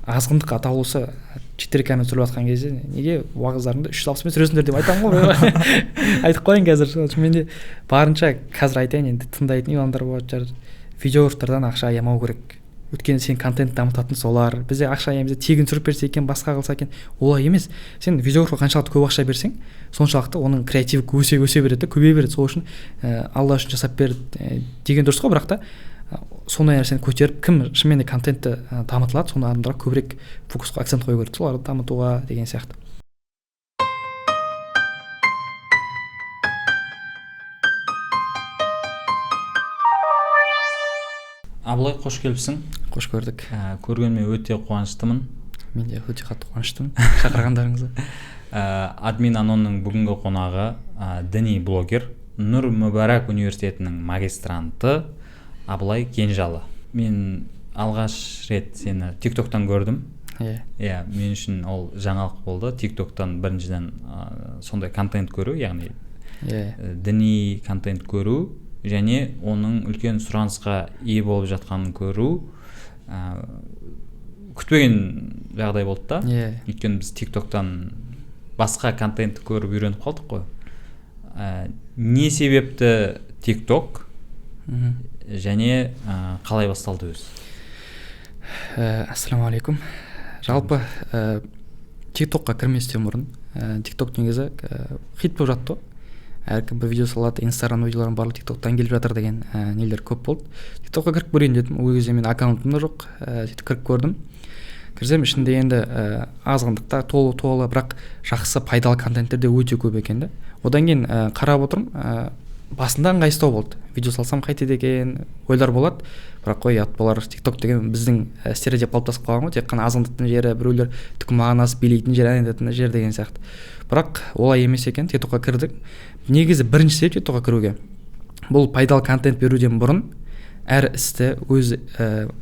Азғындық атаулысы 4К-мен түсіріліп жатқан кезде неге уағыздарыңды 360-пен түсіресіңдер деп айтамын ғой. Айтып қояйын қазір. Мен де барынша қазір айтайын, енді тыңдайтын имамдар болатын шығар. Видеографтардан ақша аямау керек. Өйткені сен контент дамытатын солар. Бізде ақша аямыз, тегін түсіріп берсе екен, басқа қылса екен. Олай емес. Сен видеографқа қаншалықты көп ақша берсең, соншалықты оның креативі өсе береді, көбейе береді. Сол үшін Алла үшін жасап бер деген дұрыс қой, бірақ та сондай нәрсені көтеріп, кім шынымен де контентті дамытылады, сондай адамдарға көбірек фокусқа акцент қою керек, соларды дамытуға деген сияқты. Абылай, қош келіпсің. Қош көрдік. Көргеніме өте қуаныштымын. Мен де өте қатты қуаныштымын шақырғандарыңызға. Админ Анонның бүгінгі қонағы діни блогер, Нұр Мүбарак университетінің магистранты Абылай Кенжалы. Мен алғаш рет сені TikTok-тан көрдім. Иә, мен үшін ол жаңалық болды. TikTok-тан біріншіден сондай контент көру, яғни діни контент көру және оның үлкен сұранысқа ие болып жатқанын көру күтпеген жағдай болды да. Өйткені біз TikTok-тан басқа контентті көріп үйреніп қалдық қой. Не себепті TikTok және қалай басталды өзі? Ассалаумағалейкум. Жалпы TikTok-қа кірместен бұрын TikTok негізі хит болып жатты ғой. Әркім бір видео салады, Инстаграм видеоларының барлығы TikTok-тан келіп жатыр деген нелер көп болды. TikTok-қа кіріп көрейін дедім. Ол кезде менің аккаунтым да жоқ. Сөйтіп кіріп көрдім. Кірсем ішінде енді азғындықта толы, бірақ жақсы пайдалы контенттер де өте көп екен да. Одан кейін қарап отырмын, басында ыңғайсыздау болды. Видео салсам қайтеді екен ойлар болады. Бірақ қой, ұят болар. TikTok деген біздің стереотип қалыптасып қалған ғой, тек қана азғындықтың жері, біреулер түк мағынасы билейтін жер, ән айтатын жер деген сияқты. Бірақ олай емес екен. TikTok-қа кірдік. Негізі бірінші себеп TikTok-қа кіруге бұл пайдалы контент беруден бұрын әр істі өз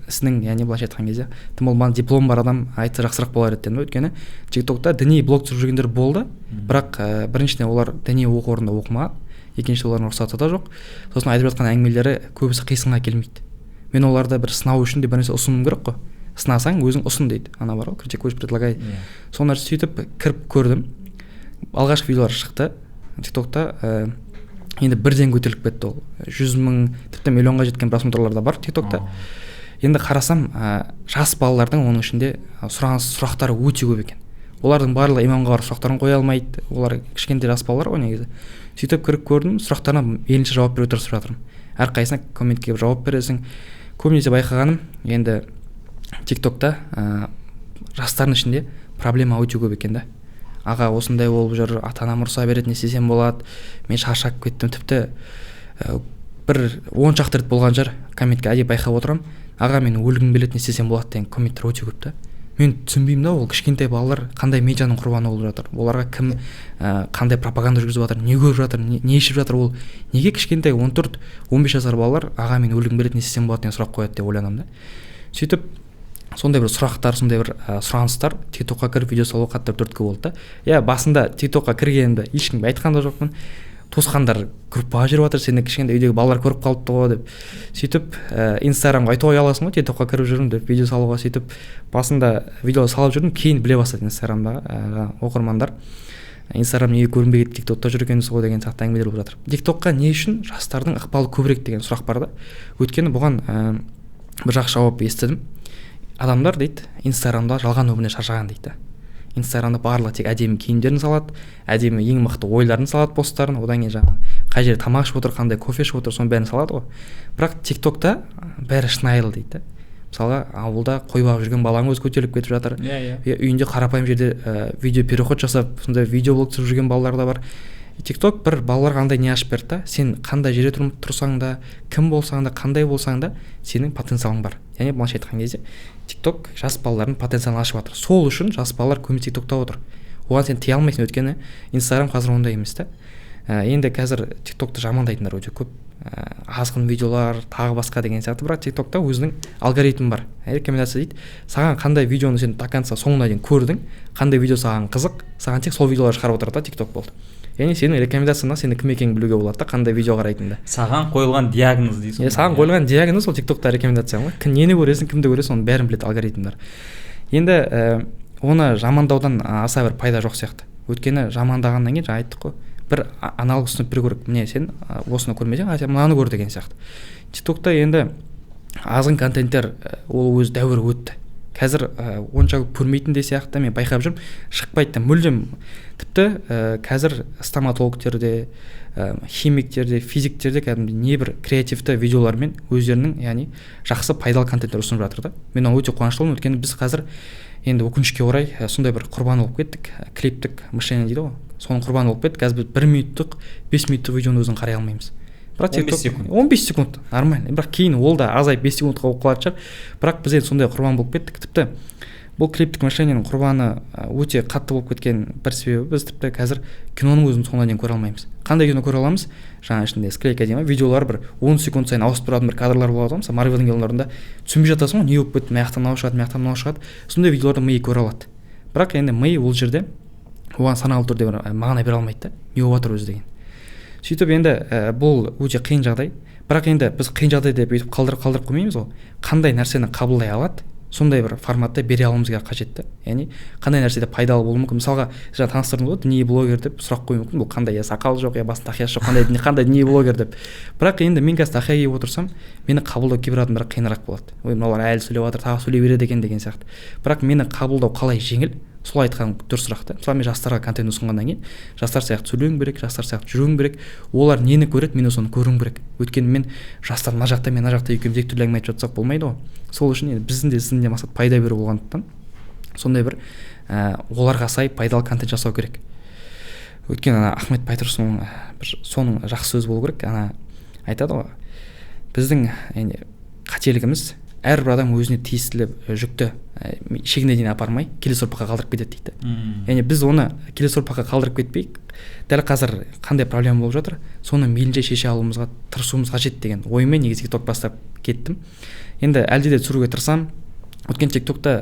ісінің, яғни былайша айтқан кезде, тым болмағанда диплом бар адам айтса жақсырақ болар еді дедім. Өйткені TikTok-та діни блог түсіріп жүргендер болды, бірақ біріншіден олар діни оқу орнында оқымаған, екінші олардың рұқсаты да жоқ. Сосын айтып жатқан әңгімелері көбісі қисынға келмейді. Мен оларды бір сынау үшін де бір нәрсе ұсынуым керек қой. Сынасаң өзің ұсын дейді. Ана бар ғой, критикуешь, предлагай. Сол нәрсе сөйтіп кіріп көрдім. Алғашқы видеолар шықты TikTok-та, енді бірден көтеріліп кетті ол. 100 мың, тіпті миллионға жеткен просмотрлар да бар TikTok-та. Енді қарасам, жас балалардың оның ішінде сұраныс сұрақтары өте көп екен. Олардың барлығы имамға барып сұрақтарын қоя алмайды. Олар кішкентай жас балалар ғой негізі. Сөйтіп кіріп көрдім, сұрақтарына мейлінше жауап беруге тырысып жатырмын. Әрқайсысына комментке жауап бересің. Көбінесе байқағаным, енді TikTok-та жастардың ішінде проблема өте көп екен да. Аға, осындай болып жүр, ата-анам ұрса береді, не істесем болады, мен шаршап кеттім. Тіпті бір 10 шақты рет болған шығар, комментке әдейі байқап отырамын. Аға, мен өлгім келеді, не істесем болады деген комменттер өте көп та. Мен түсінбеймін да, ол кішкентай балалар қандай медианың құрбаны болып жатыр, оларға кім қандай пропаганда жүргізіп жатыр, не көріп жатыр, не ішіп жатыр, ол неге кішкентай 14-15 жасар балалар аға, мен өлгім келеді, не істесем болады деген сұрақ қояды деп ойланамын да. Сөйтіп сондай бір сұрақтар, сондай бір сұраныстар TikTok-қа кіріп видео салуға қатты түрткі болды да. Иә, басында TikTok-қа кіргенімді ешкімге айтқан да жоқпын. Туысқандар группаға жіберіп жатыр, сені кішкентай үйдегі балалар көріп қалыпты ғой деп. Сөйтіп Инстаграмға айтуға ұяласың ғой, TikTok-қа кіріп жүрмін деп видео салуға. Сөйтіп басында видео салып жүрдім, кейін біле бастады Инстаграмдағы оқырмандар. Инстаграм неге көрінбей кетті, TikTok-та жүргенсіз ғой деген сияқты әңгімелер болып жатыр. TikTok-қа не үшін жастардың ықпалы көбірек деген сұрақ бар да. Өйткені бұған бір жақсы жауап естідім. Адамдар дейді, Инстаграмда жалған өміріне шаршаған дейді. Инстаграмда барлығы тек әдемі киімдерін салады, әдемі ең мықты ойларын салады, посттарын, одан кейін жаңағы қай жерде тамақ ішіп отыр, қандай кофе ішіп отыр, соның бәрін салады ғой. Бірақ TikTok-та бәрі шынайылы дейді. Мысалға, ауылда қой бағып жүрген баланың өзі көтеріліп кетіп жатыр. Үйінде қарапайым жерде видео переход жасап, сондай видеоблог түсіріп жүрген балалар да бар. TikTok бір балаларға андай не ашып берді да, сен қандай жерде тұрсаң да, кім болсаң да, қандай болсаң да, сенің потенциалың бар. Яғни былайша айтқан кезде TikTok жас балалардың потенциалын ашып жатыр. Сол үшін жас балалар көбінесе TikTokта отыр. Оған сен тия алмайсың, өйткені Инстаграм қазір ондай емес та. Енді қазір TikTokты жамандайтындар өте көп. Азғын видеолар, тағы басқа деген сияқты. Бірақ TikTokта өзінің алгоритмі бар. Рекомендация дейді. Саған қандай видеоны сен до конца соңына дейін көрдің, қандай видео саған қызық, саған тек сол видеолар шығарып отырады да TikTok болды. Яғни сенің рекомендацияңнан сенің кім екеніңді білуге болады да, қандай видео қарайтыныңды. Саған қойылған диагноз дейсің. Иә, саған қойылған диагноз ол TikTokта рекомендация ғой. Кім нені көресің, кімді көресің, оның бәрін біледі алгоритмдер. Енді оны жамандаудан аса бір пайда жоқ сияқты. Өйткені жамандағаннан кейін жаңа айттық қой, бір аналог ұсынып беру керек. Міне сен осыны көрмесең, а сен мынаны көр деген сияқты. TikTokта енді азғын контенттер ол өз дәуірі өтті. Қазір онша көп көрмейтін де сияқты, мен байқап жүрмін, шықпайды да мүлдем. Тіпті қазір стоматологтер де, химиктер де, физиктер де кәдімгідей небір креативті видеолармен өздерінің, яғни жақсы пайдалы контенттер ұсынып жатыр да. Мен оған өте қуаныштымын, өйткені біз қазір енді өкінішке орай сондай бір құрбан болып кеттік, клиптік мышление дейді ғой, соның құрбаны болып кеттік. Қазір біз 1 минуттық, 5 минуттық видеоны өзін қарай алмаймыз. Бірақ 15 секунд. 15 секунд нормально, бірақ кейін ол да азайып 5 секундқа болып қалатын шығар. Бірақ біз енді сондай құрбан болып кеттік. Тіпті бұл клиптік мышлениенің құрбаны өте қатты болып кеткен бір себебі, біз тіпті қазір киноның өзін соңына дейін көре алмаймыз. Қандай кино көре аламыз? Жаңа ішінде склейка дейді ма, видеолар бір 10 секунд сайын ауысып тұратын бір кадрлар болады ғой. Мысалы, Марвелдің киноларында түсінбей жатасың ғой, не болып кетті, мына жақтан мынау шығады, мына жақтан мынау шығады. Сондай видеоларды ми көре алады. Бірақ енді ми ол жерде оған саналы түрде бір мағына бере алмайды да, не болып жатыр өзі деген. Сөйтіп енді бұл өте қиын жағдай. Бірақ енді біз қиын жағдай деп өйтіп қалдырып қоймаймыз ғой. Қандай нәрсені қабылдай алады, сондай бір форматта бере алуымыз қажет та. Яғни қандай нәрседе пайдалы болуы мүмкін. Мысалға, жаңа таныстырдым ғой, діни блогер деп сұрақ қоюы мүмкін. Бұл қандай, я сақал жоқ, я басында тақиясы жоқ, қандай діни блогер деп. Бірақ енді мен қазір тақия киіп отырсам, мені қабылдау кейбір адамдарға қиынырақ болады. Ой, мыналар әлі сөйлеп жатыр, тағы сөйлей береді екен деген сияқты. Бірақ мені қабылдау қалай жеңіл, сол айтқан дұрысырақ та. Мысалы, мен жастарға контент ұсынғаннан кейін жастар сияқты сөйлеуім керек, жастар сияқты жүруім керек. Олар нені көреді, мен соны көруім керек. Өйткені мен жастар мына жақта, мен мына жақта екеуміз екі түрлі әңгіме айтып жатсақ болмайды ғой. Сол үшін енді біздің де сіздің де мақсат пайда беру болғандықтан сондай бір оларға сай пайдалы контент жасау керек. Өйткені ана Ахмет Байтұрсынұлының бір соның жақсы сөзі болу керек. Ана айтады ғой, біздің енді қателігіміз әрбір адам өзіне тиесілі жүкті шегіне дейін апармай келесі ұрпаққа қалдырып кетеді дейді. Яғни біз оны келесі ұрпаққа қалдырып кетпей, дәл қазір қандай проблема болып жатыр, соны мейлінше шеше алуымызға тырысуымыз қажет деген оймен негізі TikTok бастап кеттім. Енді әлде де түсіруге тырысамын. Өйткені TikTokта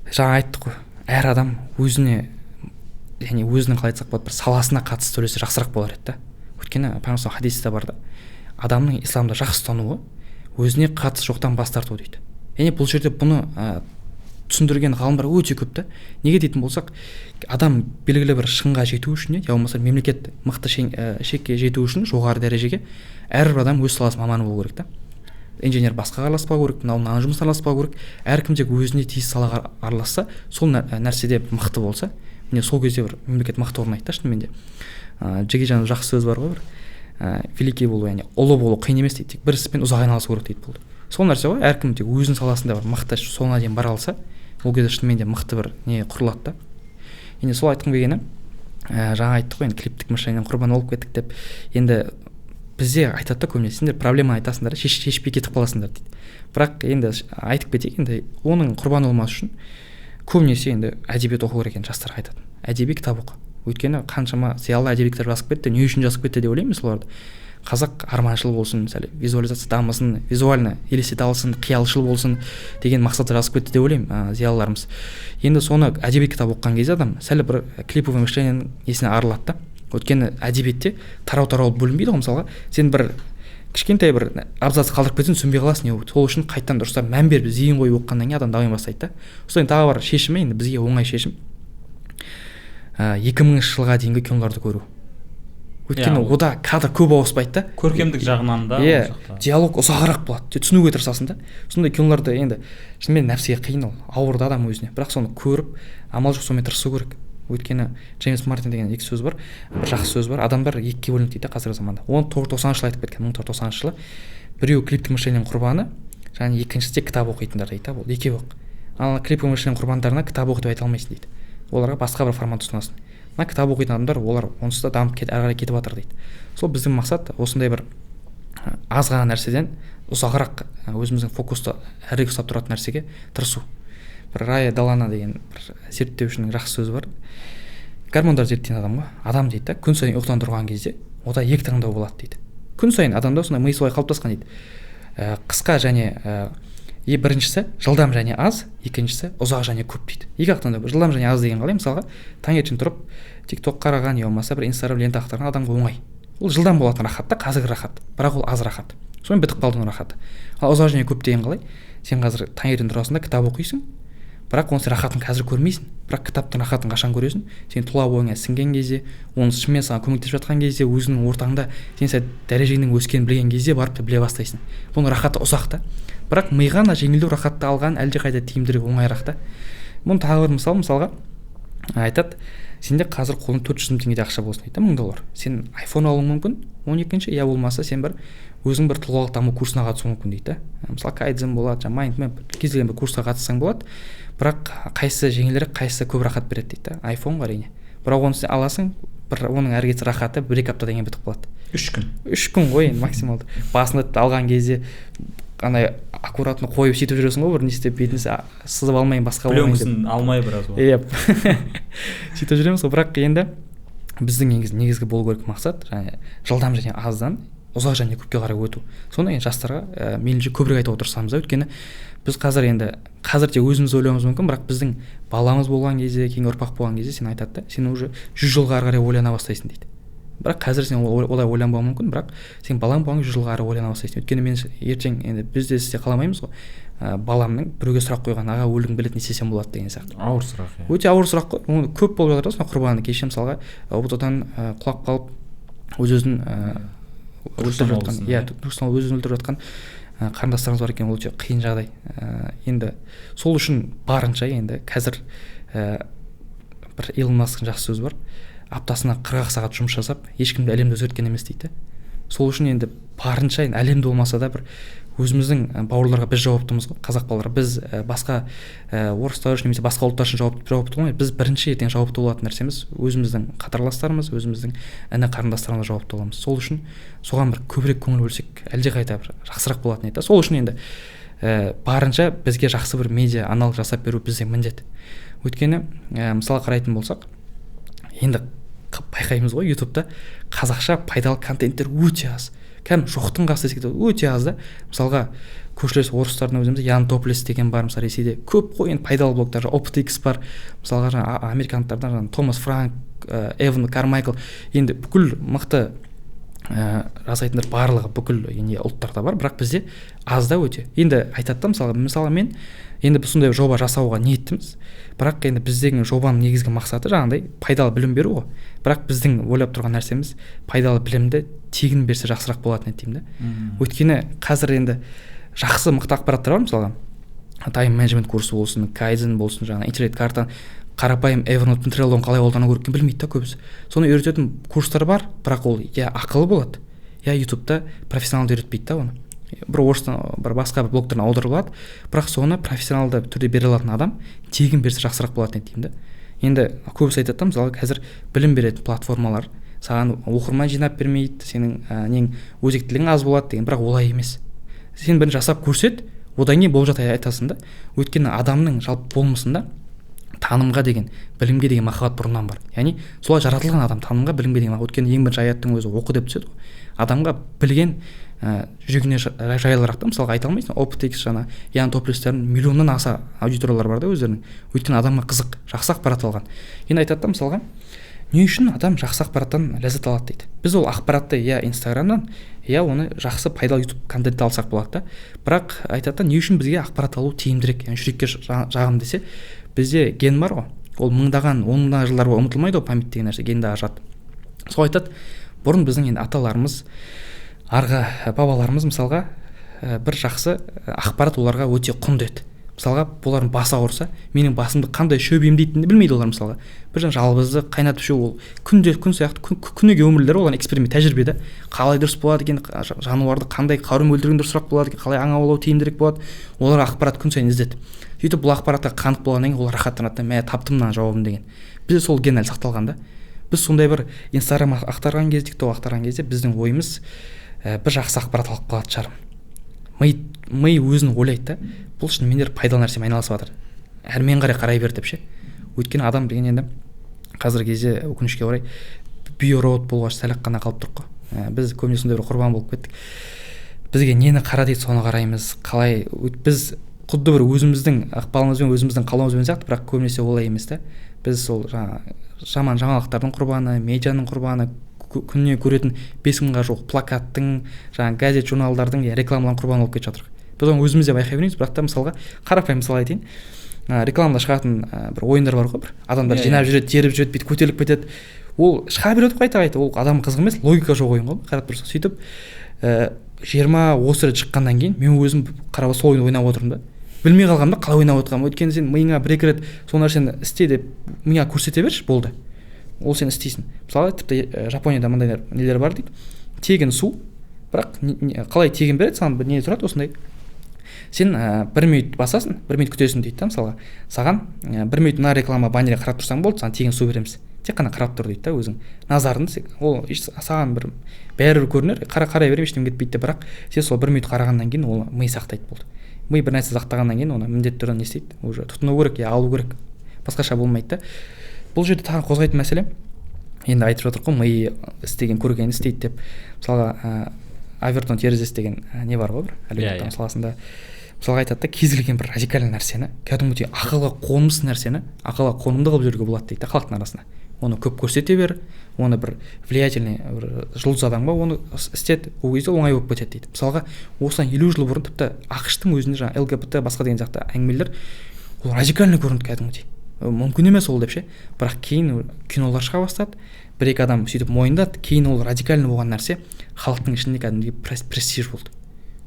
жаңа айттық қой, әр адам өзіне, яғни өзінің қалай айтсақ болады, бір саласына қатысты сөйлесе жақсырақ болар еді да. Өйткені пайғамбар хадисте бар да, адамның исламды жақсы ұстануы өзіне қатысы жоқтан бас тарту дейді. Яғни бұл жерде бұны түсіндірген ғалымдар өте көп та. Неге дейтін болсақ, адам белгілі бір шыңға жету үшін, я болмаса мемлекет мықты шекке жету үшін жоғары дәрежеге әрбір адам өз саласының маманы болу керек та. Инженер басқаға араласпау керек, мынау мына жұмысқа араласпау керек. Әркім тек өзіне тиісті салаға араласса, сол нәрседе мықты болса, міне сол кезде бір мемлекет мықты орнайды да шынымен де. Джеки Чанның жақсы сөзі бар ғой бір, великий болу, яғни ұлы болу қиын емес дейді, тек бір іспен ұзақ айналысу керек дейді болды. Сол нәрсе ғой, әркім тек өзінің саласында бір мықты соңына дейін бара алса, ол кезде шынымен де мықты бір не құрылады да. Енді сол айтқым келгені, жаңа айттық қой, енді клиптік мышлениенің құрбаны болып кеттік деп. Енді бізде айтады да көбінесе, сендер проблема айтасыңдар, шешпей кетіп қаласыңдар дейді. Бірақ енді айтып кетейік, енді оның құрбаны болмас үшін көбінесе енді әдебиет оқу керек екен, жастарға айтатын. Әдеби кітап оқы. Өйткені қаншама зиялы әдеби кітап жазып кетті, не үшін жазып кетті деп ойлаймын соларды. Қазақ арманшыл болсын, мысалы, визуализация дамысын, визуально елестете алсын, қиялшыл болсын деген мақсатта жазып кетті деп ойлаймын, зиялыларымыз. Енді соны әдеби кітап оқыған кезде адам сәл бір клиповый мышлениенің несіне арылады да. Өйткені әдебиетте тарау-тарау бөлінбейді ғой, мысалға, сен бір кішкентай бір абзац қалдырып кетсең түсінбей қаласың не болып. Сол үшін қайтадан дұрыстап мән беріп зейін қойып оқығаннан кейін адам дами бастайды да. Содан тағы бір шешімі, енді бізге оңай шешім, 2000 жылға дейінгі киноларды көру. Өйткені ода кадр көп ауыспайды да. Көркемдік жағынан да. Диалог ұзағырақ болады. Түсінуге тырысасың да. Сондай киноларды енді шынымен нәпсіге қиын ол, ауыр да адам өзіне. Бірақ соны көріп, амал жоқ сонымен тырысу керек. Өйткені Джеймс Мартин деген екі сөз бар, бір жақсы сөз бар. Адамдар екіге бөлінеді дейді қазіргі заманда. 1990 жылы айтып кеткен, 1990 жылы. Біреуі клиптік мышлениенің құрбаны, және екіншісі тек кітап оқитындар дейді да, бұл екеуі. Ал клиптік мышлениенің құрбандарына кітап оқы деп айта алмайсың дейді. Оларға басқа бір формат ұсынасың. Мына кітап оқитын адамдар, олар онсыз да дамып әрі қарай кетіп жатыр дейді. Сол біздің мақсат осындай бір аз ғана нәрседен ұзағырақ өзіміздің фокусты әрірек ұстап тұратын нәрсеге тырысу. Бір Рая Далана деген бір зерттеушінің жақсы сөзі бар. Гормондар зерттеген адам ғой. Адам дейді да, күн сайын ұйқыдан тұрған кезде ода екі таңдау болады дейді. Күн сайын адамда сондай ми солай қалыптасқан дейді. Қысқа және біріншісі жылдам және аз, екіншісі ұзақ және көп дейді. Екі ақ таңдау. Жылдам және аз деген қалай? Мысалға, таңертең тұрып TikTok қараған, я болмаса бір Instagram лента ақтарған адамға оңай. Ол жылдам болатын рахат та, қазіргі рахат, бірақ ол аз рахат. Сонымен бітіп қалды оның рахаты. Ал ұзақ және көп деген қалай? Сен қазір таңертең тұрасың да кітап оқисың, Бірақ оның рахатын қазір көрмейсің. Бірақ кітаптың рахатын қашан көресің? Сен тұла бойыңа сіңген кезде, оның шынымен саған көмектесіп жатқан кезде, өзіңнің ортаңда сен сәл дәрежеңнің өскенін білген кезде барып та біле бастайсың. Бұның рахаты ұзақ та. Бірақ миға ана жеңілдеу рахатты алған әлдеқайда тиімдірек, оңайырақ та. Бұны тағы бір мысал, мысалға айтады, сенде қазір қолыңда 400 мың теңгедей ақша болсын дейді, $1000. Сен iPhone алуың мүмкін, 12-ші, я болмаса сен бір өзің бір тұлғалық даму курсына қатысуың мүмкін дейді. Мысалы, кайдзен болады, жаңа майндмэп, кез келген бір курсқа қатыссаң болады. Бірақ қайсысы жеңілірек, қайсысы көп рахат береді дейді. iPhone әрине. Бірақ оны сен аласың, бір оның әрі кетсе рахаты 1-2 аптадан кейін бітіп қалады. 3 күн. 3 күн ғой енді максималды. Басында алған кезде андай аккуратно қойып сөйтіп жүресің ғой, бір не істеп бетін сызып алмайын, басқа болмайын деп. Пленкасын алмай біраз уақыт. Иә. Сөйтіп жүреміз ғой. Бірақ енді біздің негізгі болу керек мақсат және жылдам және аздан ұзақ және көпке қарай өту. Соны енді жастарға мейлінше көбірек айтып отырсамыз да, өйткені біз қазір енді қазір тек өзіміз ойлауымыз мүмкін, бірақ біздің баламыз болған кезде, кейінгі ұрпақ болған кезде сен айтады да, сен уже 100 жылға ары қарай ойлана бастайсың дейді. Бірақ қазір сен олай ойланбауың мүмкін, бірақ сен балаң болған кезде 100 жылға ары ойлана бастайсың. Өйткені мен ертең енді біз де сізде қаламаймыз ғой, баламның біреуге сұрақ қойған, аға өлгім келеді, не істесем болады деген сияқты. Ауыр сұрақ, иә. Өте ауыр сұрақ қой. Оны көп болып жатыр да, соның құрбаны. Кеше мысалға ҰБТ-дан құлап қалып өз-өзін өлтіріп жатқан, иә, Түркістан өз-өзін өлтіріп жатқан қарындастарымыз бар екен, ол өте қиын жағдай. Енді сол үшін барынша енді қазір бір Илон Масктың жақсы сөзі бар, аптасына 40 сағат жұмыс жасап ешкімді әлемді өзгерткен емес дейді. Сол үшін енді барынша енді әлемді болмаса да бір өзіміздің бауырларға біз жауаптымыз ғой, қазақ балалары. Біз басқа орыстар үшін немесе басқа ұлттар үшін жауапты болмай, біз бірінші ертең жауапты болатын нәрсеміз өзіміздің қатарластарымыз, өзіміздің іні қарындастарымызға жауапты боламыз. Сол үшін соған бір көбірек көңіл бөлсек әлдеқайда бір жақсырақ болатын еді. Сол үшін енді барынша бізге жақсы бір медиа аналог жасап беру біздің міндет. Өйткені мысалы қарайтын болсақ, енді байқаймыз ғой, ютубта қазақша пайдалы контенттер өте аз. Кәдімгі жоқтың қасы десек те өте аз да. Мысалға көршілес орыстардың өзімізде Ян Топлес деген бар, мысалы Ресейде көп қой енді пайдалы блогтар, OptX бар, мысалға жаңа американдықтардан жаңа Томас Франк, Эван Кармайкл, енді бүкіл мықты жасайтындар барлығы бүкіл не ұлттарда бар, бірақ бізде аз да өте. Енді айтады да, мысалы мен енді біз сондай жоба жасауға ниеттіміз, бірақ енді біздегі жобаның негізгі мақсаты жаңағыдай пайдалы білім беру ғой. Бірақ біздің ойлап тұрған нәрсеміз пайдалы білімді тегін берсе жақсырақ болатын еді деймін да. Өйткені қазір енді жақсы мықты ақпараттар бар, мысалға тайм-менеджмент курсы болсын, кайдзен болсын, жаңағы интеллект карта, қарапайым Evernote, Trello-ны қалай қолдану керек екенін білмейді да көбісі. Соны үйрететін курстар бар, бірақ ол я ақылы болады, я ютубта профессионалды үйретпейді да оны. Бір орыстан, бір басқа бір блогтардан аударып алады, бірақ соны профессионалды түрде бере алатын адам тегін берсе жақсырақ болатын еді деймін да. Енді көбісі айтады да, мысалы қазір білім беретін платформалар саған оқырман жинап бермейді, сенің нең өзектілігің аз болады деген, бірақ олай емес. Сен бірін жасап көрсет, одан кейін болып жатыр айтасың да. Өйткені адамның жалпы болмысында танымға деген, білімге деген махаббат бұрыннан бар. Яғни солай жаратылған адам танымға, білімге деген махаббат. Өйткені ең бірінші аяттың өзі оқы деп түседі ғой. Адамға білген жүрегіне жайлырақ та, мысалға айта алмайсың, OptX жаңа Ян Топлестердің миллионнан аса аудиториялар бар да өздерінің. Өйткені адамға қызық, жақсы ақпарат алған. Енді айтады да, мысалға, не үшін адам жақсы ақпараттан ләззат алады дейді. Біз ол ақпаратты я Инстаграмнан, я оны жақсы пайдалы YouTube контентті алсақ болады да. Бірақ айтады да, не үшін бізге ақпарат алу тиімдірек, яғни жүрекке жағым десе, бізде ген бар ғой, ол мыңдаған, он мыңдаған жылдар бойы ұмытылмайды ғой, память деген нәрсе генде ажырады. Сол айтады, бұрын біздің енді аталарымыз, арғы бабаларымыз мысалға бір жақсы ақпарат оларға өте құнды еді. Мысалға, олардың басы ауырса, менің басымды қандай шөп емдейтінін білмейді олар мысалға. Бір жаңа жалбызды қайнатып ішу, ол күнде күн сияқты күніге өмірлері олардың эксперимент, тәжірибе да. Қалай дұрыс болады екен, жануарды қандай қарумен өлтірген дұрысырақ болады екен, қалай аң аулау тиімдірек болады. Олар ақпарат күн сайын іздеді. Сөйтіп бұл ақпаратқа қанық болғаннан кейін олар рахаттанады, мә, таптым мына жауабын деген. Бізде сол ген әлі сақталған да. Біз сондай бір Инстаграм ақтарған кезде, TikTok ақтарған кезде біздің ойымыз бір жақсы ақпарат алып қалатын шығар. Ми өзін ойлайды да, бұл шынымен де пайдалы нәрсемен айналысып жатыр, әрмен қарай қарай бер деп ше. Өйткені адам деген енді қазіргі кезде өкінішке орай биоробот болуға сәл-ақ қана қалып тұрық қой. Біз көбіне сондай бір құрбан болып кеттік. Бізге нені қара дейді, соны қараймыз. Қалай біз құдды бір өзіміздің ықпалымызбен, өзіміздің қалауымызбен сияқты, бірақ көбінесе олай емес та. Біз сол жаңа жаман жаңалықтардың құрбаны, медианың құрбаны, күніне көретін 5000-ға жуық плакаттың, жаңа газет, журналдардың рекламалардың құрбаны болып кетіп жатырмыз. Біз оны өзіміз де байқай бермейміз, бірақ та мысалға қарапайым мысал айтайын. Рекламада шығатын бір ойындар бар ғой, бір адамдар жинап жүреді, теріп жүреді, бүйтіп көтеріліп кетеді. Ол шыға береді қайта-қайта, ол адам қызық емес, логика жоқ ойын ғой, қарап тұрсаң. Сөйтіп 20-30 рет шыққаннан кейін мен өзім қарап сол ойынды ойнап отырмын да. Білмей қалғанмын да қалай ойнап отырғанымды. Өйткені сен миыңа бір-екі рет сол нәрсені істе деп миыңа көрсете берші, болды. Ол сен істейсің. Мысалы, тіпті Жапонияда мындай нелер бар дейді. Тегін су, бірақ қалай тегін береді, саған бір не тұрады осындай. Сен 1 минут басасың, 1 минут күтесің дейді да, мысалға. Саған 1 минут мына реклама баннерге қарап тұрсаң болды, саған тегін су береміз. Тек қана қарап тұр дейді да, өзің назарын, ол саған бір бәрібір көрінер, қарай беремін, ештеңе кетпейді де, бірақ сен сол 1 минут қарағаннан кейін ол ми сақтайды болды. Ми бір нәрсе сақтағаннан кейін оны міндетті түрде не істейді, уже тұтыну керек, я алу керек, басқаша болмайды да. Бұл жерде тағы қозғайтын мәселе, енді айтып жатыр ғой, ми істеген көргенін істейді деп. Мысалға, Авертон терезесі деген не бар ғой бір әлеуметтік саласында. Мысалға айтады да, кез келген бір радикальный нәрсені, кәдімгідей ақылға қонымсыз нәрсені ақылға қонымды қылып жіберуге болады дейді халықтың арасында. Оны көп көрсете бер, оны бір влиятельный бір жұлдыз адамға оны істет, ол кезде оңай болып кетеді дейді. Мысалға, осыдан 50 жыл бұрын тіпті АҚШ-тың өзінде жаңа ЛГБТ басқа деген сияқты әңгімелер ол радикальный көрінді кәдімгідей. Мүмкін емес ол деп ше. Бірақ кейін кинолар шыға бастады, бір-екі адам сөйтіп мойындады, кейін ол радикальный болған нәрсе халықтың ішінде кәдімгідей престиж болды.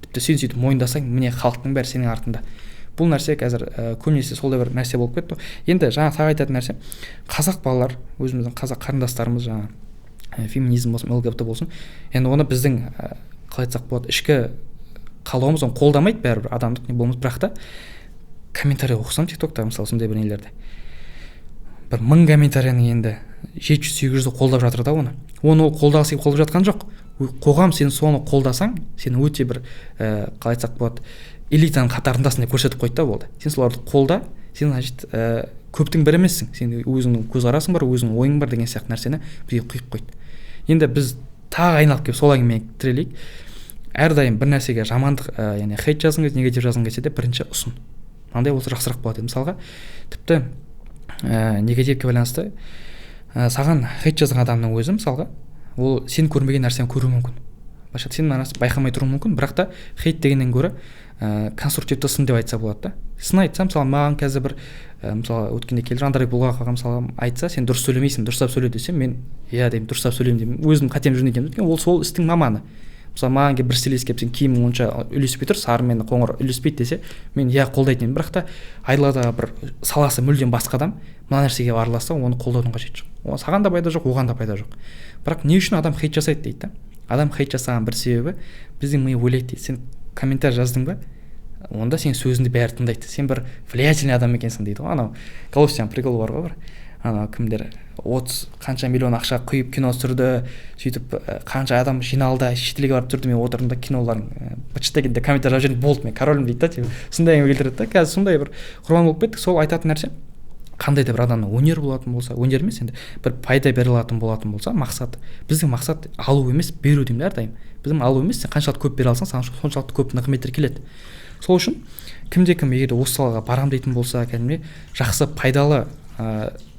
Тіпті сен сөйтіп мойындасаң, міне халықтың бәрі сенің артында. Бұл нәрсе қазір көбінесе сондай бір нәрсе болып кетті. Енді жаңа тағы айтатын нәрсе, қазақ балалар, өзіміздің қазақ қарындастарымыз жаңа феминизм болсын, ЛГБТ болсын, енді оны біздің қалай айтсақ болады, ішкі қалауымыз оны қолдамайды, бәрібір адамдық не болмас, бірақ та комментарий оқысам TikTok-та, мысалы, сондай бір нелерде бір 1000 комментарияның енді 700-800-і қолдап жатыр да оны. Оны ол қолдағысы келіп қолдап жатқан жоқ. Қоғам сен соны қолдасаң, сен өте бір қалай айтсақ болады, элитаның қатарындасың деп көрсетіп қойды да болды. Сен соларды қолда, сен значит көптің бірі емессің, сен өзіңнің көзқарасың бар, өзіңнің ойың бар деген сияқты нәрсені бізге құйып қойды. Енді біз тағы айналып келіп сол әңгімеге тірелейік. Әрдайым бір нәрсеге жамандық, яғни хейт жазғың келсе, негатив жазғың келсе де бірінші ұсын. Мынандай болса жақсырақ болады. Мысалға, тіпті негативке байланысты саған хейт жазған адамның өзі, мысалға, ол сен көрмеген нәрсені көруі мүмкін. Басқа сен мына нәрсені байқамай тұруы мүмкін, бірақ та хейт дегеннен гөрі конструктивті сын деп айтса болады да. Сын айтса, мысалы, маған қазір бір мысалы, өткенде келіп Жандарбек Бұлғақовқа мысалы айтса, сен дұрыс сөйлемейсің, дұрыстап сөйле десе, мен иә деймін, дұрыстап сөйлеймін деймін, өзім қатем жөн екенмін, өйткені ол сол істің маманы. Мысалы, маған келіп бір стилист келіп, сен киімің онша үйлеспей тұр, сары мен қоңыр үйлеспейді десе, мен иә қолдайтын едім. Бірақ та айдаладағы бір саласы мүлдем басқа адам мына нәрсеге араласса, оны қолдаудың қажеті жоқ. Саған да пайда жоқ, оған да пайда жоқ. Бірақ не үшін адам хейт жасайды дейді да? Адам хейт жасаған бір себебі, біздің ми ойлайды дейді. Сен комментарий жаздың ба, онда сенің сөзіңді бәрі тыңдайды, сен бір влиятельный адам екенсің дейді ғой. Анау Галустян приколы бар ғой бір, анау кімдер 30 қанша миллион ақша құйып кино түсірді, сөйтіп қанша адам жиналды, шетелге барып түсірді, мен отырдым да киноларын быт-шыт екен деп комментарий жазып жібердім, болды, мен корольмін дейді да, типа сондай әңгіме келтіреді да. Қазір сондай бір құрбан болып кеттік. Сол айтатын нәрсе, қандай да бір адамның өнер болатын болса, өнер емес енді, бір пайда бере алатын болатын болса, мақсат, біздің мақсат алу емес, беру деймін да әрдайым. Біздің алу емес, сен қаншалықты көп бере алсаң, саған соншалықты көп нығметтер келеді. Сол үшін кімде-кім егер осы салаға барам дейтін болса, кәдімгідей жақсы пайдалы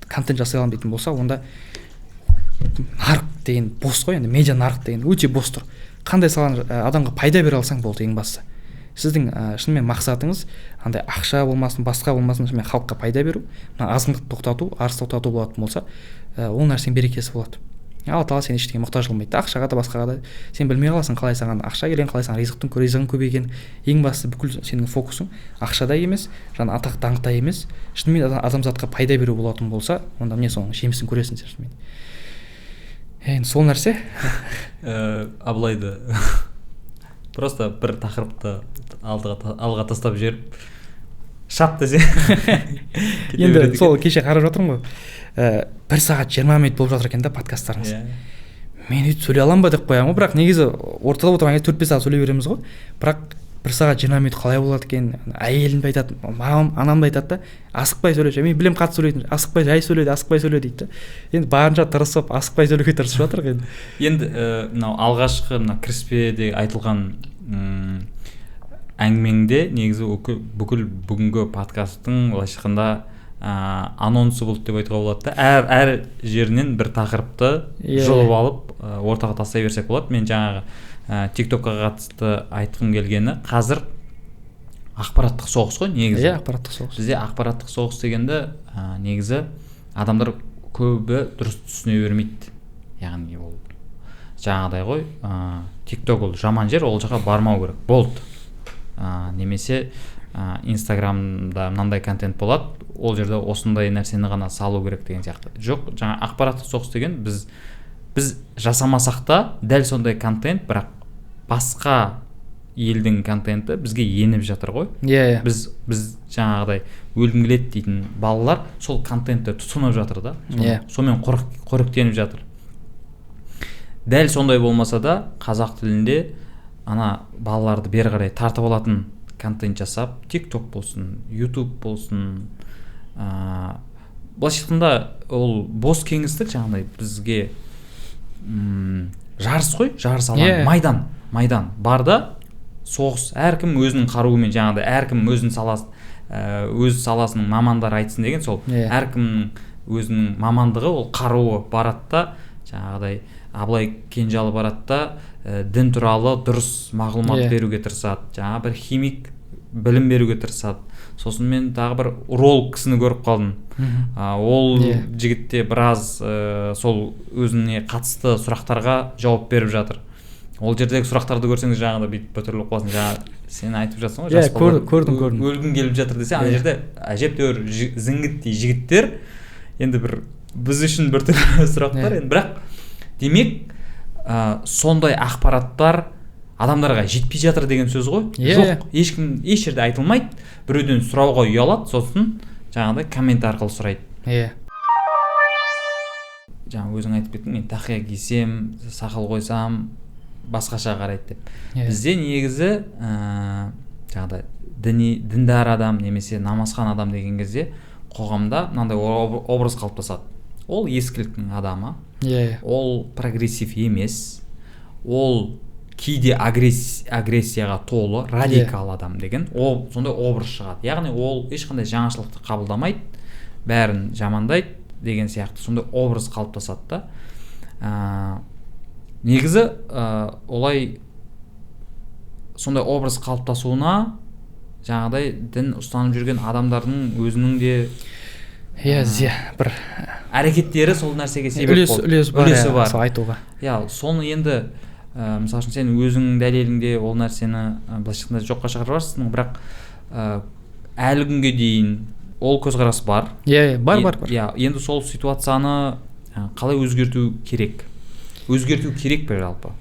контент жасай аламын дейтін болса, онда нарық деген бос қой, енді медиа нарық деген өте бос тұр. Қандай саланы адамға пайда бере алсаң болды, ең бастысы. Сіздің шынымен мақсатыңыз андай ақша болмасын, басқа болмасын, шынымен халыққа пайда беру, мына азғындықты тоқтату, арыз тоқтату болатын болса, ол нәрсенің берекесі болады. Алла тағала сені ештеңеге мұқтаж қылмайды, ақшаға да басқаға да. Сен білмей қаласың, қалай саған ақша келген, қалай саған ризығың көбейген. Ең бастысы бүкіл сенің фокусың ақшада емес, жаңа атақ даңқта емес, шынымен адамзатқа пайда беру болатын болса, онда міне соның жемісін көресің сен шынымен. Енді сол нәрсе. Абылайды просто бір тақырыпты алға тастап жіберіп шап десе. Енді сол кеше қарап жатырмын ғой, 1 сағат 20 минут болып жатыр екен да подкасттарыңыз. Мен өйтіп сөйлей аламын ба деп қоямын ғой, бірақ негізі ортада отырған кезде 4-5 сағат сөйлей береміз ғой. Бірақ 1 сағат 20 минут қалай болады екен, әйелім де айтады, мамам, анам да айтады да, асықпай сөйлеші, мен білемін қатты сөйлейтінін, асықпай жай сөйле, асықпай сөйле дейді да. Енді барынша тырысып асықпай сөйлеуге тырысып жатырмық енді. Енді мынау алғашқы мына кіріспеде айтылған әңгімеңде негізі бүкіл бүгінгі подкасттың былайша айтқанда анонсы болды деп айтуға болады да. Әр жерінен бір тақырыпты жұлып алып ортаға тастай берсек болады. Мен жаңағы TikTok-қа қатысты айтқым келгені, қазір Ақпараттық соғыс қой негізі. Иә, ақпараттық соғыс. Бізде ақпараттық соғыс дегенді негізі адамдар көбі дұрыс түсіне бермейді. Яғни ол жаңағыдай ғой, TikTok ол жаман жер, ол жаққа бармау керек болды. Немесе Инстаграмда мынандай контент болады, ол жерде осындай нәрсені ғана салу керек деген сияқты. Жоқ, жаңа ақпараттық соғыс деген біз жасамасақ та дәл сондай контент, бірақ басқа елдің контенті бізге еніп жатыр ғой. Иә, иә. Біз жаңағыдай өлгім келеді дейтін балалар сол контентті тұтынып жатыр да. Иә. Сонымен қоректеніп жатыр. Дәл сондай болмаса да қазақ тілінде ана балаларды бері қарай тартып алатын контент жасап, TikTok болсын, YouTube болсын, былайша айтқанда ол бос кеңістік жаңағыдай бізге жарыс қой, жарыс алаңы, майдан бар да, соғыс, әркім өзінің қаруымен, жаңағыдай әркім өзінің саласы, өз саласының мамандары айтсын деген сол, әркімнің өзінің мамандығы ол қаруы барады да, жаңағыдай Абылай Кенжалы барады да, дін туралы дұрыс мағлұмат беруге тырысады, жаңа бір химик білім беруге тырысады. Сосын мен тағы бір уролог кісіні көріп қалдым. Ол жігітте біраз сол өзіне қатысты сұрақтарға жауап беріп жатыр. Ол жердегі сұрақтарды көрсеңіз жаңағыдай бүйтіп бөтерлеп қаласың. Жаңа сен айтып жатсың ғой, жас балалар көрдім. Өлгім келіп жатыр десе, ана жерде әжептәуір зіңгіттей жігіттер, енді бір біз үшін біртүрлі сұрақтар енді, бірақ демек сондай ақпараттар адамдарға жетпей жатыр деген сөз ғой. Жоқ, ешкім еш жерде айтылмайды, біреуден сұрауға ұялады, сосын жаңағыдай коммент арқылы сұрайды. Иә. Жаңа өзің айтып кеттің, мен тақия кисем, сақал қойсам басқаша қарайды деп. Бізде негізі жаңағыдай діндар адам немесе намазхан адам деген кезде қоғамда мынандай образ қалыптасады. Ол ескіліктің адамы, ол прогрессив емес, ол кейде агрессияға толы радикал адам деген ол сондай образ шығады. Яғни ол ешқандай жаңашылдықты қабылдамайды, бәрін жамандайды деген сияқты сондай образ қалыптасады да. Негізі олай сондай образ қалыптасуына жаңағыдай дін ұстанып жүрген адамдардың өзінің де бір әрекеттері сол нәрсеге себеп болды. Үлесі бар, сол айтуға. Иә, соны енді мысалы үшін сен өзің дәлеліңде ол нәрсені былайша айтқанда жоққа шығарып жатырсың, бірақ әлі күнге дейін ол көзқарас бар. Иә, бар. Иә, енді сол ситуацияны қалай өзгерту керек? Өзгерту керек пе жалпы?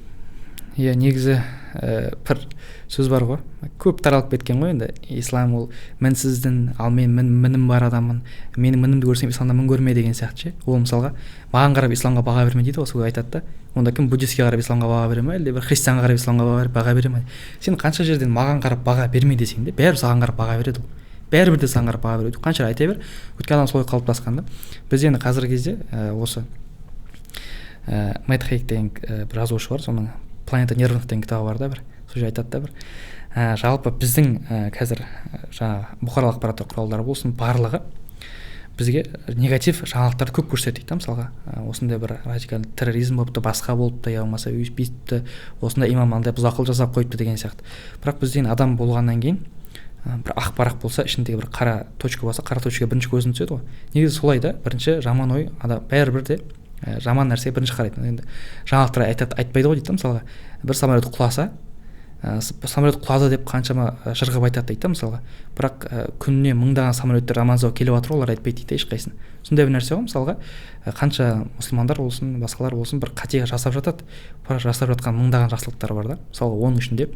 Иә, негізі бір сөз бар ғой, көп таралып кеткен ғой енді. Ислам ол мінсіз дін, ал мен мінім бар адаммын, менің мінімді көрсең исламда мін көрме деген сияқты ше. Ол мысалға маған қарап исламға баға берме дейді ғой, солай айтады да. Онда кім буддистке қарап исламға баға бере ме, әлде бір христианға қарап исламға баға бере ме? Сен қанша жерден маған қарап баға берме десең де, бәрібір саған қарап баға береді ол. Бәрібір де саған қарап баға береді. Қанша айта бер, өйткені адам солай қалыптасқан да. Біз енді қазіргі кезде осы Мэтт Хейг деген бір жазушы бар, соның «Планета нервных» деген кітабы бар да бір. Сол жерде айтады да бір, жалпы біздің қазір жаңағы бұқаралық ақпарат құралдары болсын, барлығы бізге негатив жаңалықтарды көп көрсетеді дейді да. Мысалға осындай бір радикалды терроризм болыпты, басқа болыпты, я болмаса бүйтіпті, осындай имам андай бұзақылық жасап қойыпты деген сияқты. Бірақ біз деген адам болғаннан кейін бір ақ парақ болса, ішіндегі бір қара точка болса, қара точкаға бірінші көзің түседі ғой. Негізі солай да, бірінші жаман ой адам бәрібір де жаман нәрсеге бірінші қарайды. Енді жаңалықтар айтады, айтпайды ғой дейді да. Мысалға бір самолет құласа, самолет құлады деп қаншама жырғып айтады дейді да мысалға. Бірақ күніне мыңдаған самолеттер аман сау келіп жатыр, олар айтпайды дейді ешқайсысын. Сондай бір нәрсе ғой. Мысалға қанша мұсылмандар болсын, басқалар болсын, бір қате жасап жатады, бірақ жасап жатқан мыңдаған жақсылықтар бар да. Мысалға оның ішінде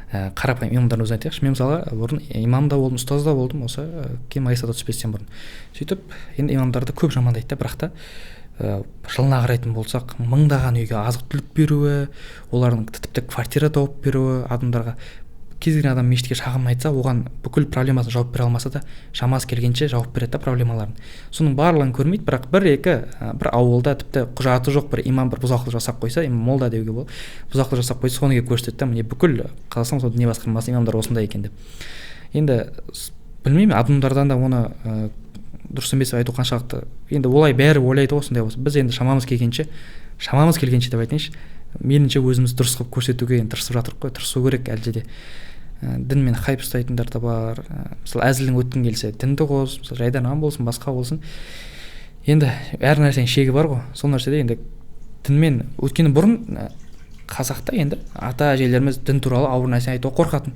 қарапайым имамдардың өзін айтайықшы. Мен мысалға бұрын имам да болдым, ұстаз да болдым, осы кейін магистратура түспестен бұрын. Сөйтіп енді имамдарды көп жамандайды да, бірақ та жылына қарайтын болсақ, мыңдаған үйге азық-түлік беруі, олардың тіпті квартира тауып беруі адамдарға. Кез келген адам мешітке шағым айтса, оған бүкіл проблемасын жауап бере алмаса да, шамасы келгенше жауап береді да проблемаларын. Соның барлығын көрмейді, бірақ бір-екі бір ауылда тіпті құжаты жоқ бір имам бір бұзақылық жасап қойса, имам молда деуге болады, бұзақылық жасап қойса, соны келіп көрсетеді да, міне бүкіл Қазақстан сол діни басқармасы имамдар осындай екен деп. Енді білмеймін, адамдардан да оны дұрыс емес айту қаншалықты. Енді олай бәрі ойлайды ғой осындай болса. Біз енді шамамыз келгенше деп айтайыншы, меніңше өзіміз дұрыс қылып көрсетуге енді тырысып жатырмық қой, тырысу керек әлде де. Дінмен хайп ұстайтындар да бар. Мысалы, әзілдің өткің келсе дінді қос, мысалы, жайдарман болсын, басқа болсын. Енді әр нәрсенің шегі бар ғой. Сол нәрседе енді дінмен, өйткені бұрын қазақта енді ата әжелеріміз дін туралы ауыр нәрсе айтуға қорқатын,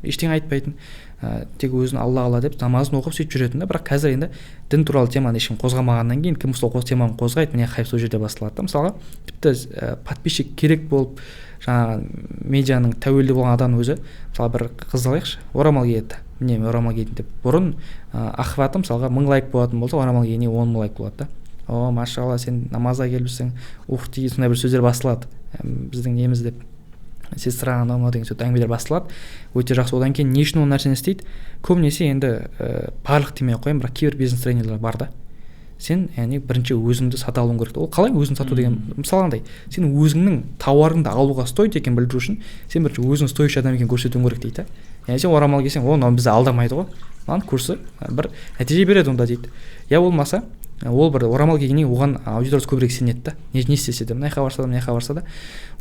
ештеңе айтпайтын, тек өзін Алла Алла деп намазын оқып сөйтіп жүретін да. Бірақ қазір енді дін туралы теманы ешкім қозғамағаннан кейін, кім сол теманы қозғайды, міне хайп сол жерде басталады да. Мысалға, тіпті подписчик керек болып, жаңағы медианың тәуелді болған адамның өзі, мысалы, бір қызды алайықшы, орамал киеді, міне мен орамал кидім деп. Бұрын охваты мысалға 1000 лайк болатын болса, орамал кигеннен кейін 10 000 лайк болады да. О, машалла, сен намазға келіпсің, ух ты, сондай бір сөздер басталады, біздің неміз деп, сестра, анау мынау деген сөйтіп әңгімелер басталады. Өте жақсы. Одан кейін не үшін ол нәрсені істейді? Көбінесе енді барлық демей ақ қояйын, бірақ кейбір бизнес тренерлер бар да. Сен, яғни, бірінші өзіңді сата алуың керек. Ол қалай өзін сату деген? Мысалы, андай сен өзіңнің тауарыңды алуға стоит екенін білдіру үшін сен бірінші өзің стоящий адам екенін көрсетуің керек дейді да. Яғни сен орамал кисең, о, мынау бізді алдамайды ғой, мынаның курсы бір нәтиже береді онда дейді. Я болмаса ол бір орамал кигеннен кейін оған аудиториясы көбірек сенеді да, не істесе де, мына жаққа барса да, мына жаққа барса да.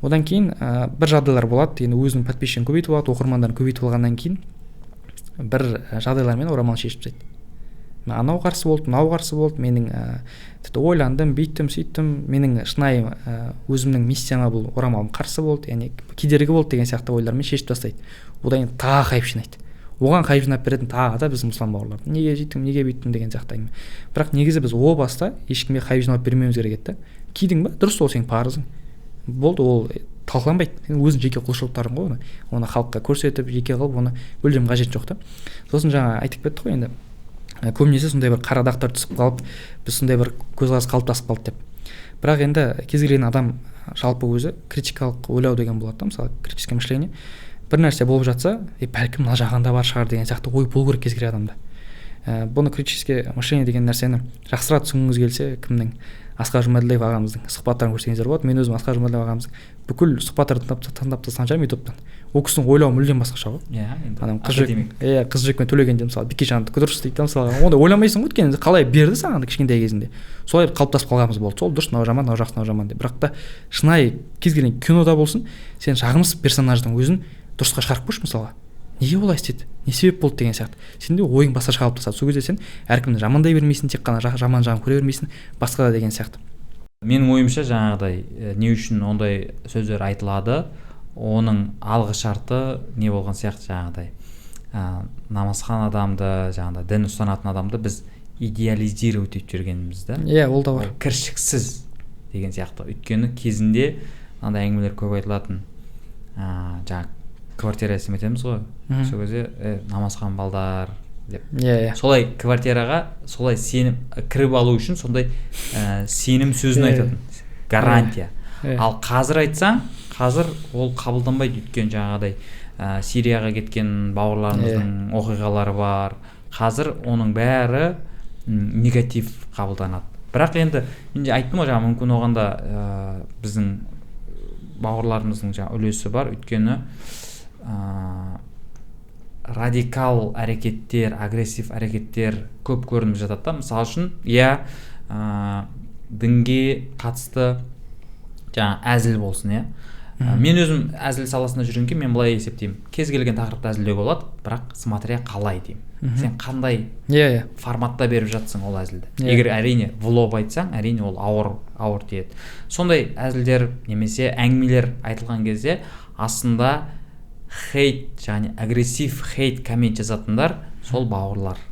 Одан кейін бір жағдайлар болады, енді өзінің подписчигін көбейтіп алады, оқырмандарын көбейтіп алғаннан кейін бір жағдайлармен орамал шешіп тастайды. Анау қарсы болды, мынау қарсы болды, менің тіпті ойландым, бүйттім, сөйттім, менің шынайы өзімнің миссияма бұл орамалым қарсы болды, яғни кедергі болды деген сияқты ойлармен шешіп тастайды. Одан кейін тағы хайп жинайды. Оған хайп жинап беретін тағы да біздің мұсылман бауырлар, неге сөйттің, неге бүйттің деген сияқты әңгіме. Бірақ негізі біз о баста ешкімге хайп жинап бермеуіміз керек еді да. Кидің ба, дұрыс, ол сенің парызың болды, ол талқыланбайды, сен өзің жеке құлшылықтарың ғой, оны халыққа көрсетіп, жеке қылып, оны мүлдем қажеті жоқ та. Сосын жаңа айтып кеттік қой енді, көбінесе сондай бір қара дақтар түсіп қалып, біз сондай бір көзқарас қалыптасып қалды деп. Бірақ енді кез келген адам жалпы өзі критикалық ойлау деген болады да, мысалы, критическое мышление. Бір нәрсе болып жатса, бәлкім мына жағында бар шығар деген сияқты ой болу керек кез келген адамда. Бұны критическое мышление деген нәрсені жақсырақ түсінгіңіз келсе, кімнің, Асқар Жұмаділдаев ағамыздың сұхбаттарын көрсеңіздер болады. Мен өзім Асқар Жұмаділдаев ағамыздың бүкіл сұхбаттарын тыңдап тастаған шығармын ютубтан. Ол кісінің ойлауы мүлдем басқаша ғой. Иә, енді адам Қыз Жібек, иә, Қыз Жібек пен Төлегенде, мысалы, Бекежандікі дұрыс дейді да, мысалға, ондай ойламайсың ғой, өйткені қалай берді саған кішкентай кезіңде, солай қалыптасып қалғанымыз болды. Сол дұрыс, мынау жаман, мынау жақсы, мынау жаман деп. Бірақ та шынайы кез келген кинода болсын, сен жағымсыз персонаждың өзін дұрысқа шығарып көрші, мысалға, неге олай істеді, не себеп болды деген сияқты, сенде ойың басқаша қалыптасады. Сол кезде сен әркімді жамандай бермейсің, тек қана жаман жағын көре бермейсің, басқа да деген сияқты. Менің ойымша, жаңағыдай не үшін ондай сөздер айтылады, оның алғы шарты не болған сияқты, жаңағыдай намазхан адамды, жаңағыдай дін ұстанатын адамды біз идеализировать етіп жүргеніміз да. Иә, ол да бар. Кіршіксіз деген сияқты. Өйткені кезінде мынандай әңгімелер көп айтылатын, жаңағы квартира снимать етеміз ғой, сол кезде намазхан балдар деп. Иә, иә. Солай квартираға солай сеніп кіріп алу үшін сондай сенім сөзін айтатын, гарантия. Ал қазір айтсаң, қазір ол қабылданбайды, өйткені жаңағыдай Сирияға кеткен бауырларымыздың оқиғалары бар. Қазір оның бәрі негатив қабылданады. Бірақ енді мен де айттым ғой жаңа, мүмкін оған да біздің бауырларымыздың жаңа үлесі бар, өйткені радикал әрекеттер, агрессив әрекеттер көп көрініп жатады да. Мысалы үшін, иә, дінге қатысты жаңа әзіл болсын, иә. Мен өзім әзіл саласында жүргенге мен былай есептеймін: кез келген тақырыпты әзілдеуге болады, бірақ смотря қалай деймін, сен қандай иә иә форматта беріп жатсың ол әзілді. Егер, әрине, в лоб айтсаң, әрине, ол ауыр ауыр тиеді. Сондай әзілдер немесе әңгімелер айтылған кезде астында хейт және агрессив хейт коммент жазатындар сол бауырлар.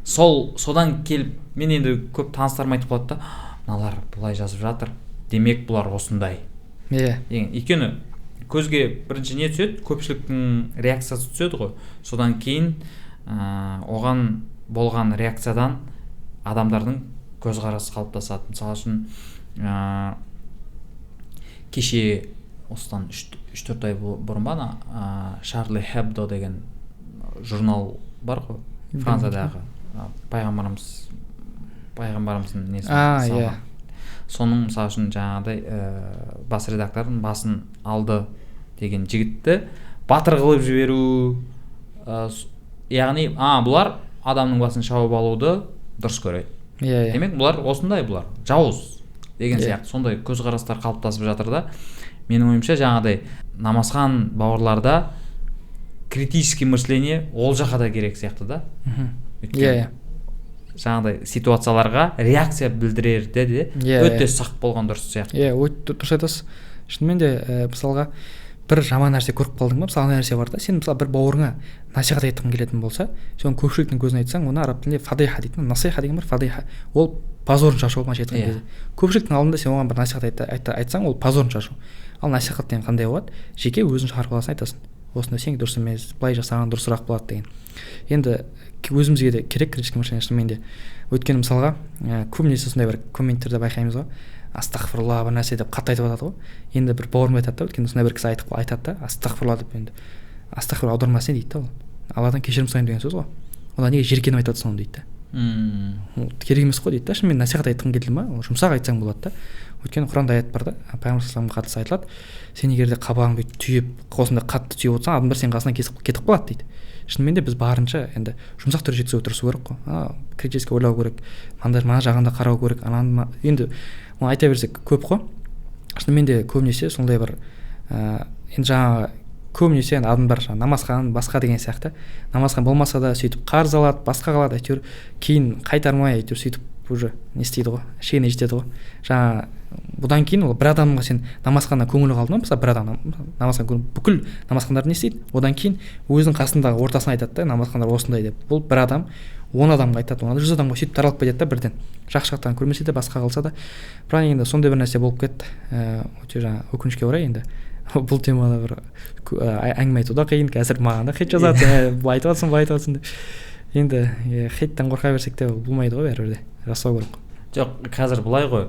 Сол содан келіп мен енді көп таныстарым айтып қалады да, мыналар бұлай жазып жатыр, демек бұлар осындай деген. Өйткені көзге бірінші не түседі? Көпшіліктің реакциясы түседі ғой. Содан кейін оған болған реакциядан адамдардың көзқарасы қалыптасады. Мысалы үшін, кеше, осыдан 3-4 ай бұрын ба, ана Шарли Хебдо деген журнал бар ғой, Франциядағы, пайғамбарымыздың несін салған. Соның, мысалы үшін, жаңағыдай бас редактордың басын алды деген жігітті батыр қылып жіберу, яғни бұлар адамның басын шауып алуды дұрыс көреді, иә иә демек бұлар осындай, бұлар жауыз деген сияқты сондай көзқарастар қалыптасып жатыр да. Менің ойымша, жаңағыдай намазхан бауырларда Критический мышление ол жаққа да керек сияқты да. Иә, иә. Жаңағыдай ситуацияларға реакция білдірерде де өте сақ болған дұрыс сияқты. Иә, өте дұрыс айтасыз. Шынымен де, мысалға, бір жаман нәрсе көріп қалдың ба, мысалы, ана нәрсе бар да, сен, мысалы, бір бауырыңа насихат айтқың келетін болса, сен оны көпшіліктің көзіне айтсаң, оны араб тілінде фадиха дейді. Насиха деген бар, фадиха ол позорын шашу былайша айтқан кезде. Көпшіліктің алдында сен оған бір насихат айтсаң, ол позорын шашу. Ал насихат деген қандай болады? Жеке өзің шығарып аласың, айтасың, осындай сен дұрыс емес, былай жасаған дұрысырақ болады деген. Енді өзімізге де керек критический мышление шынымен де. Өйткені, мысалға, көбінесе сондай бір комменттерде байқаймыз ғой, астағфирулла бір нәрсе деп қатты айтып жатады ғой. Енді бір бауырым айтады да, өйткені сондай бір кісі айтады да, астағфирулла деп. Енді астағфирулла аудармасы не дейді да, ол Алладан кешірім сұраймын деген сөз ғой, онда неге жиіркеніп айтып жатрсың оны дейді да. Ол керек емес қой дейді да. Шынымен насихат айтқың келді ма, ол жұмсақ айтсаң болады да. Өйткені Құранда аят бар да, пайғамбар саллаллаху қатысы айтылады, сен егер де қабағың бүйтіп түйіп, осындай қатты түйіп отырсаң, адамдар сенің қасынан кетіп қалады дейді. Шынымен де біз барынша енді жұмсақ түрде жеткізуге тырысу керек қой, критически ойлау керек, мынандай мына жағын да қарау керек, ананы енді оны айта берсек көп қой. Шынымен де көбінесе сондай бір енді жаңағы көбінесе енді адамдар жаңағы намазхан басқа деген сияқты, намазхан болмаса да сөйтіп қарыз алады, басқа қылады, әйтеуір кейін қайтармай, әйтеуір сөйтіп уже не істейді ғой, шегіне жетеді ғой. Жаңа бұдан кейін ол бір адамға сен намазханнан көңілі қалды ма, мысалы, бір адам намазхан, бүкіл намазхандар не істейді, одан кейін өзінің қасындағы ортасына айтады да, намазхандар осындай деп. Бұл бір адам 10 адамға айтады, 10 100 адамға, сөйтіп таралып кетеді да бірден. Жақсы жақтан көрмесе де, басқа қылса да. Бірақ енді сондай бір нәрсе болып кетті, өте жаңа өкінішке орай. Енді бұл темада бір әңгіме айту да қиын, қазір маған да хейт жазады, былай айтып жатрсың, былай айтып жатрсың деп. Енді хейттен қорқа берсек те болмайды ғой, бәрібір де жасау керек. Жоқ, қазір былай ғой,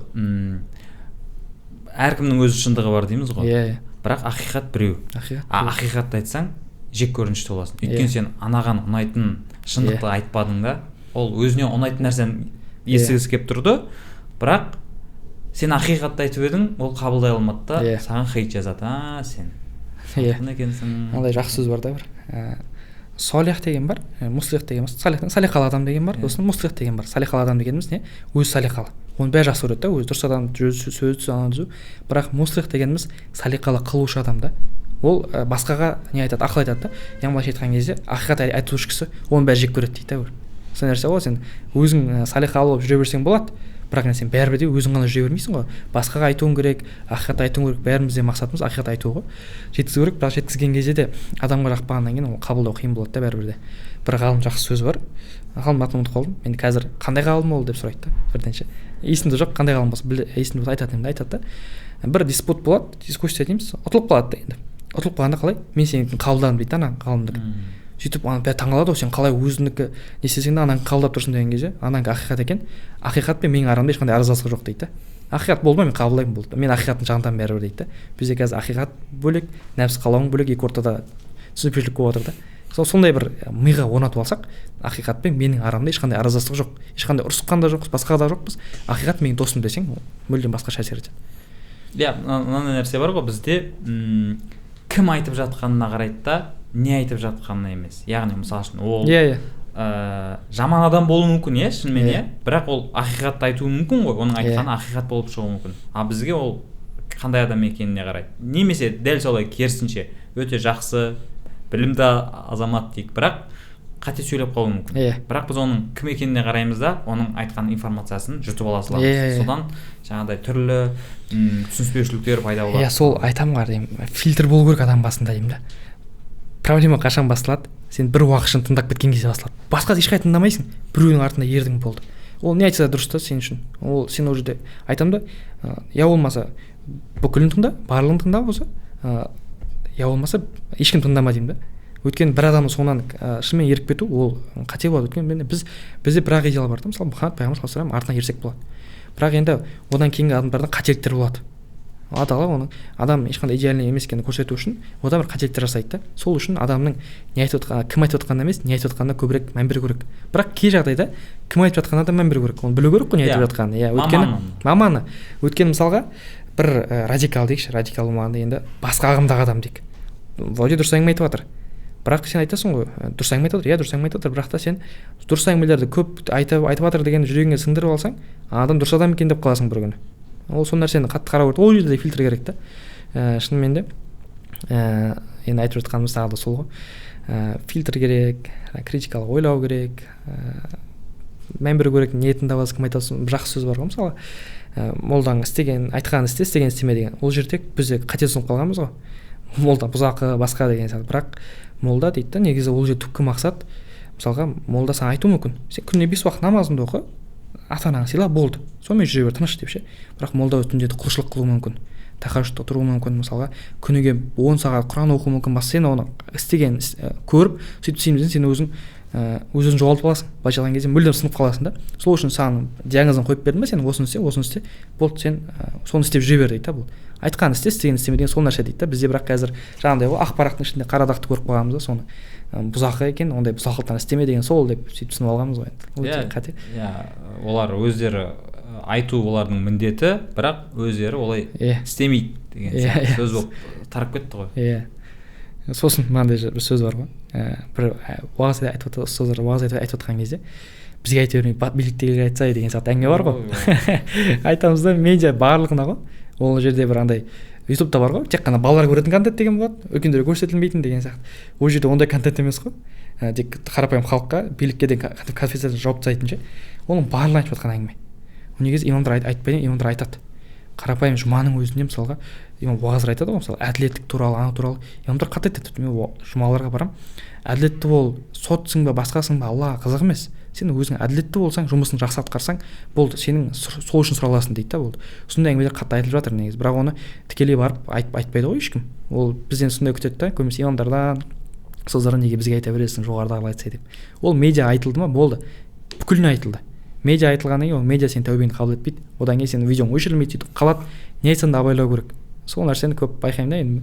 әркімнің өз шындығы бар дейміз ғой. Иә. Бірақ ақиқат біреу. Ақиқат. А ақиқатты айтсаң, жек көрінішті боласың. Өйткені сен анаған ұнайтын шындықты айтпадың да, ол өзіне ұнайтын нәрсені естігісі келіп тұрды, бірақ сен ақиқатты айтып едің, ол қабылдай алмады да, саған хейт жазады. А, сен екенсің. Мынандай жақсы сөз бар да бір. Солих деген бар, муслих деген бар. Салих, салиқалы адам деген бар, сосын муслих деген бар. Салиқалы адам дегеніміз не? Өзі салиқалы. Оны бәрі жақсы көреді да, өзі дұрыс адам, сөзі түзу, ана түзу. Бірақ муслих дегеніміз салиқалы қылушы адам да. Ол басқаға не айтады, ақыл айтады да. Яғни былайша айтқан кезде ақиқат айтушы кісі, оны бәрі жек көреді дейді да. Сондай нәрсе ғой, сен өзің салиқалы болып жүре берсең болады, бірақ енді сен бәрібір де өзің ғана жүре бермейсің ғой, басқаға айтуың керек, ақиқат айтуың керек. Бәрімізде мақсатымыз ақиқат айту ғой, жеткізу керек. Бірақ жеткізген кезде де адамға жақпағаннан кейін ол қабылдау қиын болады да бәрібір де. Бір ғалым жақсы сөзі бар, ғалымның атын ұмытып қалдым енді қазір, қандай ғалым ол деп сұрайды да бірден ше, есімде жоқ, қандай ғалым болса есімде болса айтатын едім да. Айтады да, бір диспут болады, дискуссия дейміз, ұтылып қалады да. Енді ұтылып қалғанда қалай, мен сенікін қабылдадым дейді да, ана ғалымдікі. Сөйтіп ана бәрі таңқалады ғой, сен қалай өзіңдікі не істесең де ананікі қабылдап тұрсың деген кезде, ананікі ақиқат екен, ақиқат пен менің арамда ешқандай араздастық жоқ дейді да. Ақиқат болды ма, мен қабылдаймын, болды, мен ақиқаттың жағындамын бәрібір дейді да. Бізде қазір ақиқат бөлек, нәпсі қалауың бөлек, екі ортада түсініспеушілік болып жатыр да. Сондай бір миға орнатып алсақ, ақиқат пен менің арамда ешқандай араздастық жоқ, ешқандай ұрысқан да жоқпыз, басқа да жоқпыз, ақиқат менің досым десең, мүлдем басқаша әсер етеді. Иә, мынандай нәрсе бар ғой бізде, кім айтып жатқанына қарайды да, не айтып жатқанына емес. Яғни мысалы үшін ол жаман адам болуы мүмкін, иә, шынымен, иә, бірақ ол ақиқатты айтуы мүмкін ғой, оның айтқаны ақиқат болып шығуы мүмкін. А бізге ол қандай адам екеніне қарайды. Немесе дәл солай керісінше, өте жақсы, білімді азамат дейік, бірақ қате сөйлеп қалуы мүмкін. Бірақ біз оның кім екеніне қараймыз да, оның айтқан информациясын жұтып ала саламыз. Содан жаңағыдай түрлі түсініспеушіліктер пайда болады. Иә, сол айтамын ғой деймін, фильтр болу керек адам басында деймін да. Проблема қашан басталады? Сен бір уақытшаны тыңдап кеткен кезде басталады. Басқа ешқай тыңдамайсың, біреудің артында ердің болды. Ол не айтса да дұрыс та сен үшін. Ол сен ол жерде айтамын да, я болмаса бүкілін тыңда, барлығын тыңда болса, я болмаса ешкім тыңдама деймін да. Өйткені бір адамның соңынан шынымен еріп кету ол қате болады. Өйткені бізде бір ақ идеал бар да, мысалы Мұхаммед пайғамбар саллаллаху алейхи вассалам артынан ерсек болады. Бірақ енді одан кейінгі адамдардан қателіктер болады. Алла тағала оның адам ешқандай идеальный емес екенін көрсету үшін одан бір қателіктер жасайды да. Сол үшін адамның не айтып жатқаны, кім айтып жатқанына емес, не айтып жатқанына көбірек мән беру керек. Бірақ кей жағдайда кім айтып жатқанына да мән беру керек. Оны білу керек қой не айтып жатқанын. Иә, өйткені маманы. Өйткені мысалға бір радикал дейікші, радикал болмағанда енді басқа ағымдағы адам дейік. Вроде дұрыс әңгіме айтып жатыр. Бірақ сен айтасың ғой, дұрыс әңгіме айтып жатыр, иә, дұрыс әңгіме айтып жатыр, бірақ та сен дұрыс әңгімелерді көп айтып жатыр деген жүрегіңе сіңдіріп алсаң, адам дұрыс адам екен деп қаласың бір күні. Ол сол нәрсені қатты қарау керек. Ол жерде фильтр керек та. Шынымен де, енді айтып жатқанымыз тағы да сол ғой. Фильтр керек, критикалық ойлау керек, мән беру керек, ниетін табасың, кім айтасың. Жақсы сөз бар ғой, мысалы, молдаң істеген, айтқанын істе, істеген істеме деген. Ол жерде бізде қате түсініп қалғанбыз ғой, молда бұзақы басқа деген сияқты. Бірақ молда дейді да, негізі ол жерде түпкі мақсат, мысалға, молда саған айтуы мүмкін: сен күніне 5 уақыт намазыңды оқы, ата анаңды сыйла, болды, сонымен жүре бер тыныш деп ше. Бірақ молда түнде құлшылық қылуы мүмкін, тахажжудта тұруы мүмкін, мысалға, күніге 10 сағат құран оқуы мүмкін. Бас сен оны істеген көріп, сөйтіп істеймін десең, сен өзің өз-өзіңді жоғалтып аласың. Былайша айтқан кезде мүлдем сынып қаласың да. Сол үшін саған диагнозын қойып бердім ба, сен осыны істе, осыны істе, болды, сен соны істеп жүре бер дейді да. Бұл айтқанын істе, істегенін істеме деген сол нәрсе дейді да. Бізде бірақ қазір жаңағыдай ғой, ақ парақтың ішінде қара дақты көріп қалғанбыз да, соны бұзақы екен, ондай бұзақылықтан істеме деген сол деп сөйтіп түсініп алғанбыз ғой енді. Өте қате. Иә, олар өздері айту олардың міндеті, бірақ өздері олай істемейді деген сияқты сөз болып тарап кетті ғой. Иә. Сосын мынандай бір сөз бар ғой, бір уағыз айтып жатыр, ұстаздар уағыз айтып жатқан кезде бізге айта бермей, биліктегілерге айтса деген сияқты әңгіме бар ғой. Айтамыз да, медиа барлығына ғой. Ол жерде бір андай ютубта бар ғой, тек қана балалар көретін контент деген болады, үлкендерге көрсетілмейтін деген сияқты. Ол жерде ондай контент емес қой, тек қарапайым халыққа, билікке деген конфессияны жауып тастайтын ше. Оның барлығын айтып жатқан әңгіме. Негізі имамдар айтпайды, имамдар айтады. Қарапайым жұманың өзінде, мысалға, имам уағыздар айтады ғой, мысалы, әділеттік туралы, ана туралы имамдар қатты айтады. Тіпті мен жұмаларға барамын, әділетті бол, сотсың ба, басқасың ба, Аллаға қызық емес, сен өзің әділетті болсаң, жұмысын жақсы атқарсаң болды, сенің сол үшін сұраласың дейді да, болды. Сондай әңгімелер қатты айтылып жатыр негізі, бірақ оны тікелей барып айтпайды ғой ешкім. Ол бізден сондай күтеді да, көбінесе имамдардан, ұстаздардан, неге бізге айта бересің, жоғарыдағылар айтса деп. Ол медиа айтылды ма, болды, бүкіліне айтылды. Медиа айтылғаннан кейін ол медиа сенің тәубеңді қабыл етпейді, одан кейін сенің видеоң өшірілмейді, сөйтіп қалады. Не айтсаң да абайлау керек. Сол нәрсені көп байқаймын да енді.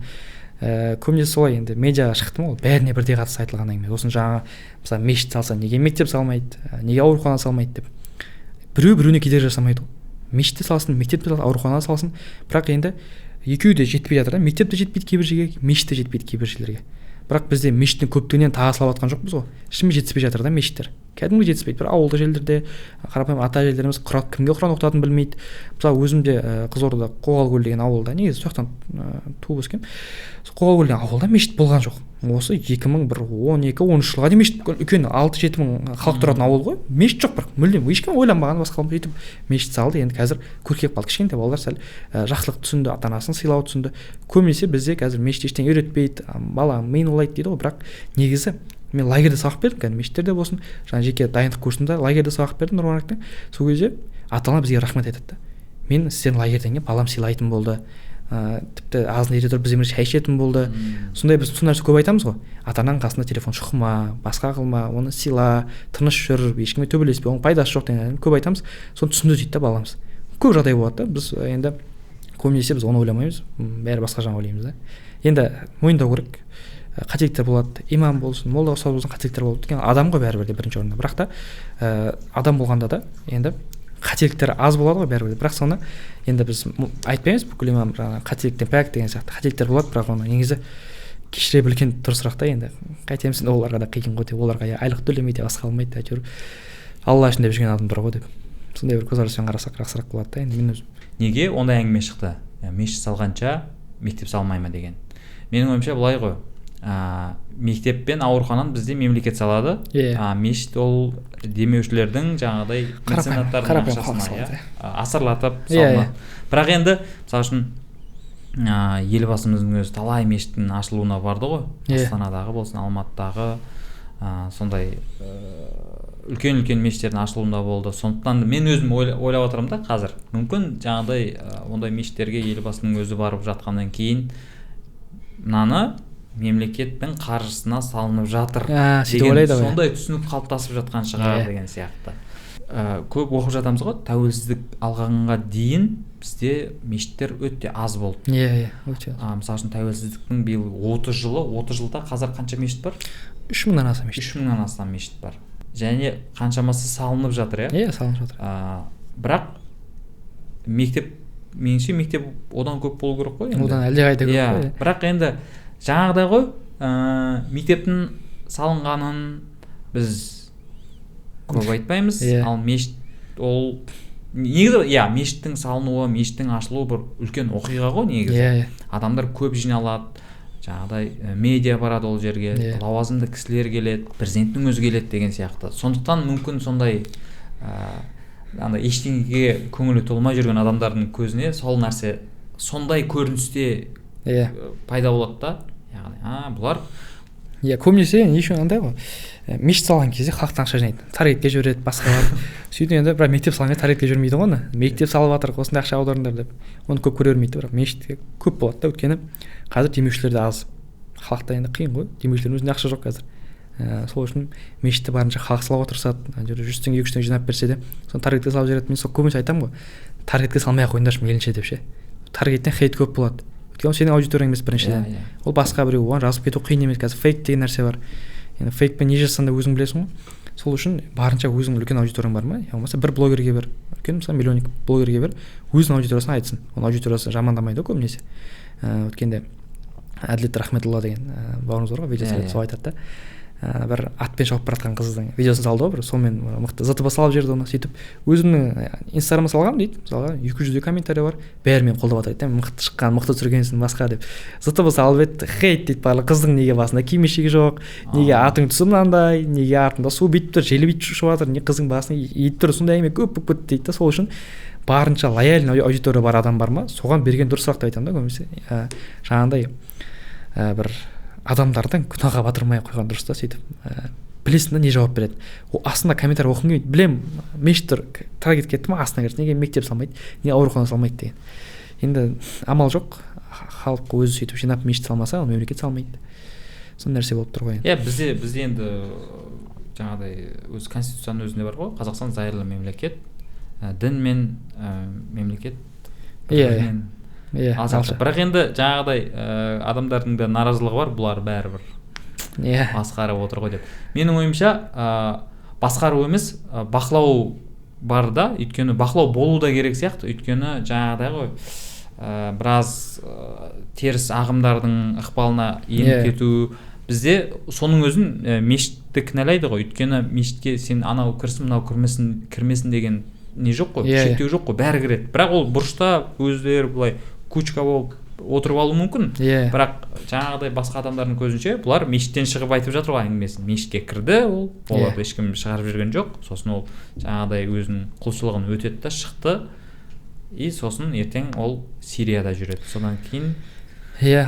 Көбінесе солай енді, медиаға шықты ма, ол бәріне бірдей қатысты айтылған әңгіме. Сосын жаңа, мысалы, мешіт салса неге мектеп салмайды, неге аурухана салмайды деп. Біреу біреуіне кедергі жасамайды ғой. Мешіт те салсын, мектеп те салсын, аурухана салсын. Бірақ енді екеуі де жетпей жатыр да, мектеп те жетпейді кейбір жерге, мешіт те жетпейді кейбір жерлерге. Бірақ бізде мешіттің көптігінен тағы салып жатқан жоқпыз ғой. Шынымен жетіспей жатыр да мешіттер. Кәдімгі жетіспейді. Бір ауылдық жерлерде қарапайым ата әжелеріміз кімге құран оқытатынын білмейді. Мысалы, өзім де Қызылордада Қоғалкөл деген ауылда, негізі сол жақтан туып өскенмін. Сол Қоғалкөл деген ауылда мешіт болған жоқ. Осы 2012-13 жылға дейін мешіт, үлкен 6-7 мың халық тұратын ауыл ғой. Мешіт жоқ бірақ, мүлдем ешкім ойланбаған, басқа қылмай сөйтіп мешіт салды. Енді қазір көркейіп қалды. Кішкентай балалар сәл жақсылық түсінді, ата анасын сыйлау түсінді. Көбінесе бізде қазір мешіт ештеңе үйретпейді, бала миын улайды дейді ғой. Бірақ негізі мен лагерьде сабақ бердім, кәдімгі мешіттерде болсын, жаңа жеке дайындық курсында лагерьде сабақ бердім Нұрмарактың. Сол кезде ата ана бізге рахмет айтады да. Мен сіздердің лагерьден кейін балам сыйлайтын болды, тіпті азын ерте тұрып бізбен шай ішетін болды. Сондай біз сол нәрсе көп айтамыз ғой. Ата ананың қасында телефон шұқыма, басқа қылма, оны сыйла, тыныш жүр, ешкіммен төбелеспе, оның пайдасы жоқ деген көп айтамыз. Соны түсінді дейді да баламыз. Көп жағдай болады да, біз енді көбінесе біз оны ойламаймыз, бәрі басқа жағын ойлаймыз да. Енді мойындау керек, қателіктер болады, имам болсын, молда ұстаз болсын, қателіктер болады. Өйткені адам ғой бәрібір де бірінші орында. Бірақ та адам болғанда да енді қателіктер аз болады ғой бәрібір де. Бірақ соны енді біз айтпаймыз, бүкіл имам жаңағы қателіктен пәк деген сияқты қателіктер болады, бірақ оны негізі кешіре білген дұрысырақ та енді. Қайтеміз енді, оларға да қиын ғой деп, оларға айлық төлемейді, басқа алмайды, әйтеуір Алла үшін деп жүрген адамдар ғой деп. Сондай бір көзқараспен қарасақ жақсырақ болады да енді мен өзім. Неге ондай әңгіме шықты? Мешіт салғанша мектеп салмай ма деген. Менің ойымша былай ғой. Мектеп пен аурухананы бізде мемлекет салады. Мешіт ол демеушілердің жаңағыдай меценаттардың қарапайым ақшасына, халық салады, иә, асырлатып Иә, салынады. иә. Бірақ енді, мысалы үшін, елбасымыздың өзі талай мешіттің ашылуына барды ғой. Иә. Астанадағы болсын, Алматыдағы, сондай, үлкен-үлкен мешіттердің ашылуында болды. Сондықтан мен өзім ойлап отырмын да қазір. Мүмкін жаңағыдай, ондай мешіттерге елбасының өзі барып жатқаннан кейін мынаны мемлекеттің қаржысына салынып жатыр Сөйтіп деген ойлайды ғой. сондай түсінік қалыптасып жатқан шығар Иә. деген сияқты. Көп оқып жатамыз ғой, тәуелсіздік алғанға дейін бізде мешіттер өте аз болды. Иә, иә, өте аз. Мысалы үшін, тәуелсіздіктің биыл 30 жылы, 30 жылда қазір қанша мешіт бар? 3 мыңнан аса мешіт. 3 мыңнан астам мешіт бар. Және қаншамасы салынып жатыр, иә? Иә, салынып жатыр. Бірақ мектеп, меніңше мектеп одан көп болу керек қой енді. Одан әлдеқайда көп Иә, қой, иә. бірақ енді жаңағыдай ғой, мектептің салынғанын біз көп айтпаймыз, Иә. ал мешіт ол негізі, иә, мешіттің салынуы, мешіттің ашылуы бір үлкен оқиға ғой негізі. Иә, иә. Адамдар көп жиналады, Жаңағыдай медиа барады ол жерге, лауазымды кісілер келеді, президенттің өзі келеді деген сияқты. Сондықтан мүмкін сондай андай ештеңеге көңілі толмай жүрген адамдардың көзіне сол нәрсе сондай көріністе пайда болады да. Яғни бұлар көбінесе не үшін андай ғой, мешіт салған кезде халықтан ақша жинайды, таргетке жібереді, басқа бар. Сөйтіп енді бірақ мектеп салған кезде таргетке жібермейді ғой оны. Мектеп салып жатыр, осындай ақша аударыңдар деп. Оны көп көре бермейді, бірақ мешітке көп болады да, өйткені қазір демеушілер де аз. Халықта енді қиын ғой, демеушілердің өзінде ақша жоқ қазір. Сол үшін мешітті барынша халық салуға тырысады. Ана жерде 100 теңге, 200 теңге жинап берсе де, соны таргетке салып жібереді. Мен сол көбінесе айтамын ғой, таргетке салмай ақ қойыңдаршы мейлінше деп ше. Таргеттен хейт көп болады. Өйткені ол сенің аудиторияң емес біріншіден. Ол басқа біреу, оған жазып кету қиын емес. Қазір фейк деген нәрсе бар. Енді фейкпен не жазсаң да өзің білесің ғой. Сол үшін барынша өзің үлкен аудиторияң бар ма, я болмаса бір блогерге бер, үлкен мысалы миллионник блогерге бер, өзінің аудиториясына айтсын. Оның аудиториясы жамандамайды ғой көбінесе. Өткенде Әділет Рахметулла деген бауырымыз бар ғой, видео сол айтады да, бір атпен шауып бара жатқан қыздың видеосын салды ғой бір, сонымен мықты ЗТБ салып жіберді оны. Сөйтіп өзімнің инстаграмыма салғанмын дейді, мысалға 200 комментарий бар, бәрі мені қолдап жатыр дейді, мықты шыққан, мықты түсіргенсің басқа деп. ЗТБ салып еді, хейт дейді барлығы, қыздың неге басында кимешегі жоқ, неге атың түсі мынандай, неге артында су бүйтіп тұр, желі бүйтіп ұшып жатыр, не қыздың басын иіп тұр, сондай әңгіме көп болып кетті дейді да. Сол үшін барынша лояльный аудитория бар адам бар ма, соған берген дұрысырақ деп айтамын да көбінесе. Жаңағындай бір адамдардың күнәға батырмай қойған дұрыс та. Сөйтіп білесің да не жауап береді. О, астында комментарий оқығым келмейді, білемін, мешіт тұр, таргет кетті ма, астына кіреді, неге мектеп салмайды, не аурухана салмайды деген. Енді амал жоқ, халық өзі сөйтіп жинап мешіт салмаса, ол мемлекет салмайды. Сондай нәрсе болып тұр ғой енді. Иә, бізде енді жаңағыдай өз конституцияның өзінде бар ғой, Қазақстан зайырлы мемлекет, дін мен мемлекет иә. Бірақ енді жаңағыдай адамдардың да наразылығы бар, бұлар бәрібір басқарып отыр ғой деп. Менің ойымша басқару емес, бақылау бар да, өйткені бақылау болу да керек сияқты, өйткені жаңағыдай ғой, біраз теріс ағымдардың ықпалына еніп кету. Бізде соның өзін мешітті кінәлайды ғой, өйткені мешітке сен анау кірсін, мынау кірмесін деген не жоқ қой, шектеу жоқ қой, бәрі кіреді. Бірақ ол бұрышта өздері былай кучка болып отырып алуы мүмкін. Бірақ жаңағыдай басқа адамдардың көзінше бұлар мешіттен шығып айтып жатыр ғой әңгімесін. Мешітке кірді ол, оларды ешкім шығарып жүрген жоқ. Сосын ол жаңағыдай өзінің құлшылығын өтеді да шықты. И сосын ертең ол Сирияда жүреді. Содан кейін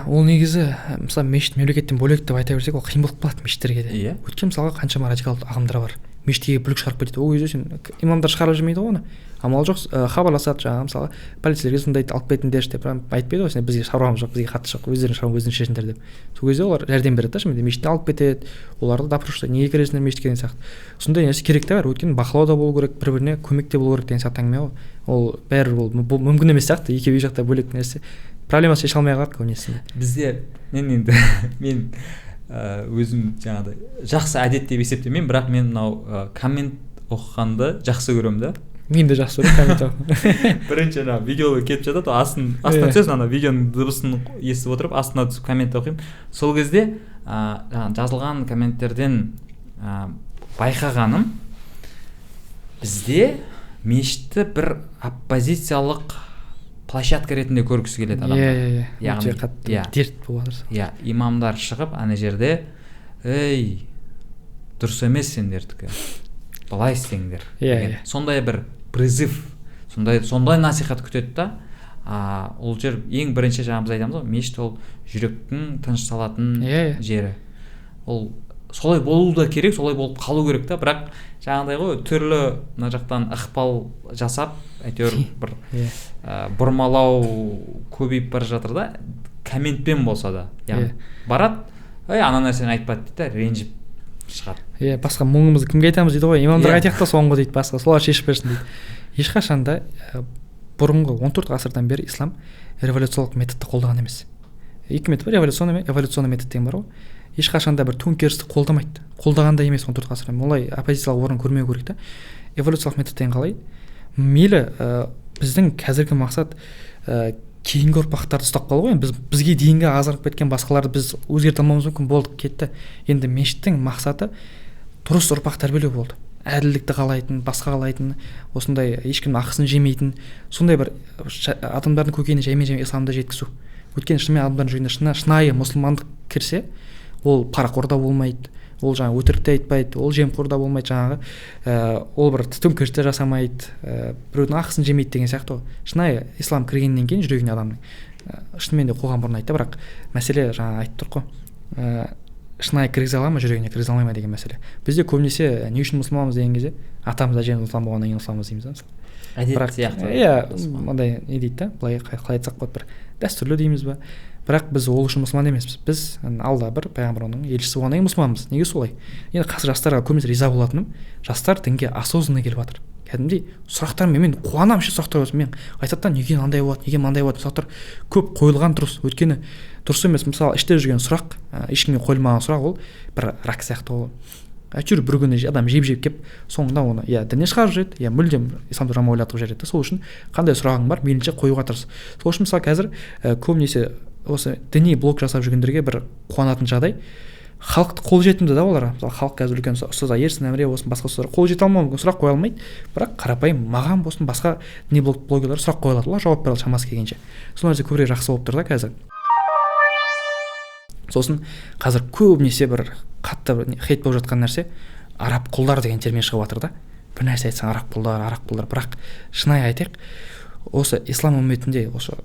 ол негізі мысалы мешіт мемлекеттен бөлек деп айта берсек, ол қиын болып қалады мешіттерге де. Өйткені мысалға қаншама радикалды ағымдар бар. Мешітке бүлік шығарып кетеді. Ол кезде сен имамдар шығарып жібермейді ғой оны. Амал жоқ, хабарласады жаңағы мысалы полицейлерге звондайды, алып кетіңдерші деп. Бірақ айтпайды ғой, сен бізге шаруамыз жоқ, бізге қатысы жоқ, өздерінің шаруаң өздерің шешіңдер деп. Сол кезде олар жәрдем береді да, шынымен мешіттен алып кетеді, оларды допростай, неге кіресіңдер мешітке деген сияқты. Сондай нәрсе керек те бар, өйткені бақылау да болу керек, бір-біріне көмек те болу керек деген сияқты әңгіме ғой. Ол бәрі ол бұл мүмкін емес сияқты, екеуі жақта бөлек нәрсе. Проблемасы шеше алмай қалады көбінесе. Бізде мен енді мен өзім жаңағыдай жақсы әдет деп есептемеймін, бірақ мен мынау коммент оқығанды жақсы көремін да. Мен де жақсы көремін коммент оқығанды. Бірінші ана видео кетіп жатады, астына түсесің, ана видеоның дыбысын естіп отырып астына түсіп коммент оқимын. Сол кезде жазылған комменттерден байқағаным, бізде мешітті бір оппозициялық площадка ретінде көргісі келеді адамдар. Иә. Өте қатты дерт болып жатыр. Иә, имамдар шығып ана жерде, ей, дұрыс емес сендердікі, былай істеңдер. Сондай бір призыв, сондай насихат күтеді да. Ол жер ең бірінші жаңа біз айтамыз ғой, мешіт ол жүректің тыныш салатын жері. Ол солай болу да керек, солай болып қалу керек та, бірақ жаңағыдай ғой, түрлі мына жақтан ықпал жасап, әйтеуір бір бұрмалау көбейіп бара жатыр да, комментпен болса да. Яғни барады, ей, ана нәрсені айтпады дейді да, ренжіп шығады. Басқа мұңымызды кімге айтамыз дейді ғой, имамдарға айтайық та соңғы дейді, басқа солар шешіп берсін дейді. Ешқашан да бұрынғы 14 ғасырдан бері ислам революциялық методты қолдаған емес. Екі метод бар, революционный, эволюционный метод деген бар ғой. Ешқашан да бір төңкерісті қолдамайды. Қолдаған да емес 14 ғасырдан. Олай оппозициялық орын көрмеу керек та. Эволюциялық метод деген қалай? Мейлі, біздің қазіргі мақсат кейінгі ұрпақтарды ұстап қалу ғой. Біз бізге дейінгі азғырып кеткен басқаларды біз өзгерте алмауымыз мүмкін, болды, кетті. Енді мешіттің мақсаты дұрыс ұрпақ тәрбиелеу болды. Әділдікті қалайтын, басқа қалайтын, осындай ешкімнің ақысын жемейтін, сондай бір адамдардың көкейіне жаймен-жаймен исламды жеткізу. Өйткені шынымен адамдардың жүрегіне шынайы мұсылмандық кірсе, ол парақор да болмайды, ол жаңағы өтірік те айтпайды, ол жемқор да болмайды, жаңағы ол бір төңкеріс те жасамайды, біреудің ақысын жемейді деген сияқты ғой. Шынайы ислам кіргеннен кейін жүрегіне адамның шынымен де қоғам бұрын айтты, бірақ мәселе жаңа айтып тұр ғой, шынайы кіргізе ала ма жүрегіне, кіргізе алмай ма деген мәселе. Бізде көбінесе не үшін мұсылманбыз деген кезде атамыз әжеміз мұсылман болғаннан кейін мұсылманбыз дейміз да, мысалы. Әдет сияқты. Иә, мындай не дейді да, былай қалай айтсақ болады, бір дәстүрлі дейміз ба. Бірақ біз ол үшін мұсылман емеспіз. Біз Алла бір пайғамбар, оның елшісі болғаннан кейін мұсылманбыз. Неге солай? Енді қазір жастарға көбінесе риза болатыным, жастар дінге осознанно келіп жатыр. Кәдімгідей сұрақтармен мен қуанамын ше, сұрақтар болса. Мен айтады да, неге мынандай болады, неге мынандай болады, сұрақтар көп қойылған дұрыс. Өйткені дұрыс емес, мысалы іште жүрген сұрақ, ешкімге қойылмаған сұрақ, ол бір рак сияқты ол. Әйтеуір бір күні адам жеп-жеп кеп, соңында оны я діннен шығарып жібереді, я мүлдем исламды жаман ойлатып жібереді. Сол үшін қандай сұрағың бар, мейлінше қоюға тырыс. Сол үшін мысалы қазір көбінесе осы діни блог жасап жүргендерге бір қуанатын жағдай, халықты қолжетімді да оларға. Мысалы халық қазір үлкен ұстаздар, Ерсін Әміре болсын, басқа ұстаздар қол жете алмауы мүмкін, сұрақ қоя алмайды. Бірақ қарапайым маған болсын, басқа діни блогерлер сұрақ қоя алады, олар жауап бере алады шамасы келгенше. Сол нәрсе көбірек жақсы болып тұр да қазір. Сосын қазір көбінесе бір қатты бір хейт болып жатқан нәрсе, араб құлдар деген термин шығып жатыр да. Бір нәрсе айтсаң араб құлдар, араб құлдар. Бірақ шынайы айтайық, осы ислам үмметінде осы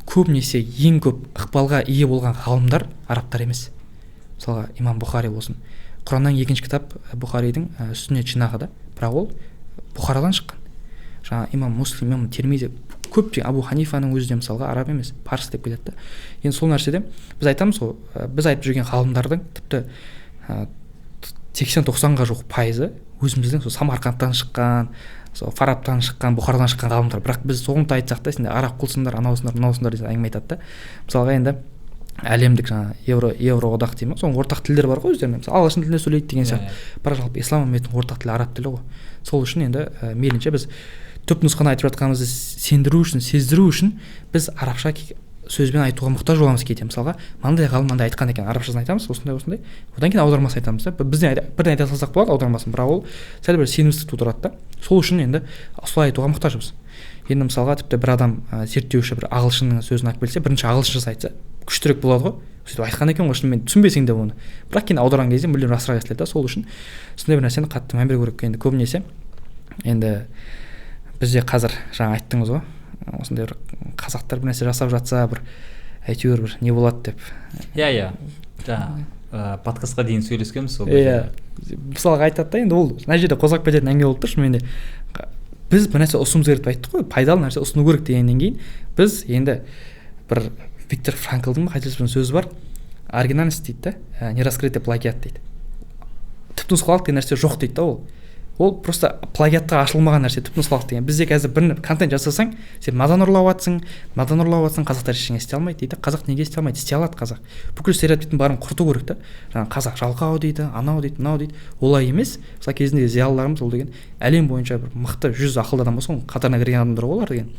көбінесе ең көп ықпалға ие болған ғалымдар арабтар емес. Мысалға имам Бұхари болсын, Құраннан екінші кітап Бұхаридің сүннет жинағы да, бірақ ол Бұхарадан шыққан. Жаңа имам Муслим, имам Тирмизи, көптеген Абу Ханифаның өзі де мысалға араб емес, парсы деп келеді да. Енді сол нәрседе біз айтамыз ғой, біз айтып жүрген ғалымдардың тіпті 80-90-ға жуық пайызы өзіміздің сол Самарқандтан шыққан, сол Фарабтан шыққан, Бұхарадан шыққан ғалымдар. Бірақ біз соны да айтсақ та, сендер араб құлсыңдар, анаусыңдар, мынаусыңдар деген әңгіме айтады да. Мысалға енді әлемдік жаңа евроодақ деймін, соның ортақ тілдері бар ғой өздерінің, мысалы ағылшын тілінде сөйлейді деген сияқты. Бірақ жалпы ислам үмметінің ортақ тілі араб тілі ғой. Сол үшін енді мейлінше біз түп нұсқаны айтып жатқанымызды сендіру үшін, сездіру үшін біз арабша сөзбен айтуға мұқтаж боламыз кейде. Мысалға мынандай ғалым мынандай айтқан екен, арабшасын айтамыз, осындай осындай, одан кейін аудармасын айтамыз да. Біз бірден айта салсақ болады аудармасын, бірақ ол сәл бір сенімсіздік тудырады да. Сол үшін енді солай айтуға мұқтажбыз. Енді мысалға тіпті бір адам зерттеуші бір ағылшынның сөзін алып келсе, бірінші ағылшыншасы айтса күштірек болады ғой, сөйтіп айтқан екен ғой, шынымен түсінбесең де оны, бірақ кейін аударған кезде мүлдем расырақ естіледі да. Сол үшін сондай бір нәрсені қатты мән беру керек. Енді көбінесе енді бізде қазір жаңа айттыңыз ғой, осындай бір қазақтар бір нәрсе жасап жатса, бір әйтеуір бір не болады деп. Иә, жаңа подкастқа дейін сөйлескенбіз сол. Иә, мысалға айтады да, енді ол мына жерде қозғап кететін әңгіме болып тұр. Шынымен де біз бір нәрсе ұсынуымыз керек деп айттық қой, пайдалы нәрсе ұсыну керек дегеннен кейін біз енді бір Виктор Франклдың ба қателеспесем сөзі бар, оригинальность дейді да, нераскрытый плагиат дейді. Түпнұсқалық деген нәрсе жоқ дейді да ол. Ол просто плагиатқа ашылмаған нәрсе түпнұсқалық деген. Бізде қазір бір контент жасасаң, сен мынадан ұрлап жатсың, мынадан ұрлап жатсың, қазақтар ештеңе істей алмайды дейді. Қазақ неге істей алмайды? Істей алады қазақ. Бүкіл стереотиптің барын құрту керек та. Жаңағы қазақ жалқау дейді, анау дейді, мынау дейді. Олай емес. Мысалы кезінде зиялыларымыз ол деген әлем бойынша бір мықты 100 ақылды адам болса, оның қатарына кірген адамдар ғой олар деген.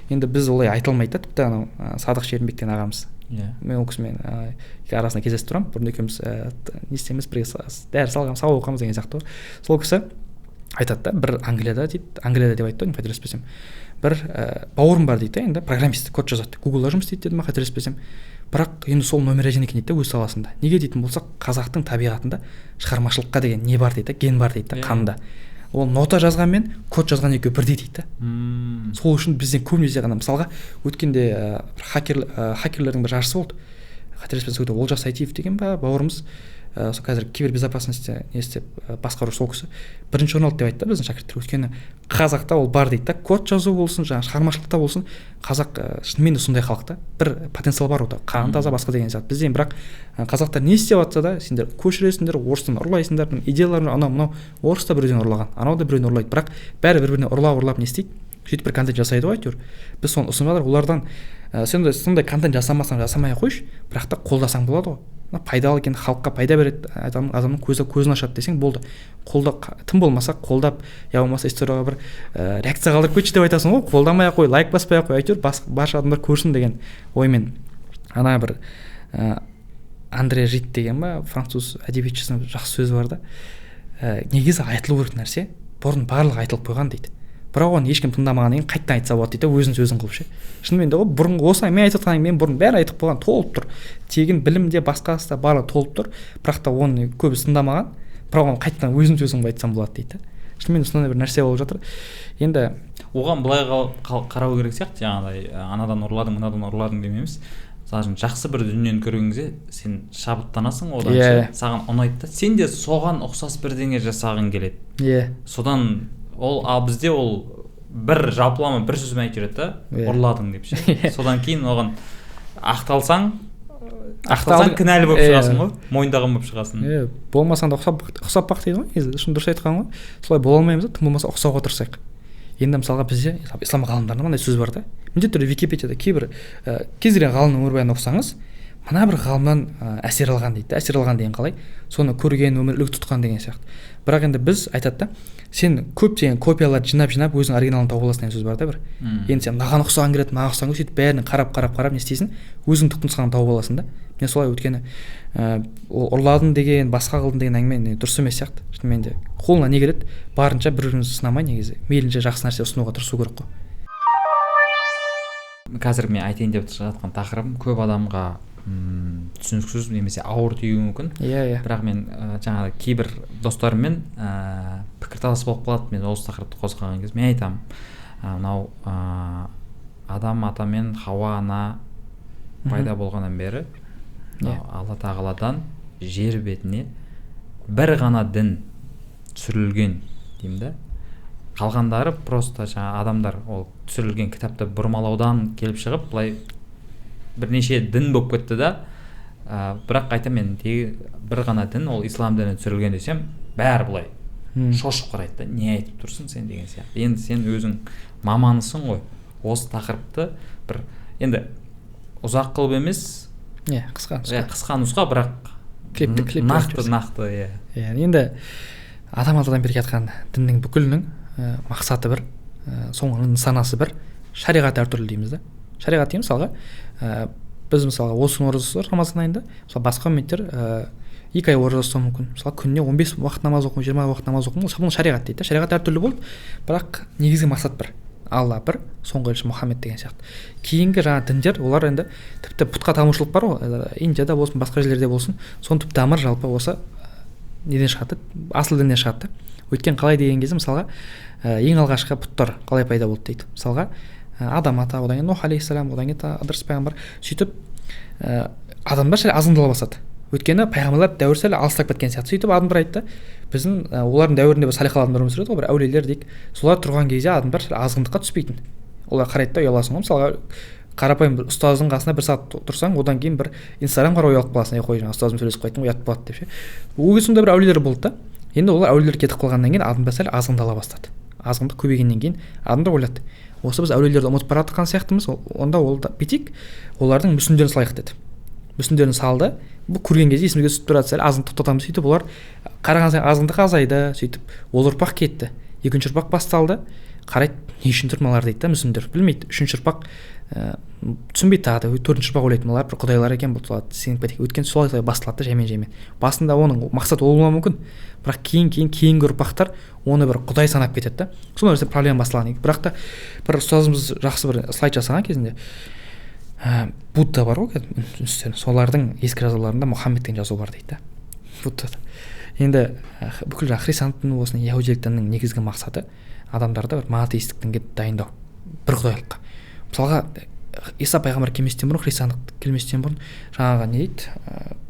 Енді біз олай айта алмайды да, тіпті анау Садық Шерімбек деген ағамыз. Иә. Мен ол кісімен арасында кездесіп тұрамын. Бұрын екеуміз не істейміз, бірге дәріс алғанбыз, сабақ оқығанбыз деген сияқты ғой. Сол кісі айтады да, бір Англияда дейді, Англияда деп айтты ғой, қателеспесем. Бір бауырым бар дейді да, енді программист, код жазады, Гуглда жұмыс істейді деді ма, қателеспесем. Бірақ енді сол номер один екен дейді да өз саласында. Неге дейтін болсақ, қазақтың табиғатында шығармашылыққа деген не бар дейді да, ген бар дейді да, қанында. Ол нота жазған мен код жазған екеуі бірдей дейді да. Сол үшін бізден көбінесе ғана, мысалға өткенде бір хакерлердің бір жарысы болды, қателеспесем Олжас Сайтиев деген ба бауырымыз, сол қазір кибербезопасность не істеп басқарушы сол кісі бірінші орын алды деп айтты біздің шәкірттер. Өйткені қазақта ол бар дейді да, код жазу болсын, жаңағы шығармашылықта болсын, қазақ шынымен де сондай халық та, бір потенциал бар онда, қан таза басқа деген сияқты. Бізден бірақ қазақтар не істеп жатса да, сендер көшіресіңдер, орыстан ұрлайсыңдар, идеяларын анау мынау, орыс та біреуден ұрлаған, анау да біреуден ұрлайды, бірақ бәрі бір біріне ұрлап ұрлап не істейді, сөйтіп бір контент жасайды ғой әйтеуір. Біз соны ұсынып жатыр, олардан сондай контент жасамасаң жасамай ақ қойшы, бірақ та қолдасаң болады ғой. Пайдалы екен, халыққа пайда береді, адамның көзін ашады десең болды. Қолда, тым болмаса қолдап, я болмаса историяға бір реакция қалдырып кетші деп айтасың ғой, қолдамай ақ қой, лайк баспай ақ қой, әйтеуір барша адамдар көрсін деген оймен. Ана бір Андре Жид деген ба, француз әдебиетшісінің жақсы сөзі бар да, негізі айтылу керек нәрсе бұрын барлығы айтылып қойған дейді. Бірақ оны ешкім тыңдамағаннан кейін қайтадан айтса болады дейді, өзін сөзін қылып ше. Шынымен де ғой, бұрынғы осы мен айтып отқан әңгімені бұрын бәрі айтып қойған, толып тұр. Тегін білім де басқасы да барлығы толып тұр. Бірақ та оны көбісі тыңдамаған. Бірақ оны қайтадан өзін сөзін қылып айтсам болады дейді. Шынымен сондай бір нәрсе болып жатыр. Енді оған былай қарау керек сияқты, жаңағыдай анадан ұрладың, мынадан ұрладың демейміз. Мысалы үшін жақсы бір дүниені көрген кезде сен шабыттанасың одан, yeah. Саған ұнайды да, сен де соған ұқсас бірдеңе жасағың келеді. Иә. Содан ол, ал бізде ол бір жалпылама бір сөзбен айтып жібереді да, ұрладың деп ше. Содан кейін оған ақталсаң кінәлі болып шығасың ғой, мойындаған болып шығасың. Иә, болмасаң да ұқсап бақ дейді ғой негізі. Шын дұрыс айтқан ғой. Солай бола алмаймыз да, тым болмаса ұқсауға тырысайық. Енді мысалға бізде ислам ғалымдарында мынандай сөз бар да. Міндетті түрде Википедияда кейбір кез келген ғалымның өмірбаянын оқысаңыз, мына бір ғалымнан әсер алған дейді. Әсер алған деген қалай? Соны көрген, өмір үлгі тұтқан деген сияқты. Бірақ енді біз айтады да, сен көптеген копияларды жинап-жинап өзің оригиналын тауып аласың деген сөз бар да бір. Енді сен мынаған ұқсаған келеді, мынаған ұқсаған келеді, сөйтіп бәрін қарап не істейсің, өзің түпнұсқаны тауып аласың да. Мен солай, өйткені ол ұрладым деген, басқа қылдым деген әңгіме дұрыс емес сияқты. Шынымен де қолына не келеді, барынша бір-бірімізді сынамай негізі мейлінше жақсы нәрсе ұсынуға тырысу керек қой. Қазір мен айтайын деп жатқан тақырыбым көп адамға түсініксіз немесе ауыр тиюі мүмкін. Иә. Бірақ мен жаңағы кейбір достарыммен пікірталас болып қалады. Мен осы тақырыпты қозғаған кезде мен айтамын, мынау Адам ата мен Хауа ана пайда болғаннан бері Алла тағаладан жер бетіне бір ғана дін түсірілген деймін да. Қалғандары просто жаңа адамдар ол түсірілген кітапты бұрмалаудан келіп шығып былай бірнеше дін болып кетті да. Бірақ айтамын, мен бір ғана дін, ол ислам діні түсірілген десем, бәрі былай шошып қарайды да, не айтып тұрсың сен деген сияқты. Енді сен өзің маманысың ғой, осы тақырыпты бір енді ұзақ қылып емес, қысқа нұсқа. Қысқа нұсқа, бірақ клип нақты, иә. Енді адам атадан бері келе діннің бүкілінің мақсаты бір, соңғы нысанасы бір, шариғат әртүрлі дейміз да. Шариғат дейміз, мысалға, біз мысалға осы күн ораза ұстап Рамазан айында, мысалы басқа үмметтер 2 ай ораза ұстауы мүмкін. Мысалы күніне 15 уақыт намаз оқу, 20 уақыт намаз оқу, бұл шариғат дейді. Шариғат әртүрлі болды, бірақ негізгі мақсат бір. Алла бір, соңғы елші Мұхаммед деген сияқты. Кейінгі жаңа діндер, олар енді тіпті пұтқа табынушылық бар ғой, Индияда болсын, басқа жерлерде болсын, соның түп тамыры жалпы осы неден шығады, асыл діннен шығады. Өйткені қалай деген кезде, мысалға, ең алғашқы пұттар қалай пайда болды дейді. Мысалға, Адам ата, одан кейін Нух алейхиссалам, одан кейін Ыдырыс пайғамбар. Сөйтіп адамдар сәл азғындала бастады. Өйткені пайғамбарлар дәуірі сәл алыстап кеткен сияқты. Сөйтіп адамдар айтты, біздің олардың дәуірінде бір салиқалы адамдар өмір сүреді ғой, бір әулиелер дейік. Солар тұрған кезде адамдар сәл азғындыққа түспейтін. Олар қарайды да ұяласың ғой. Мысалға, қарапайым бір ұстаздың қасында бір сағат тұрсаң, одан кейін бір Инстаграм қарап ұялып қаласың. Ей қой, жаңа ұстазым сөйлесіп қойдым, ұят болады деп ше. Ол кезде сондай бір әулиелер болды да. Енді олар әулиелер кетіп қалғаннан кейін адамдар сәл азғындала бастады. Азғындық көбейгеннен кейін адамдар ойлады, осы біз әулиелерді ұмытып бара жатқан сияқтымыз, онда ол да бүйтейік, олардың мүсіндерін салайық деді. Мүсіндерін салды. Бұл көрген кезде есімізге түсіп тұрады, сәл азғындық тоқтатамыз. Сөйтіп олар қараған сайын азғындық азайды, сөйтіп ол ұрпақ кетті. Екінші ұрпақ басталды. Қарайды, не үшін тұр мыналар дейді да, мүсіндер. Білмейді. Үшінші ұрпақ түсінбейді тағы да. Төртінші ұрпақ ойлайды, мыналар бір құдайлар екен, бұл солар сеніп кетейік. Өйткені солай солай басталады да, жаймен-жаймен. Басында оның мақсаты ол болмауы мүмкін, бірақ кейінгі ұрпақтар оны бір құдай санап кетеді да. Сол нәрсе проблема басталған. Бірақ та бір ұстазымыз жақсы бір слайд жасаған кезінде, Будда бар ғой, үндістер, солардың ескі жазуларында Мұхаммед деген жазу бар дейді да. Буддада. Енді бүкіл жаңағы христиан діні болсын, яһудилік діннің негізгі мақсаты адамдарды бір монотеистік дінге дайындау, бір құдайлыққа. Мысалға, Иса пайғамбар келместен бұрын, христиандық келместен бұрын жаңағы не дейді,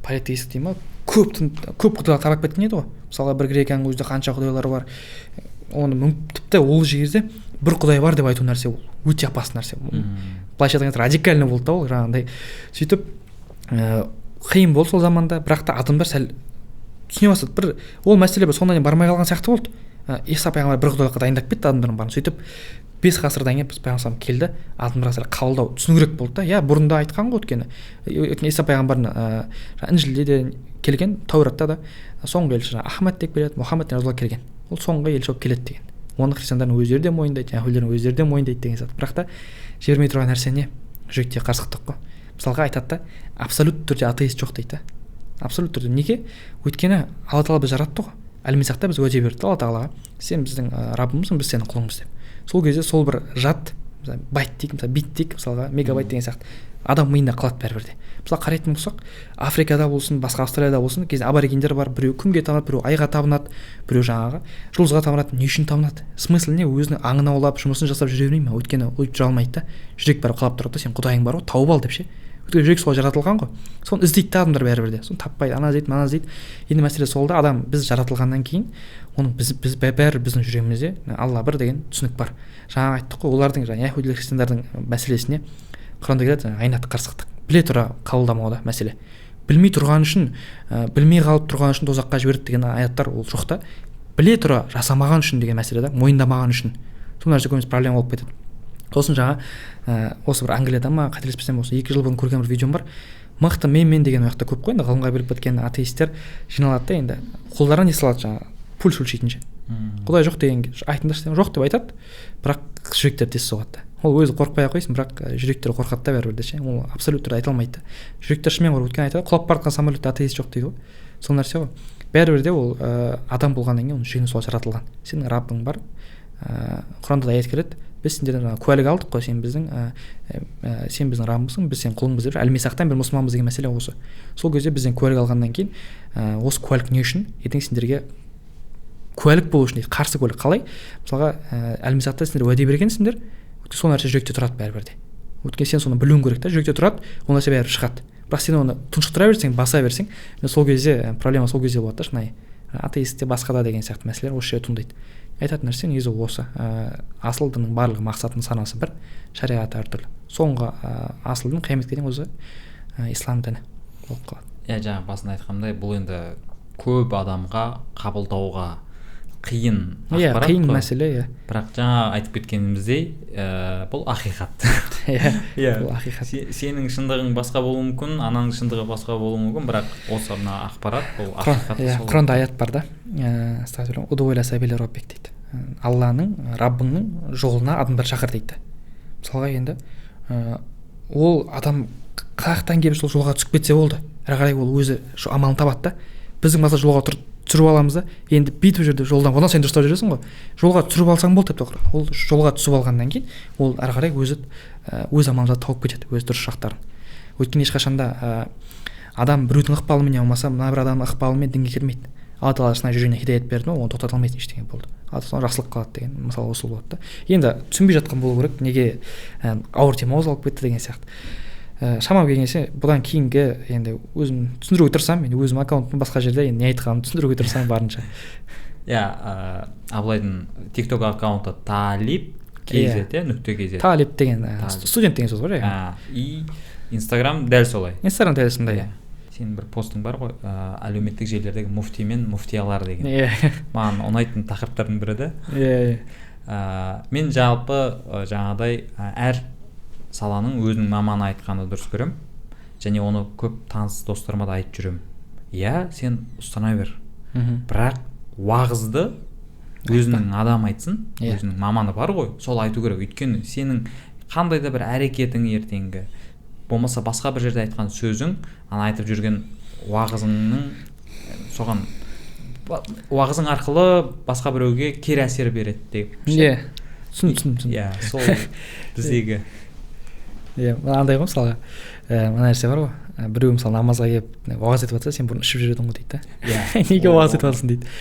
политеистік дей ма, көп құдайлар тарап кеткен еді ғой. Мысалға, бір Грекияның өзінде қанша құдайлар бар. Оны тіпті ол жерде бір құдай бар деп айту нәрсе ол өте опасный нәрсе. Былайша айтқанда радикальный болды да ол жаңағындай. Сөйтіп қиын болды сол заманда, бірақ та адамдар сәл түсіне бастады. Бір ол мәселе бір соңына дейін бармай қалған сияқты болды. Иса пайғамбар бір құдайлыққа дайындап кетті адамдардың барын. Сөйтіп 5 ғасырдан кейін біз пайғамбар келді, адамдарға сәл қабылдау түсіну керек болды да. Иә, бұрында айтқан ғой, өйткені Иса пайғамбардың Інжілде де келген, Тауратта да соңғы елші Ахмад деп келеді, Мұхаммед деген жазулар келген. Ол соңғы елші болып келеді деген. Оны христиандардың өздері де мойындайды, яһудилердің өздері де мойындайды деген сияқты. Бірақ та жібермей тұрған нәрсе не? Жүректе қарсылық қой. Мысалға айтады да, абсолют түрде атеист жоқ дейді да. Абсолют түрде. Неге? Өйткені Алла тағала бізді жаратты ғой. Әлемсақта біз уәде берді Алла тағалаға. Сен біздің Раббымызсың, біз сенің құлыңбыз деп. Сол кезде сол бір жад, мысалы байт дейік, мысалы бит дейік, мысалға мегабайт деген сияқты, адам миында қалады бәрібір де. Мысалы қарайтын болсақ, Африкада болсын, басқа Австралияда болсын, кезде аборигендер бар, біреу күнге табынады, біреу айға табынады, біреу жаңағы жұлдызға табынады. Не үшін табынады? Смысл не? Өзінің аңын аулап, жұмысын жасап жүре бермей ма? Өйткені өйтіп жүре алмайды да. Жүрек барып қалап тұрады да, сен құдайың бар ғой, тауып ал деп ше. Өйткені жүрек солай жаратылған ғой. Соны іздейді да адамдар бәрібір де. Соны таппайды, ана іздейді, мына іздейді. Енді мәселе сол да, адам біз жаратылғаннан кейін оның біз бәрі біздің жүрегімізде Алла бір деген түсінік бар. Жаңа айттық қой, олардың жаңа яһудилер, христиандардың мәселесіне Құранда келеді, айнат қырсықтық, біле тұра қабылдамауда мәселе. Білмей тұрған үшін, білмей қалып тұрған үшін тозаққа жіберді деген аяттар ол жоқ та. Біле тұра жасамаған үшін деген мәселе да, мойындамаған үшін. Сол нәрсе көбінесе проблема болып кетеді. Сосын жаңа осы бір Англияда ма, қателеспесем, осы 2 жыл бұрын көрген бір видеом бар. Мықты мен деген ол жақта көп қой енді, ғылымға беріп кеткен атеисттер жиналады да, енді қолдарына не салады, жаңағы пульс өлшейтін ше. Құдай жоқ деген айтыңдаршы, жоқ деп айтады, бірақ жүректері тез соғады да. Ол өзі қорықпай ақ қойсын, бірақ жүректері қорқады да бәрібір де ше. Ол абсолют түрде айта алмайды да. Жүректер шынымен қорқады. Өйткені айтады, құлап бара жатқан самолетте атеист жоқ дейді ғой. Сол нәрсе ғой. Бәрібір де ол адам болғаннан кейін оның жүрегі солай жаратылған. Сенің Раббың бар. Құранда да аят келеді. Біз сендерден жаңағы куәлік алдық қой, сен біздің сен біздің Раббымсың, біз сенің құлыңбыз деп. Әлмисақтан бір мұсылманбыз деген мәселе осы. Сол кезде бізден куәлік алғаннан кейін осы куәлік не үшін? Ертең сендерге куәлік болу үшін дейді, қарсы куәлік. Қалай? Мысалға, әлмисақта сендер уәде бергенсіңдер, сол нәрсе жүректе тұрады бәрібір де. Өйткені сен соны білуің керек та, жүректе тұрады, ол нәрсе бәрібір шығады. Бірақ сен оны тұншықтыра берсең, баса берсең, сол кезде проблема сол кезде болады да, шынайы. Атеист те басқа да деген сияқты мәселелер осы жерде туындайды. Айтатын нәрсе негізі осы. Асыл діннің барлығы мақсатының санасы бір, шариғаты әртүрлі. Соңғы асыл дін қияметке дейін осы ислам діні болып қалады. Иә, жаңа басында айтқандай, бұл енді көп адамға қабылдауға қиын ақпарат. Иә, қиын мәселе, иә. Бірақ жаңа айтып кеткеніміздей, бұл ақиқат. Иә, бұл ақиқат. Сенің шындығың басқа болуы мүмкін, ананың шындығы басқа болуы мүмкін, бірақ осы мына ақпарат бұл ақиқат. Иә, Құранда аят бар да. Дейді. Алланың, Раббыңның жолына адамдар шақыр дейді. Мысалға енді ол адам қаяқтан келіп сол жолға түсіп кетсе болды. Әрі қарай ол өзі амалын табады да. Біздің басқа жолға түсіріп аламыз да, енді бүйтіп жерде жолдан одан сайын дұрыстап жүресің ғой. Жолға түсіріп алсаң болды деп тұр. Ол жолға түсіп алғаннан кейін ол әрі қарай өзі өз амалын тауып кетеді, өз дұрыс жақтарын. Өйткені ешқашан да адам біреудің ықпалымен, болмаса мына бір адамның ықпалымен дінге келмейді. Алла тағала шынайы жүрегіне хидаят берді ме, оны тоқтата алмайсың, ештеңе болды. Алла тағала жақсылық қалады деген мысал осы болады да. Енді түсінбей жатқан болу керек, неге ауыр тема қозғалып кетті деген сияқты. Шамам келгенше бұдан кейінгі енді өзім түсіндіруге тырысамын, енді өзім аккаунтым басқа жерде енді не айтқанымды түсіндіруге тырысамын барынша. Иә, Абылайдың TikTok аккаунты Талип KZ, нүкте KZ. Талип деген студент деген сөз ғой, иә. И Instagram дәл солай. Instagram дәл сондай. Иә. Сенің бір постың бар ғой, әлеуметтік желілердегі муфти мен муфтиялар деген. Иә. Маған ұнайтын тақырыптардың бірі де. Иә. Мен жалпы жаңағыдай әр саланың өзінің маманы айтқанды дұрыс көремін. Және оны көп таныс достарыма да айтып жүремін. Иә, сен ұстана бер. Бірақ уағызды өзінің адам айтсын, өзінің маманы бар ғой, сол айту керек. Өйткені сенің қандай да бір әрекетің ертеңгі, болмаса басқа бір жерде айтқан сөзің, ана айтып жүрген уағызыңның соған уағызың арқылы басқа біреуге кері әсер береді деп. Иә, түсіндім. Иә, сол біздегі. Иә, мынандай ғой, мысалға, мына нәрсе бар ғой, біреу мысалы намазға келіп уағыз айтып жатса, сен бұрын ішіп жүр едің ғой дейді да. Иә. Неге уағыз айтып жатрсың дейді.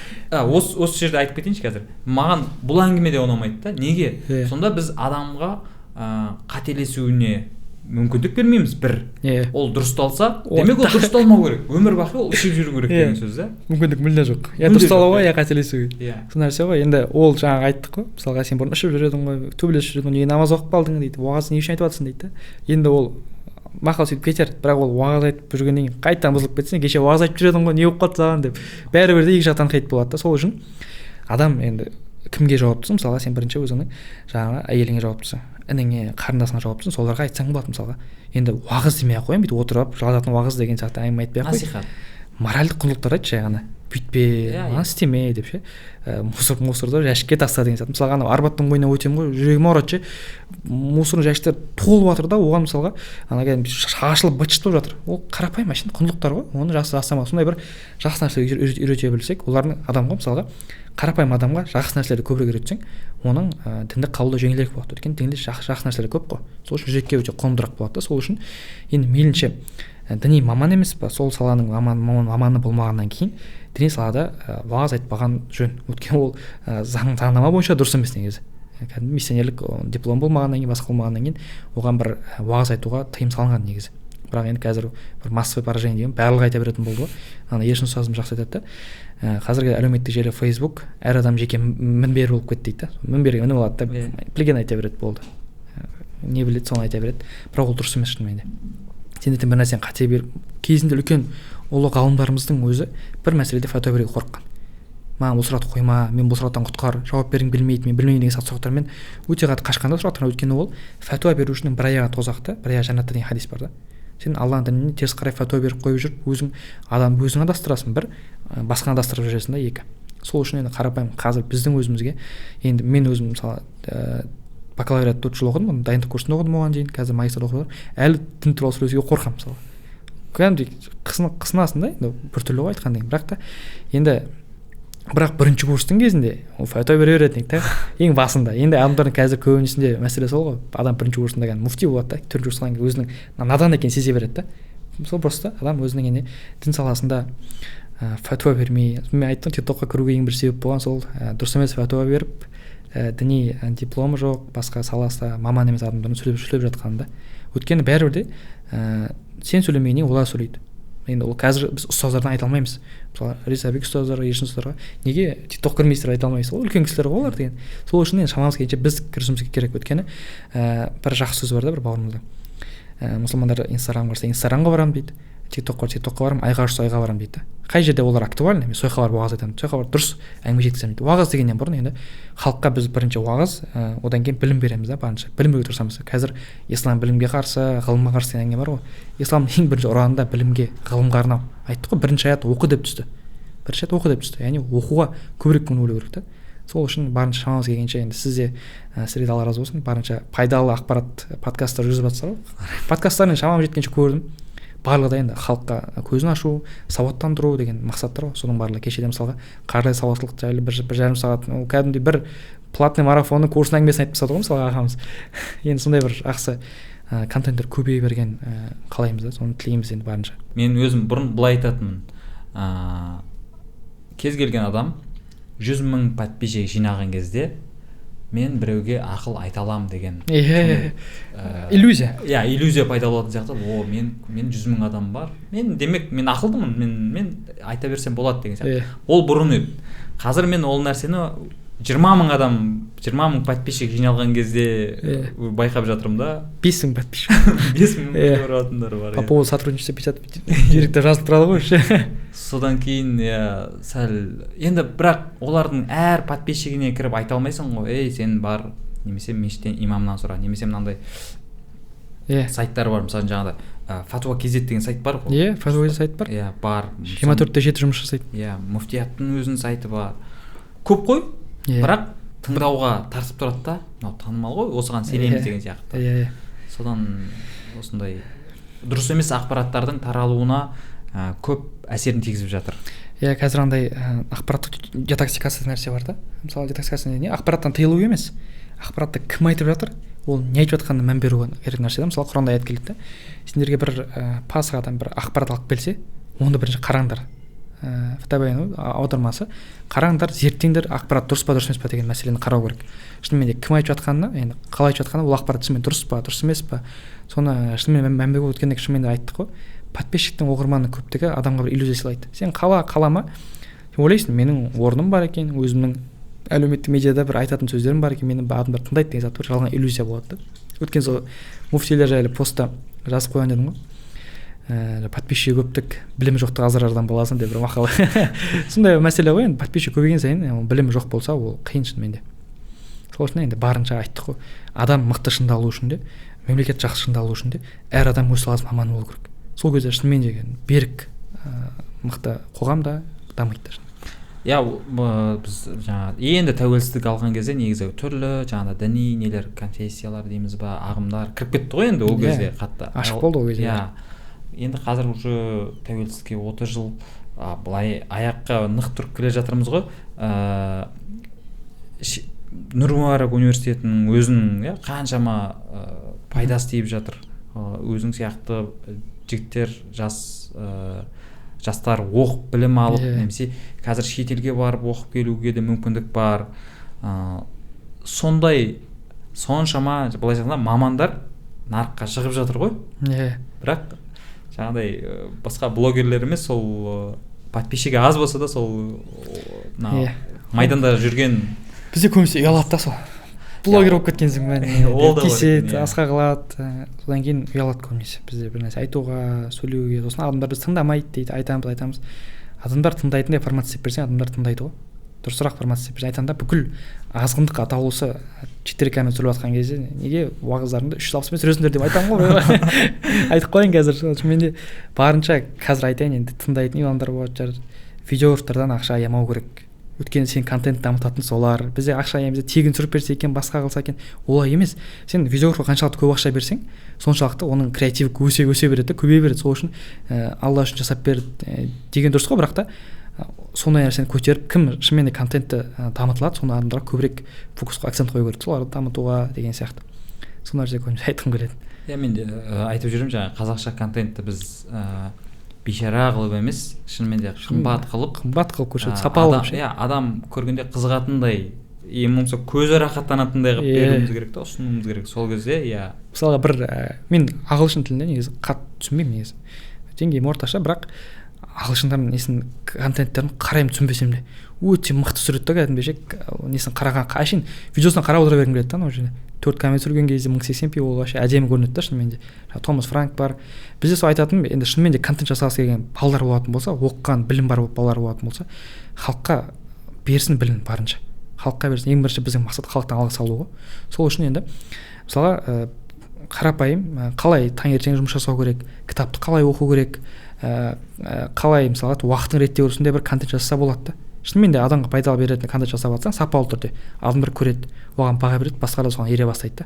Осы жерде айтып кетейінші қазір. Маған бұл әңгіме де ұнамайды да. Неге? Сонда біз адамға қателесуіне мүмкіндік бермейміз бір. Ол дұрысталса, демек ол дұрысталмау керек. Өмір бақи ол ішіп жүру керек деген сөз да. Мүмкіндік мүлде жоқ. Я дұрысталуға, я қателесуге. Сол нәрсе ғой. Енді ол жаңағы айттық қой. Мысалға сен бұрын ішіп жүр едің ғой, төбелесіп жүр едің, неге намаз оқып қалдың дейді. Уағыз не үшін айтып жатрсың дейді да. Енді ол мақал сөйтіп кетер, бірақ ол уағыз айтып жүргеннен кейін қайтадан бұзылып кетсең, кеше уағыз айтып жүр едің ғой, не болып қалды саған деп. Бәрібір де екі жақтан хейт болады да. Сол үшін адам енді кімге жауаптысың? Мысалға сен бірінші өзіңнің жаңағы әйеліңе жауаптысың, ініңе, қарындасыңа жауаптысың, соларға айтсаң болады мысалға. Енді уағыз демей ақ қояйын, бүйтіп отырып жалататын уағыз деген сияқты әңгіме айтпай ақ қой. Насихат. Моральдық құндылықтар айтшы жай ғана. Бүйтпе, мынаны істеме деп ше. Мусорды жәшікке таста деген сияқты. Мысалға анау Арбаттың бойына өтемін ғой, жүрегім ауырады ше. Мусорный жәшіктер толып жатыр да, оған мысалға ана кәдімгі шашылып быт-шыт болып жатыр. Ол қарапайым әшейін құндылықтар ғой. Оны жақсы сондай бір жақсы нәрселерге үйрете білсек, олардың адамға мысалға қарапайым адамға жақсы нәрселерді көбірек үйретсең, оның дінді қабылдау жеңілірек болады. Өйткені дінде жақсы нәрселер көп қой. Сол үшін жүрекке өте қонымдырақ болады да. Сол үшін енді мейлінше діни маман емес па, сол саланың маманы болмағаннан кейін діни салада уағыз айтпаған жөн. Өйткені ол заңнама бойынша дұрыс емес негізі. Кәдімгі миссионерлік диплом болмағаннан кейін, басқа болмағаннан кейін оған бір уағыз айтуға тыйым салынған негізі. Бірақ енді қазір бір массовый поражение деген барлығы айта беретін болды ғой. Ана Ершін ұстазым жақсы айтады да, қазіргі әлеуметтік желі Facebook әр адам жеке мінбер болып кетті дейді да. Мінберге мініп алады да, білген айта береді болды. Не біледі соны айта береді. Бірақ ол дұрыс емес шынымен де. Сен ертең бір нәрсені қате беріп, кезінде үлкен ұлы ғалымдарымыздың өзі бір мәселеде фәтуа беруге қорыққан. Маған бұл сұрақты қойма, мен бұл сұрақтан құтқар, жауап бергім келмейді, мен білмеймін деген сияқты сұрақтармен өте қатты қашқан да сұрақтар. Өйткені ол фәтуа берушінің бір аяғы тозақта, бір аяғы жәннатта деген хадис бар да. Сен Алланың дініне теріс қарай фәтуа беріп қойып жүріп, өзің адам өзің адастырасың бір, басқаны адастырып жүресің да екі. Сол үшін енді қарапайым қазір біздің өзімізге, енді мен өзім мысалы бакалавриат 4 жыл оқыдым, дайындық курсында оқыдым оған дейін, қазір магистр оқып жатырмын. Әлі дін туралы сөйлесуге қорқамын мысалы. Кәдімгідей қысынасың да, енді біртүрлі ғой айтқаннан кейін. Бірақ та енді бірақ бірінші курстың кезінде ол фәтуа бере беретін едік та, ең басында. Енді адамдардың қазір көбінесінде мәселе сол ғой, адам бірінші курсында кәдімгі муфти болады да, төртінші курстан кейін өзінің надан екенін сезе береді да. Сол просто адам өзінің енді дін саласында фәтуа бермей, мен айттым, тиктокқа кіруге ең бір себеп болған сол дұрыс емес фәтуа беріп, діни дипломы жоқ, басқа саласында маман емес адамдардың сөйлеп жатқанында. Өйткені бәрібір де сен сөйлемегеннен олар сөйлейді. Енді ол қазір біз ұстаздардан айта алмаймыз. Мысалы Ризабек ұстаздар, Ершін ұстаздарға неге тикток кірмейсіздер айта алмайсыз, ол үлкен кісілер ғой олар деген. Сол үшін енді шамамыз келгенше біз кірісуіміз керек. Өйткені бір жақсы сөз бар да бір бауырымызда. Мұсылмандар Инстаграмға барса Инстаграмға барамын дейді, тиктокқа барса тиктокқа барамын, айға ұшса айға барамын дейді. Қай жерде олар актуальны, мен сол жаққа барып уағыз айтамын, сол жаққа барып дұрыс әңгіме жеткіземін дейді. Уағыз дегеннен бұрын енді халыққа біз бірінші уағыз, одан кейін білім береміз да, барынша білім беруге тырысамыз. Қазір ислам білімге қарсы, ғылымға қарсы деген әңгіме бар ғой. Исламның ең бірінші ұраны да білімге, ғылымға арнау. Айттық қой, бірінші аят оқы деп түсті. Бірінші аят оқы деп түсті. Яғни оқуға көбірек көңіл бөлу керек та. Сол үшін барынша шамамыз келгенше енді сіз де, сізге де Алла разы болсын, барынша пайдалы ақпарат подкасттар жүргізіп жатсыздар ғой. Подкасттарын шамам жеткенше көрдім. Барлығы да енді халыққа көзін ашу, сауаттандыру деген мақсаттар ғой. Соның барлығы кешеде мысалға қаржылай сауаттылық жайлы бір жарым сағат, ол кәдімгідей бір платный марафонның курсының әңгімесін айтып тастады ғой мысалға ағамыз. Енді сондай бір жақсы контенттер көбейе берген қалаймыз да, соны тілейміз енді барынша. Мен өзім бұрын былай айтатынмын, кез келген адам 100 000 подписчик жинаған кезде мен біреуге ақыл айта аламын деген иллюзия. Иә, иллюзия пайда болатын сияқты. О, мен 100 000 адам бар. Мен демек мен ақылдымын, мен айта берсем болады деген сияқты. Ол бұрын еді. Қазір мен ол нәрсені 20 000 адам, 20 000 подписчик жиналған кезде байқап жатырмын да. 5 000 подписчик. 5 000 көретіндер бар. По поводу сотрудничества 50 директор жазылып тұрады ғой ше. Содан кейін сәл енді бірақ олардың әр подписчигіне кіріп айта алмайсың ғой. Ей, сен бар, немесе мешіттен имамнан сұра, немесе мынандай сайттар бар, мысалы жаңағыдай Фатуа KZ деген сайт бар ғой. Иә, Фатуа KZ сайт бар. Иә, бар. 24/7 жұмыс жасайды. Иә, муфтияттың өзінің сайты бар. Көп қой. Бірақ тыңдауға тартып тұрады да, мынау танымал ғой, осыған сенеміз деген сияқты. Иә. Содан осындай дұрыс емес ақпараттардың таралуына көп әсерін тигізіп жатыр. Иә, қазір андай ақпараттық детоксикация нәрсе бар да. Мысалы, детоксикация не? Ақпараттан тыйылу емес. Ақпаратты кім айтып жатыр, ол не айтып жатқанына мән беру керек нәрсе да. Мысалы, Құранда аят келеді да. Сендерге бір пасық адам бір ақпарат алып келсе, оны бірінші қараңдар. Фатабайын аудармасы, қараңдар, зерттеңдер, ақпарат дұрыс па, дұрыс емес па деген мәселені қарау керек. Шынымен де кім айтып жатқанына, енді қалай айтып жатқанына, ол ақпарат шынымен дұрыс па, дұрыс емес па, соны шынымен мән беру. Өткенде шынымен де айттық қой, подписчиктің, оқырманның көптігі адамға бір иллюзия сыйлайды. Сен қалама, сен ойлайсың, менің орным бар екен, өзімнің әлеуметтік медиада бір айтатын сөздерім бар екен, мені адамдар тыңдайды деген зат бір жалған иллюзия болады да. Өткен сол муфтилер жайлы постта жазып қойған едім ғой. Подписчик көптік, білімі жоқтық азырардан боласың деп бір мақал. Сондай мәселе ғой енді, подписчик көбейген сайын білімі жоқ болса, ол қиын шынымен де. Сол үшін енді барынша айттық қой, адам мықты шыңдалу үшін де, мемлекет жақсы шыңдалу үшін де әр адам өз саласының маманы болу керек. Сол кезде шынымен де берік, мықты қоғам да, дамиды. Иә, біз жаңа енді тәуелсіздік алған кезде негізі түрлі жаңағы діни нелер, конфессиялар дейміз ба, ағымдар кіріп кетті ғой енді ол кезде қатты. Ашық болды ол кезде. Иә. Енді қазір уже тәуелсіздікке 30 жыл, былай аяққа нық тұрып келе жатырмыз ғой. Нұр Мүбарак университетінің өзінің қаншама пайдасы тиіп жатыр. Өзің сияқты жігіттер, жастар оқып білім алып, немесе қазір шетелге барып оқып келуге де мүмкіндік бар. Сондай соншама былайша айтқанда мамандар нарыққа шығып жатыр ғой. Бірақ жаңағыдай басқа блогерлер емес, сол подписчигі аз болса да сол майданда жүрген. Бізде көбінесе ұялады да сол. Блогер болып кеткенсің бе, тиіседі, асқа қалады, содан кейін ұялады көбінесе. Бізде бір нәрсе айтуға, сөйлеуге, сосын адамдар бізді тыңдамайды дейді, айтамыз. Адамдар тыңдайтындай формат істеп берсең, адамдар тыңдайды ғой. Дұрысырақ формат істеп берсең, айтамын да, бүкіл азғындық атаулысы 4К-мен түсіріліп жатқан кезде неге уағыздарыңды 360-пен түсіресіңдер деп айтамын ғой. Айтып қояйын қазір. Мен де барынша қазір айтайын, енді тыңдайтын имамдар болады шығар. Видеографтардан ақша аямау керек. Өйткені сен контент дамытатын солар. Бізде ақша аямыз, тегін түсіріп берсе екен, басқа қылса екен. Олай емес. Сен видеографқа қаншалықты көп ақша берсең, соншалықты оның креативі өсе береді, көбейе береді. Сол үшін Алла үшін жасап бер деген дұрыс қой, бірақ та сондай нәрсені көтеріп, кім шынымен де контентті дамытылады, соны адамдарға көбірек фокусқа акцент қою керек, соларды дамытуға деген сияқты. Сол нәрсе көбінесе айтқым келеді. Иә, мен де айтып жүрмін, жаңа қазақша контентті біз бейшара қылып емес, шынымен де қымбат қылып көрсетіп, сапалы қылып. Иә, адам көргенде қызығатындай, ең болмаса көзі рахаттанатындай қылып беруіміз керек та, ұсынуымыз керек. Сол кезде, иә. Мысалға бір мен ағылшын тілінде негізі қатты түсінбеймін негізі. Деңгейім орташа, бірақ ағылшындар несін контенттерін қараймын, түсінбесем де өте мықты түсіреді да, кәдімгідей несін қараған, әшейін видеосын қарап отыра бергім келеді да, анау жерде 4К-мен түсірген кезде 1080p ол вообще әдемі көрінеді да шынымен де. Томас Франк бар. Бізде сол айтатыным, енді шынымен де контент жасағысы келген балалар болатын болса, оқыған білім бар балалар болатын болса, халыққа берсін білім барынша. Халыққа берсін. Ең бірінші біздің мақсат халықтан алғыс алу ғой. Сол үшін енді мысалға қарапайым қалай таңертең жұмыс жасау керек, кітапты қалай оқу керек, қалай мысалға уақытын реттеу керек, сондай бір контент жасаса болады да. Шынымен де адамға пайдалы беретін контент жасап жатсаң, сапалы түрде адамдар көреді, оған баға береді, басқалар соған ере бастайды да.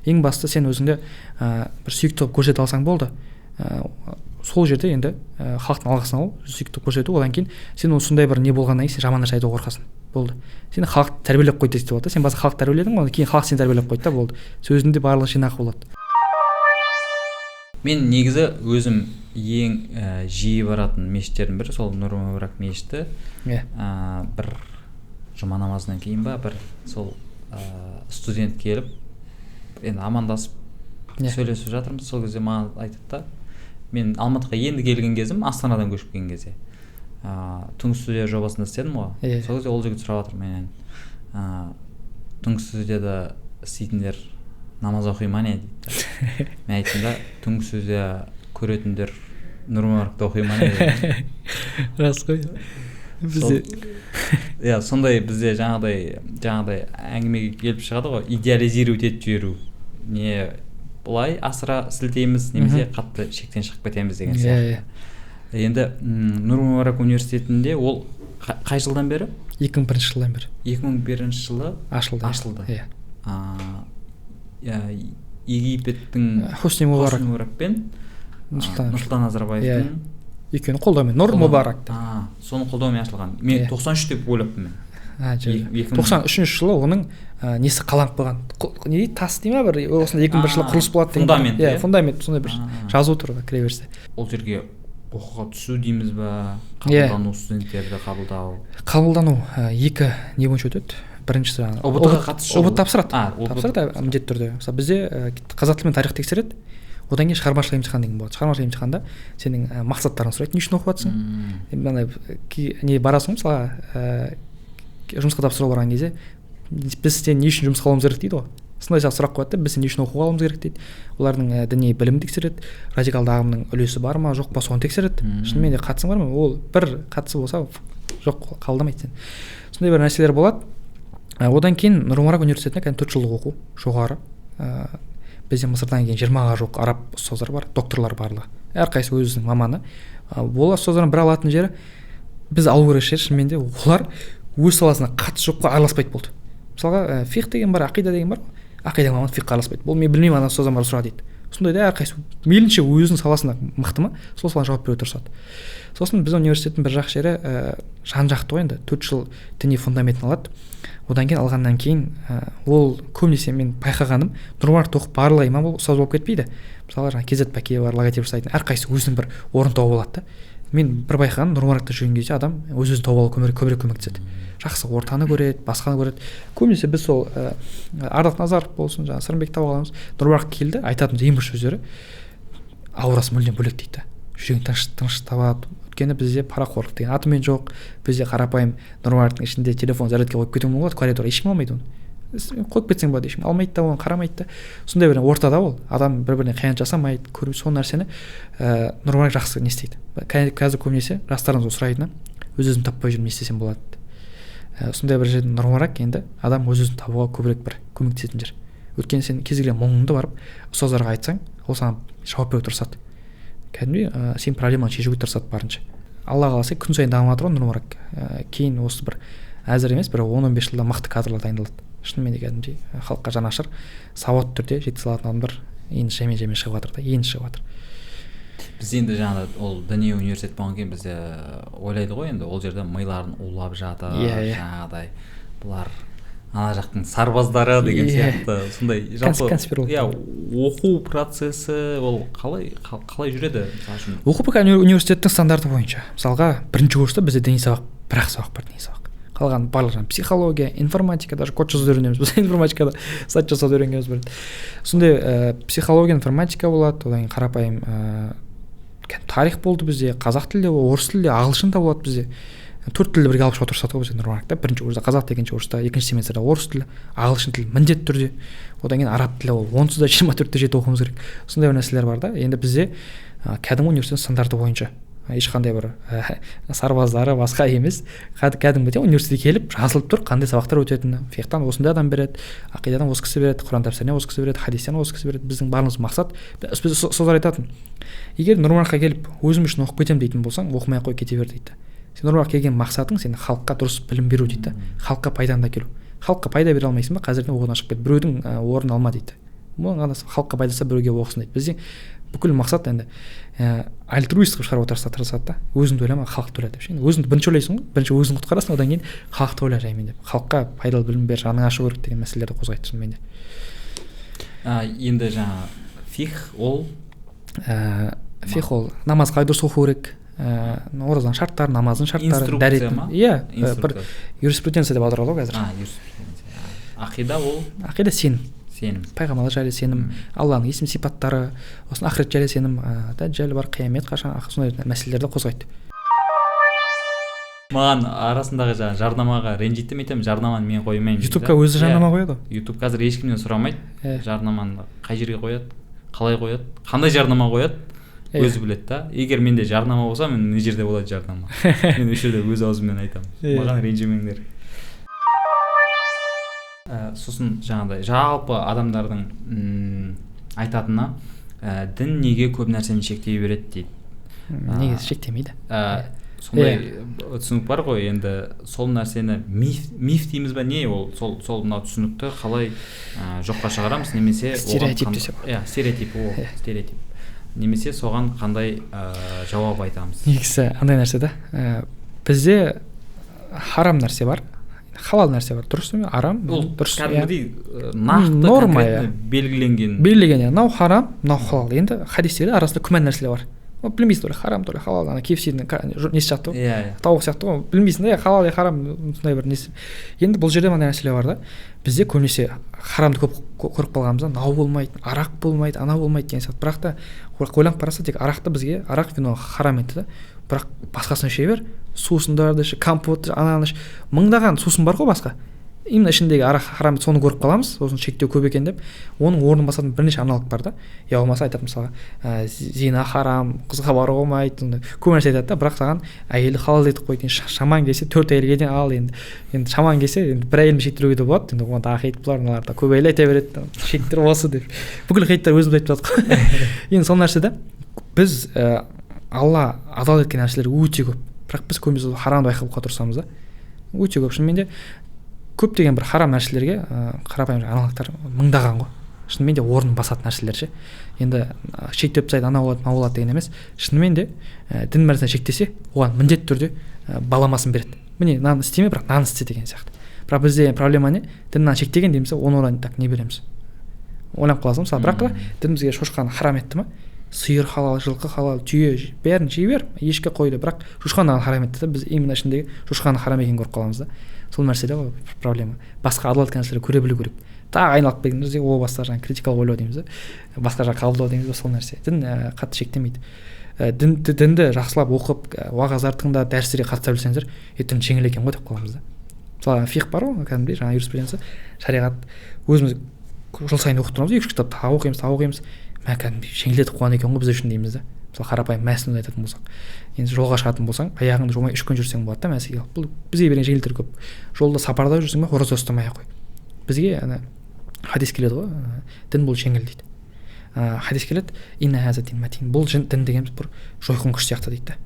Ең басты сен өзіңді бір сүйікті қылып көрсете алсаң болды. Сол жерде енді халықтың алғысын алу, сүйікті көрсету, одан кейін сен осындай бір не болғаннан кейін сен жаман нәрсе айтуға қорқасың. Болды. Сені халық тәрбиелеп қойды десе болады да. Сен басқа халық тәрбиеледің ғой, кейін халық сені тәрбиелеп қойды да, болды. Сөзінде барлығы жинақы болады. Мен негізі өзім ең жиі баратын мешіттердің бірі сол Нұр Мүбарак мешіті. Бір жұма намазынан кейін ба, бір сол студент келіп, енді амандасып сөйлесіп жатырмыз. Сол кезде маған айтады да, мен Алматыға енді келген кезім, Астанадан көшіп келген кезде түнгі студия жобасында істедім ғой. Сол кезде ол жігіт сұрап жатыр менен, түнгі студияда істейтіндер намаз оқи ма не дейді. Мен айттым да, түнгі студия көретіндер Нұр Мүбаракта оқи ма не дедім. Рас қой. Бізде иә, сондай бізде жаңағыдай әңгімеге келіп шығады ғой, идеализировать етіп жіберу. Не былай асыра сілтейміз, немесе қатты шектен шығып кетеміз деген сияқты. Енді Нұр Мүбарак университетінде ол қай жылдан бері? 2001 жылдан бері. 2001 жылы ашылды. Иә. Египеттің Хосни Мубарак пен Нұрсұлтан Назарбаевтың екеуінің қолдауымен Нұр Мүбарак деп. Соның қолдауымен ашылған. Мен 93 деп ойлаппын мен. 93 жылы оның несі қаланып қойған. Не дейді, тас дей ма бір, осындай 2001 жылы құрылыс болады деген. Фундамент. Иә, фундамент, сондай бір жазу тұр кіре берсе. Ол жерге оқуға түсу дейміз ба? Қабылдану, студенттерді қабылдау. Қабылдану екі не бойынша өтеді. Біріншісі ҰБТ-ға қатысы жоқ. ҰБТ тапсырады. Тапсырады міндетті түрде. Мысалы бізде қазақ тілі мен тарих тексереді. Одан кейін шығармашылық емтихан деген болады. Шығармашылық емтиханда сенің мақсаттарың сұрайды, не үшін оқып жатсың? Мынандай не барасың, мысалға жұмысқа тапсыруға барған кезде біз сені не үшін жұмысқа алуымыз керек дейді ғой. Сондай сияқты сұрақ қояды да, біз сені не үшін оқуға алуымыз керек дейді. Олардың діни білімін тексереді, радикалды ағымның үлесі бар ма, жоқ па, соны тексереді. Шынымен де қатысың бар ма? Ол бір қатысы болса, жоқ, қабылдамайды сені. Сондай бір нәрселер болады. Одан кейін Нұр Мүбарак университетіне кәдімгі 4 жылдық оқу, жоғары. Бізде Мысырдан кейін 20-ға жуық араб ұстаздар бар, докторлар барлығы. Әрқайсысы өзінің маманы. Ол ұстаздардың бір алатын жері Біз алу керек жер шынымен де олар өз саласына қатысы жоқ қой, араласпайды болды. Мысалға фиқх деген бар, ақида деген бар, ақида маманы фиқхқа араласпайды. Бұл мен білмеймін, ана ұстаздан барып сұра дейді. Сондай да әрқайсысы мейлінше өзінің саласына мықты ма, сол салаға жауап беруге тырысады. Сосын біздің университеттің бір жақсы жері жан жақты ғой енді, 4 жыл діни фундаментін алады. Одан кейін алғаннан кейін ол көбінесе мен байқағаным, Нұр-Мүбаракта оқып барлығы имам болып, ұстаз болып кетпейді. Мысалы жаңағы Кезет Бәке бар, логотип жасайтын, әрқайсысы өзінің бір орын тауып алады да. Мен бір байқағаным, Нұр-Мүбаракта жүрген кезде адам өз өзін тауып алуға көбірек көмектеседі. Жақсы ортаны көреді, басқаны көреді. Көбінесе біз сол Ардақ Назаров болсын, жаңағы Сырымбек Тауғаламыз, Нұр-Мүбарак келді, айтатын ең бірінші сөздері аурасы мүлдем бөлек дейді. Жүрегін тыныш табады. Өйткені бізде парақорлық деген атымен жоқ, бізде қарапайым Нұр-Мүбарактың ішінде телефон зарядке қойып кетуге болады, коридорға ешкім алмайды оны. Қойып кетсең болады, ешкім алмайды да, оны қарамайды да. Сондай бір ортада ол адам бір біріне қиянат жасамайды, көріп сол нәрсені Нұр-Мүбарак жақсы не істейді. Қазір көбінесе жастарымыз сұрайтыны, өз өзін таппай жүрмін, не істесем болады. Сондай бір жерде Нұр-Мүбарак енді адам өз өзін табуға көбірек бір көмектесетін жер. Өйткені сен кез келген мұңыңды барып ұстаздарға айтсаң, ол саған жауап беруге тырысады. Кәдімгідей сен проблеманы шешуге тырысады барынша. Алла қаласа күн сайын дамып жатыр ғой Нұр-Мүбарак. Кейін осы бір әзір емес, бір 10-15 жылда мықты кадрлар дайындалады. Шынымен де кәдімгідей халыққа жанашыр, сауатты түрде жеткізе алатын адамдар енді жаймен-жаймен шығып жатыр да, енді шығып жатыр. Біз енді жаңағы ол діни университет болған кейін бізде ойлайды ғой енді, ол жерде миларын улап жатыр, жаңағыдай бұлар ана жақтың сарбаздары деген сияқты. Сондай жалпы иә, оқу процесі ол қалай жүреді мысалы үшін? Оқу университеттің стандарты бойынша. Мысалға бірінші курста бізде діни сабақ, бір-ақ сабақ бар, діни сабақ. Қалған барлық жаңағы психология, информатика, даже код жазуды үйренеміз біз, информатикада сайт жасауды үйренгенбіз бір. Сондай психология, информатика болады, одан кейін қарапайым тарих болды бізде, қазақ тілі, орыс тілі, ағылшын да болады бізде. 4 тілді бірге алып шығуға тырысады ғой бізде Нұр-Мүбаракта. Бірінші курста қазақ, екінші курста, екінші семестрде орыс тілі, ағылшын тілі міндетті түрде, одан кейін араб тілі, ол онсыз да 24/7 оқуымыз керек. Сондай бір нәрселер бар да. Енді бізде кәдімгі университет стандарты бойынша ешқандай бір сарбаздары басқа емес, кәдімгідей университетке келіп жазылып тұр қандай сабақтар өтетіні. Фиқтан осындай адам береді, ақидадан осы кісі береді, Құран тәпсірінен осы кісі береді, хадистен осы кісі береді. Біздің барлығымыз мақсат, біз ұстаздар айтатын, егер Нұр-Мүбаракқа келіп өзім үшін оқып кетемін дейтін болсаң, оқымай ақ қой, кете бер дейді. Сен Нұр-Мүбаракқа келген мақсатың сен халыққа дұрыс білім беру дейді, халыққа пайдаңды әкелу. Халыққа пайда бере алмайсың ба, қазірден оқудан шығып кет, біреудің орнын алма дейді. Мұның ғана халыққа пайдасы біреуге оқысын дейді. Бізде бүкіл мақсат енді альтруист қылып шығаруға тырысады да. Өзіңді ойлама, халықты ойла деп ше. Өзіңді бірінші ойлайсың ғой, бірінші өзіңді құтқарасың, одан кейін халықты ойла жаймен деп. Халыққа пайдалы білім бер, жаның ашу керек деген мәселелерді қозғайды шынымен де. Енді жаңа фих ол? Фих ол намаз қалай дұрыс оқу керек, оразаның шарттары, намаздың шарттары, дәреттің. Иә, бір юриспруденция деп аударады ғой қазір. Юриспруденция. Ақида ол? Ақида сенім. Сенім. Пайғамбарлар жайлы сенім, Алланың есім сипаттары, сосын ақырет жайлы сенім, дәжжал бар, қиямет қашан, сондай мәселелерді қозғайды. Маған арасындағы жаңа жарнамаға ренжиді, мен айтамын, жарнаманы мен қоймаймын. Ютубқа өзі жарнама қояды ғой. Ютуб қазір ешкімнен сұрамайды. Жарнаманы қай жерге қояды, қалай қояды, қандай жарнама қояды, өзі біледі да. Егер менде жарнама болса, мен мына жерде болады жарнама. Мен осы жерде өз аузыммен айтамын. Маған ренжімеңдер. Сосын жаңағыдай жалпы адамдардың айтатыны, дін неге көп нәрсені шектей береді дейді. Неге шектемейді? Сондай түсінік бар ғой енді, сол нәрсені миф дейміз ба, не ол, сол мынау түсінікті қалай жоққа шығарамыз, немесе стереотип десе болады. Иә, стереотип, ол стереотип. Немесе соған қандай жауап айтамыз? Негізі андай нәрсе да, бізде харам нәрсе бар, халал нәрсе бар, дұрыс па? Арам, ол дұрыс, кәдімгідей нақты норма, белгіленген. Белгіленген, мынау харам, мынау халал. Енді хадистерде арасында күмән нәрселер бар. Білмейсің, то ли харам, то ли халал, ана KFC-дің несі сияқты ғой, тауық сияқты ғой, білмейсің да, халал я харам, сондай бір несі. Енді бұл жерде мынандай мәселе бар да, бізде көбінесе харамды көп көріп қалғанбыз да, мынау болмайды, арақ болмайды, анау болмайды деген сияқты. Бірақ та ойланып қараса, тек арақты бізге, арақ, вино харам етті да, бірақ басқасын іше бер, сусындарды іш, компот, ананы іш, мыңдаған сусын бар ғой басқа. Именно ішіндегі арақ харам, соны көріп қаламыз, сосын шектеу көп екен деп, оның орнын басатын бірнеше аналог бар да. Я болмаса айтады мысалға, зина харам, қызға баруға болмайды, көп нәрсе айтады да, бірақ саған әйелді халал етіп қойды, шамаң келсе 4 әйелге дейін ал, енді шамаң келсе енді бір әйелмен шектіруге де болады, енді оған тағы хейт бұлар, мыналар да көп әйел айта береді, шектір осы деп, бүкіл хейттер өзіміз айтып жатық қой. Енді сол нәрсе да, біз Алла адал еткен нәрселер өте көп. Бірақ біз көбінесе харамды байқауға тырысамыз да. Өте көп шынымен де көптеген бір харам нәрселерге қарапайым аналогтар мыңдаған ғой. Шынымен де орнын басатын нәрселер ше. Енді шектеп тастайды, анау болады, мынау болады деген емес. Шынымен де дін бір нәрсені шектесе, оған міндетті түрде баламасын береді. Міне, мынаны істеме, бірақ мынаны істе деген сияқты. Бірақ бізде проблема не? Дін мынаны шектеген дейміз, оның орнына так не береміз? Ойланып қаласың мысалы. Бірақ дін бізге шошқаны харам етті ма? Сиыр халал, жылқы халал, түйе бәрін жей бер, ешкі қойды, бірақ шошқаны харам етті да, біз именно ішіндегі шошқаны харам екенін көріп қаламыз да. Сол нәрседе ғой проблема. Басқа адалат нәрселерді көре білу керек. Тағы айналып келгенде о баста жаңағы критикалық ойлау дейміз да, басқа жақ қабылдау дейміз ба, сол нәрсе. Дін қатты шектемейді. Дінді жақсылап оқып, уағыздар тыңдап, дәрістерге қатыса білсеңіздер, дін жеңіл екен ғой деп қаламыз да. Мысалы фиқх бар ғой, кәдімгідей жаңағы юриспруденция, шариғат өзіміз жыл сайын оқып тұрамыз, 2-3 кітап тағы оқимыз, тағы оқимыз. Мә, кәдімгідей жеңілдетіп қойған екен ғой біз үшін дейміз да. Мысалы қарапайым мәсіні айтатын болсақ, енді жолға шығатын болсаң, аяғыңды жумай 3 күн жүрсең болады да мәсіге. Бұл бізге берген жеңілдіктер көп. Жолда сапарда жүрсең бе, ораза ұстамай ақ қой. Бізге ана хадис келеді ғой, дін бұл жеңіл дейді. Хадис келеді, инна хаза дин матин. Бұл дін дегеніміз бір жойқын күш сияқты дейді да.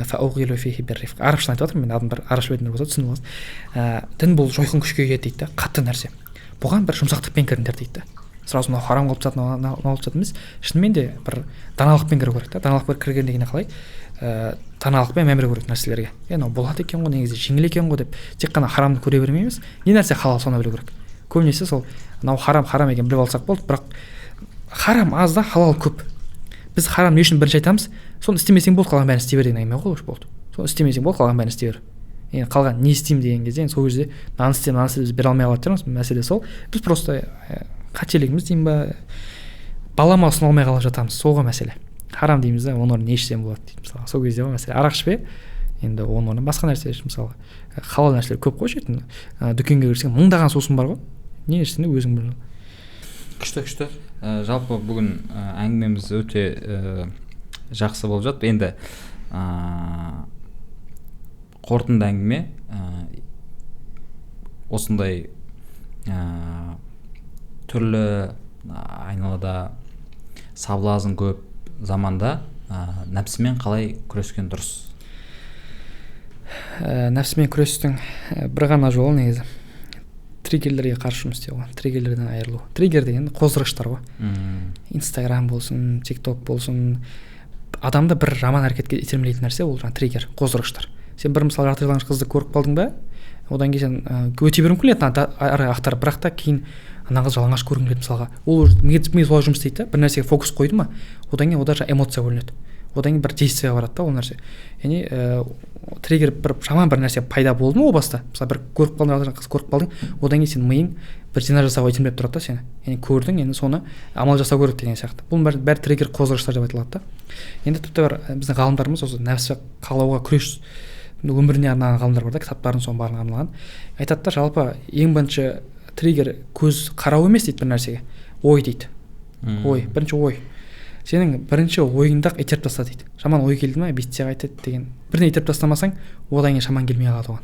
Фауғилу фихи биррифқ. Арабшаны айтып жатырмын мен, адамдар арабша білетіндер болса түсініп алсын. Дін бұл жойқын күшке ие дейді да, қатты нәрсе. Бұған бір жұмсақтықпен кіріңдер дейді да. Сразу мынау харам қылып тастады, мынау қылып тастады емес. Шынымен де бір даналықпен кіру керек та. Даналықпен кірген дегенде қалай? Даналықпен мән беру керек нәрселерге. Мынау болады екен ғой, негізі жеңіл екен ғой деп тек қана харамды көре бермейміз. Не нәрсе халал, соны білу керек. Көбінесе сол мынау харам, харам екенін біліп алсақ болды, бірақ харам аз да, халал көп. Біз харам не үшін бірінші айтамыз? Соны істемесең болды, қалған бәрін істей бер деген әңгіме ғой, болды. Соны істемесең болды, қалған бәрін істей бер. Енді қалған не істеймін деген кезде, енді сол кезде мынаны істе, мынаны істе біз бере алмай қалатын шығармыз. Мәселе сол. Біз просто қателігіміз деймін ба, балама ұсына алмай қалып жатамыз. Сол ғой мәселе. Харам дейміз да, оның орнына не ішсем болады дейді мысалға. Сол кезде ғой мәселе. Арақ ішпе, енді оның орнына басқа нәрсе іш мысалға. Халал нәрселер көп қой ішетін. Дүкенге кірсең мыңдаған сусын бар ғой. Не ішсең де өзің біл. Күшті, күшті. Жалпы бүгін әңгімеміз өте жақсы болып жатты. Енді қорытынды әңгіме, осындай түрлі айналада соблазн көп заманда нәпсімен қалай күрескен дұрыс? Нәпсімен күрестің бір ғана жолы негізі триггерлерге қарсы жұмыс істеу ғой, триггерлерден айырылу. Триггер деген қоздырғыштар ғой. Инстаграм болсын, ТикТок болсын, адамды бір жаман әрекетке итермелейтін нәрсе ол жаңағы триггер, қоздырғыштар. Сен бір мысалы жарты жалаңаш қызды көріп қалдың ба, одан кейін сен өте беруің мүмкін еді ары ақтарып, бірақ та кейін ана қыз жалаңаш көргің келеді мысалға. Ол уже ми солай жұмыс істейді да, бір нәрсеге фокус қойды ма, одан кейін ода эмоция бөлінеді, одан кейін бір действиеға барады да ол нәрсе. Яғни триггер бір жаман бір нәрсе пайда болды ма о баста, мысалы бір көріп қалдың, қыз көріп қалдың, одан кейін сен миың бір зина жасауға итермелеп тұрады да сені. Яғни көрдің, енді соны амал жасау керек деген сияқты. Бұның бәрі триггер қоздырғыштар деп айтылады да. Енді тіпті бір біздің ғалымдарымыз осы нәпсі қалауға күрес өміріне арналған ғалымдар бар да, кітаптарын соның барлығына арналған. Айтады да, жалпы ең бірінші триггер көз қарау емес дейді бір нәрсеге, ой дейді. Ой, бірінші ой. Сенің бірінші ойыңды-ақ итеріп таста дейді. Жаман ой келді ме, бүйтсе қайтеді деген. Бірден итеріп тастамасаң, одан кейін шаман келмей қалады оған.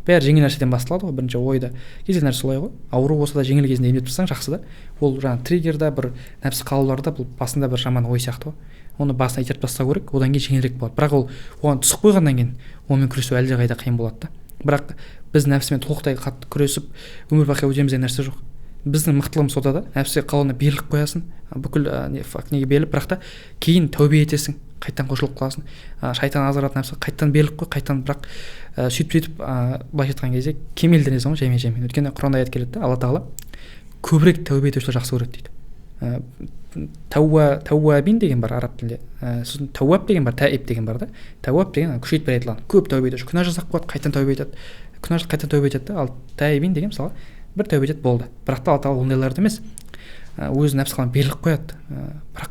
Бәрі жеңіл нәрседен басталады ғой, бірінші ойда. Кез келген нәрсе солай ғой. Ауру болса да жеңіл кезінде емдеп тастасаң жақсы да. Ол жаңағы триггерда бір нәпсі қалауларда бұл басында бір жаман ой сияқты ғой. Оны басына итеріп тастау керек, одан кейін жеңілірек болады. Бірақ ол оған түсіп қойғаннан кейін онымен күресу әлдеқайда қиын болады да. Бірақ біз нәпсімен толықтай қатты күресіп өмір бақи өтеміз деген нәрсе жоқ. Біздің мықтылығымыз сода да, нәпсі қалауына беріліп қоясың, бүкіл неге беріліп, бірақ та кейін тәубе етесің, қайтадан қосылып қаласың. Шайтан азғырады нәпсі, қайтадан беріліп қой, қайтадан, бірақ сөйтіп-сөйтіп былайша айтқан кезде кемелденесің ғой жаймен-жаймен. Өйткені Құранда аят келеді да, Алла тағала көбірек тәубе етушілер жақсы көреді дейді. Тәуабин деген бар араб тілінде, сосын тәуап деген бар, тәиб деген бар да. Тәуап деген күшейтіп айтылған, көп тәубе етуші, күнә жасап қояды, қайтадан тәубе етеді, күнә жасап қайтадан тәубе етеді да. Ал тәибин деген мысалы бір тәубе етеді болды, бірақ та Алла тағала ондайларды емес, өз нәпсі қалауына беріліп қояды, бірақ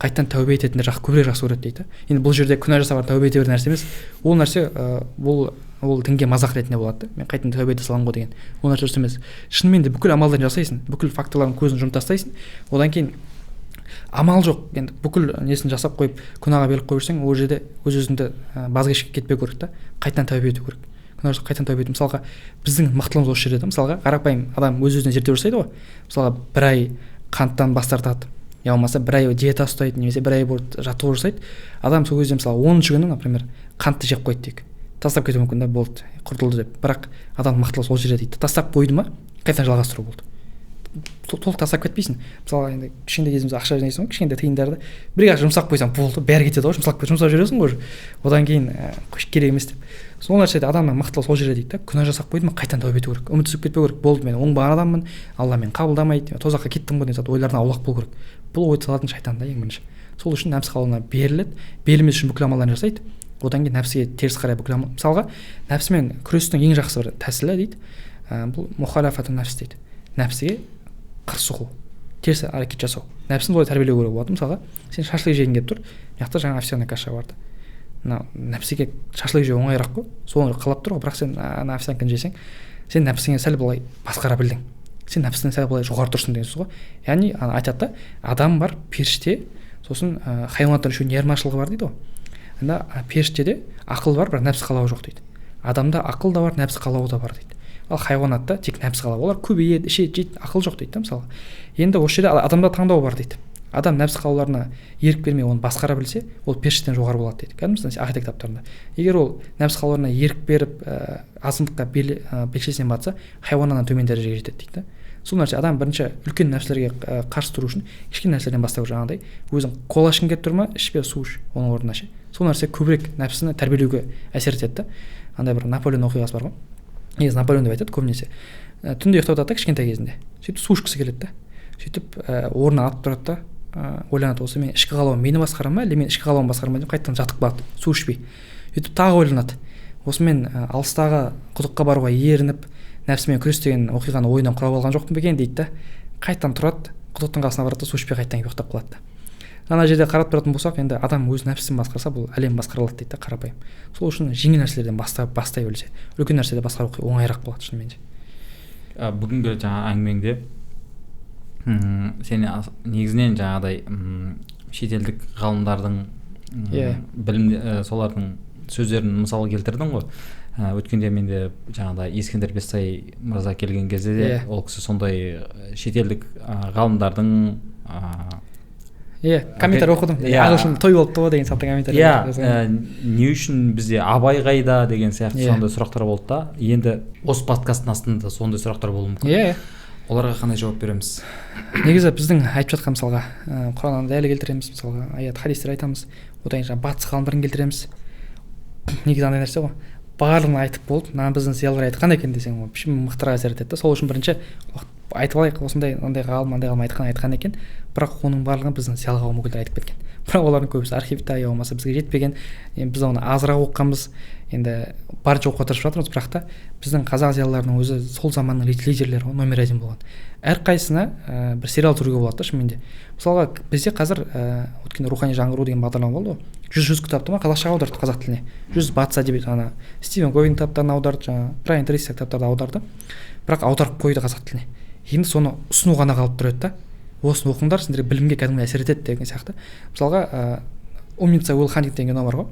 қайтадан тәубе ететіндер көбірек жақсы көреді дейді. Енді бұл жерде күнә жасап тәубе ете беретін нәрсе емес, ол нәрсе ол дінге мазақ ретінде болады да. Мен қайтадан тәубе ете саламын ғой деген ол нәрсе дұрыс емес. Шынымен де бүкіл амалдарын жасайсың, бүкіл факторлардың көзін жұмып тастайсың, одан кейін амал жоқ, енді бүкіл несін жасап қойып күнәға беріліп қойып жүрсең, ол жерде өз өзіңді баз кешіп кетпеу керек та, қайтадан тәубе ету керек. Күнә жасап қайтадан тәубе ету. Мысалға біздің мықтылығымыз осы жерде да. Мысалға қарапайым адам өз өзіне зерттеу жасайды ғой. Мысалға бір ай қанттан бас тартады, я болмаса бір ай диета ұстайды, немесе бір ай бойы жаттығу жасайды. Адам сол кезде мысалы 10-күні, например, қантты жеп қойды дейік. Тастап кетуі мүмкін да, болды, құртылды деп. Бірақ адамның мықтылығы сол жерде дейді. Тастап қойды ма, қайтадан жалғастыру болды. Толық тастап кетпейсің. Мысалға, енді кішкентай кезімізде ақша жинайсың ғой, кішкентай тиындарды бір ақ жұмсап қойсаң болды, бәрі кетеді ғой, жұмсап жібересің ғой уже. Одан кейін керек емес деп. Сол нәрседе адамның мықтылығы сол жерде дейді да. Күнә жасап қойды ма, қайтадан тәубе ету керек, үміт үзіп кетпеу керек. Болды, мен оңбаған адаммын, Алла мені қабылдамайды, тозаққа кеттім ғой деген сияқты ойлардан аулақ болу керек. Бұл ойды салатын шайтан да ең бірінші. Сол үшін нәпсі қалауына беріледі, берілмес үшін бүкіл амалдарын жасайды. Одан кейін нәпсіге теріс қарай бүкіл амал. Мысалға, нәпсімен күрестің ең жақсы бір тәсілі дейді, бұл мухалафату нәпс дейді. Нәпсіге қырсығу, теріс әрекет жасау. Нәпсіні солай тәрбиелеу керек болады. Мысалға, сен шашлык жегің келіп тұр, мына жақта жаңа овсяная каша бар. Мына нәпсіге шашлык жеу оңайырақ қой, соны қалап тұр ғой, бірақ сен ана овсянканы жесең, сен нәпсіңе сәл былай басқара білдің, сен нәпсіңнен сәл былай жоғары тұрсың деген сөз ғой. Яғни ана айтады да, адам бар, періште, сосын хайуанаттар үшеуінің айырмашылығы бар дейді ғой. Анда періштеде ақыл бар, бірақ нәпсі қалауы жоқ дейді. Адамда ақыл да бар, нәпсі қалауы да бар дейді. Ал хайуанатта тек нәпсі қалауы, олар көбейеді, ішеді, жейді, ақыл жоқ дейді да. Мысалға, енді осы жерде адамда таңдау бар дейді. Адам нәпсі қалауларына ерік бермей оны басқара білсе, ол періштеден жоғары болады дейді. Кәдімгі ақида кітаптарында. Егер ол нәпсі қалауларына ерік беріп, азғындыққа белшесінен батса, хайуаннан төмен дәрежеге жетеді дейді да. Сол нәрсе, адам бірінші үлкен нәпсілерге қарсы тұру үшін кішкене нәрселерден бастау керек. Жаңағыдай өзің кола ішкің келіп тұр ма, ішпе, су іш оның орнына ше. Сол нәрсе көбірек нәпсіні тәрбиелеуге әсер етеді да. Андай бір Наполеон оқиғасы бар ғой. Негізі Наполеон деп айтады көбінесе. Түнде ұйықтап жатады да кішкентай кезінде. Сөйтіп су ішкісі келеді да. Сөйтіп орнынан атып тұрады да, ойланады, осы мен ішкі қалауым мені басқара ма, әлде мен ішкі қалауым басқара ма деп қайтадан жатып қалады су ішпей. Сөйтіп тағы ойланады. Осы мен алыстағы құдыққа баруға ерініп, нәпсімен күрес деген оқиғаны ойынан құрап алған жоқпын ба екен дейді да. Қайтадан тұрады, құдықтың қасына барады да, су ішпей қайтадан келіп ұйықтап қалады да. Ана жерде қарап тұратын болсақ, енді адам өз нәпсісін басқарса, бұл әлем басқарылады дейді да, қарапайым. Сол үшін жеңіл нәрселерден бастай білсе, үлкен нәрселерді басқару оңайырақ болады шынымен де. Бүгінгі жаңа әңгімеңде сен негізінен жаңағыдай шетелдік ғалымдардың білім, солардың сөздерін мысал келтірдің ғой. Өткенде менде жаңағыдай Ескендір Бестай мырза келген кезде де ол кісі сондай шетелдік ғалымдардың Иә, комментарий оқыдым. Ағылшын той болыпты ғой деген сияқты комментарий. Иә, не үшін бізде Абай қайда деген сияқты сондай сұрақтар болды да. Енді осы подкасттың астында сондай сұрақтар болуы мүмкін. Иә. Оларға қандай жауап береміз? Негізі біздің айтып жатқан, мысалға, Құраннан дәлел келтіреміз, мысалға, аят, хадистер айтамыз, одан кейін жаңағы батыс ғалымдарын келтіреміз. Негізі андай нәрсе ғой, барлығын айтып болып, мына біздің зиялылар айтқан екен десең, ол мықтырақ әсер етеді да. Сол үшін бірінші айтып алайық, осындай мынандай ғалым, мынандай ғалым айтқан екен, бірақ оның барлығын біздің зиялы қауым өкілдері айтып кеткен. Бірақ олардың көбісі архивта, я болмаса бізге жетпеген, енді біз оны азырақ оқығанбыз, енді барынша оқуға тырысып жатырмыз. Бірақ та біздің қазақ зиялыларының өзі сол заманның лидерлері ғой, номер один болған. Әрқайсысына бір сериал түсіруге болады да шынымен де. Мысалға, бізде қазір өткенде рухани жаңғыру деген бағдарлама болды ғой, 100 кітапты ма қазақшаға аударды, қазақ тіліне. 100 батыс әдебиет, ана Стивен Ковидің кітаптарын аударды, жаңа Брайан Трейси кітаптарды аударды, бірақ аударып қойды қазақ тіліне. Енді соны ұсыну ғана қалып тұр еді да. Осыны оқыңдар, сендерге білімге кәдімгі әсер етеді деген сияқты. Мысалға, Умница Уилл Хантинг деген кино бар ғой.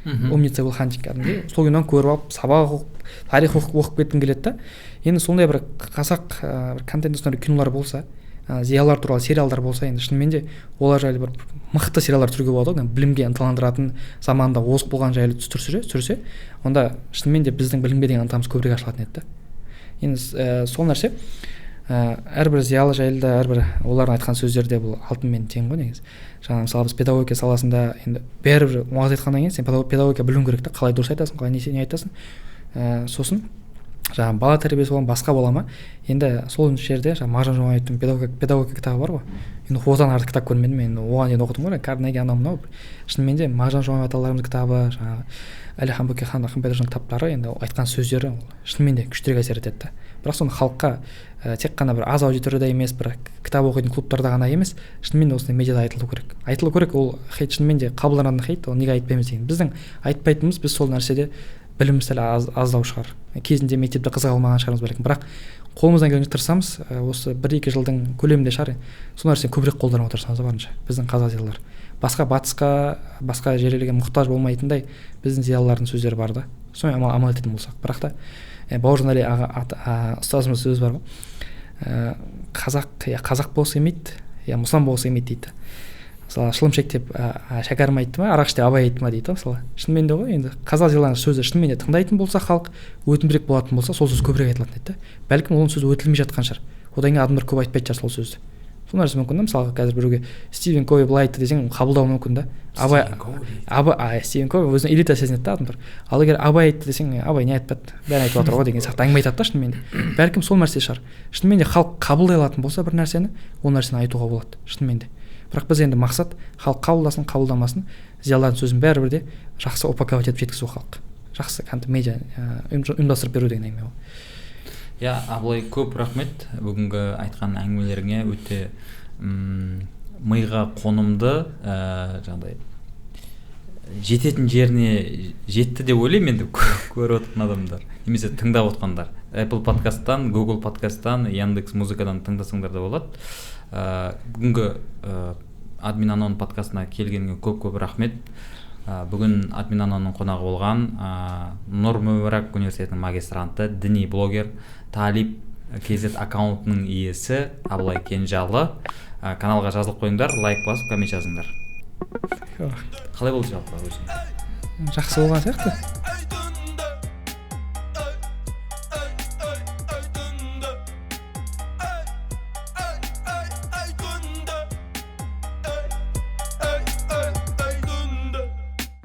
Умница Уилл Хантинг кәдімгідей сол киноны көріп алып, сабақ оқып, тарих оқып кеткім келеді да. Енді сондай бір қазақ бір контент, сондай кинолар болса, зиялылар туралы сериалдар болса, енді шынымен де олар жайлы бір мықты сериалдар түсіруге болады ғой, білімге ынталандыратын, заманында озық болған жайлы түсірсе, онда шынымен де біздің білімге деген ынтамыз көбірек ашылатын еді да. Енді сол нәрсе, әрбір зиялы жайлы да, әрбір олардың айтқан сөздері де бұл алтынмен тең ғой негізі. Жаңа мысалы біз педагогика саласында енді бәрібір уағыз айтқаннан кейін сен педагогика білуің керек та, қалай дұрыс айтасың, қалай не айтасың. Сосын жаңа бала тәрбиесі бола ма, басқа бола ма, енді сол жерде жаңа Мағжан Жұмабаевтың педагогика кітабы бар ғой. Енді одан артық кітап көрмедім мен, оған дейін оқыдым ғой, Карнеги анау мынау. Шынымен де Мағжан Жұмабаев аталарымыздың кітабы, жаңағы Әлихан Бөкейхан, Ахмет кітаптары, енді айтқан сөздері ол шынымен де күштірек әсер етеді да. Бірақ соны халыққа тек қана бір аз аудиторияда емес, бір кітап оқитын клубтарда ғана емес, шынымен де осындай медиада айтылу керек. Айтылу керек, ол хейт шынымен де қабылданатын хейт, ол неге айтпаймыз деген. Біздің айтпайтынымыз, біз сол нәрседе біліміміз сәл аздау шығар. Кезінде мектепте қызыға алмаған шығармыз бәлкім, бірақ қолымыздан келгенше тырысамыз, осы 1-2 жылдың көлемінде шығар, сол нәрсені көбірек қолдануға тырысамыз барынша. Біздің қазақ зиялылар басқа батысқа, басқа жерлерге мұқтаж болмайтындай біздің зиялылардың сөздері бар да, сонымен амал ететін болсақ. Бірақ та Бауыржан Әли аға ұстазымыз сөз бар ғой, қазақ я қазақ болғысы келмейді, я мұсылман болғысы келмейді дейді. Мысалы, шылым шек деп Шәкәрім айтты ма, арақ іш деп Абай айтты ма дейді ғой. Мысалы, шынымен де ғой енді, қазақ зиялыларының сөзі шынымен де тыңдайтын болса, халық өтімдірек болатын болса, сол сөз көбірек айтылатын еді да. Бәлкім, оның сөзі өтілмей жатқан шығар, одан кейін адамдар көп айтпайтын шығар сол сөзді. Сол нәрсе мүмкін да. Мысалға, қазір біреуге Стивен Кови былай айтты десең, қабылдауы мүмкін да. Абай, Абай, Стивен Кови өзін элита сезінеді да адамдар. Ал егер Абай айтты десең, Абай не айтпады, бәрін айтып жатыр ғой деген сияқты әңгіме айтады да. Шынымен де, бәлкім, сол нәрсе шығар. Шынымен де, халық қабылдай алатын болса бір нәрсені, ол нәрсені айтуға болады шынымен де. Бірақ біз енді мақсат халық қабылдасын, қабылдамасын, зиялылардың сөзін бәрібір де жақсы упаковать етіп жеткізу, халыққа жақсы контент, медиа ұйымдастырып беру деген әңгіме ол. Иә, Абылай, көп рахмет бүгінгі айтқан әңгімелеріңе. Өте миға қонымды, жаңағыдай жететін жеріне жетті деп ойлаймын. Енді көріп отырған адамдар немесе тыңдап отқандар Apple подкасттан, Google подкасттан, Яндекс Музыкадан тыңдасаңдар да болады. Бүгінгі Админ Анон подкастына келгеніңе көп көп рахмет. Бүгін Админ Анонның қонағы болған Нұр Мүбарак университетінің магистранты, діни блогер, Талиб kz аккаунтының иесі Абылай Кенжалы. Каналға жазылып қойыңдар, лайк басып, коммент жазыңдар. Қалай болды жалпы өзің? Жақсы болған сияқты.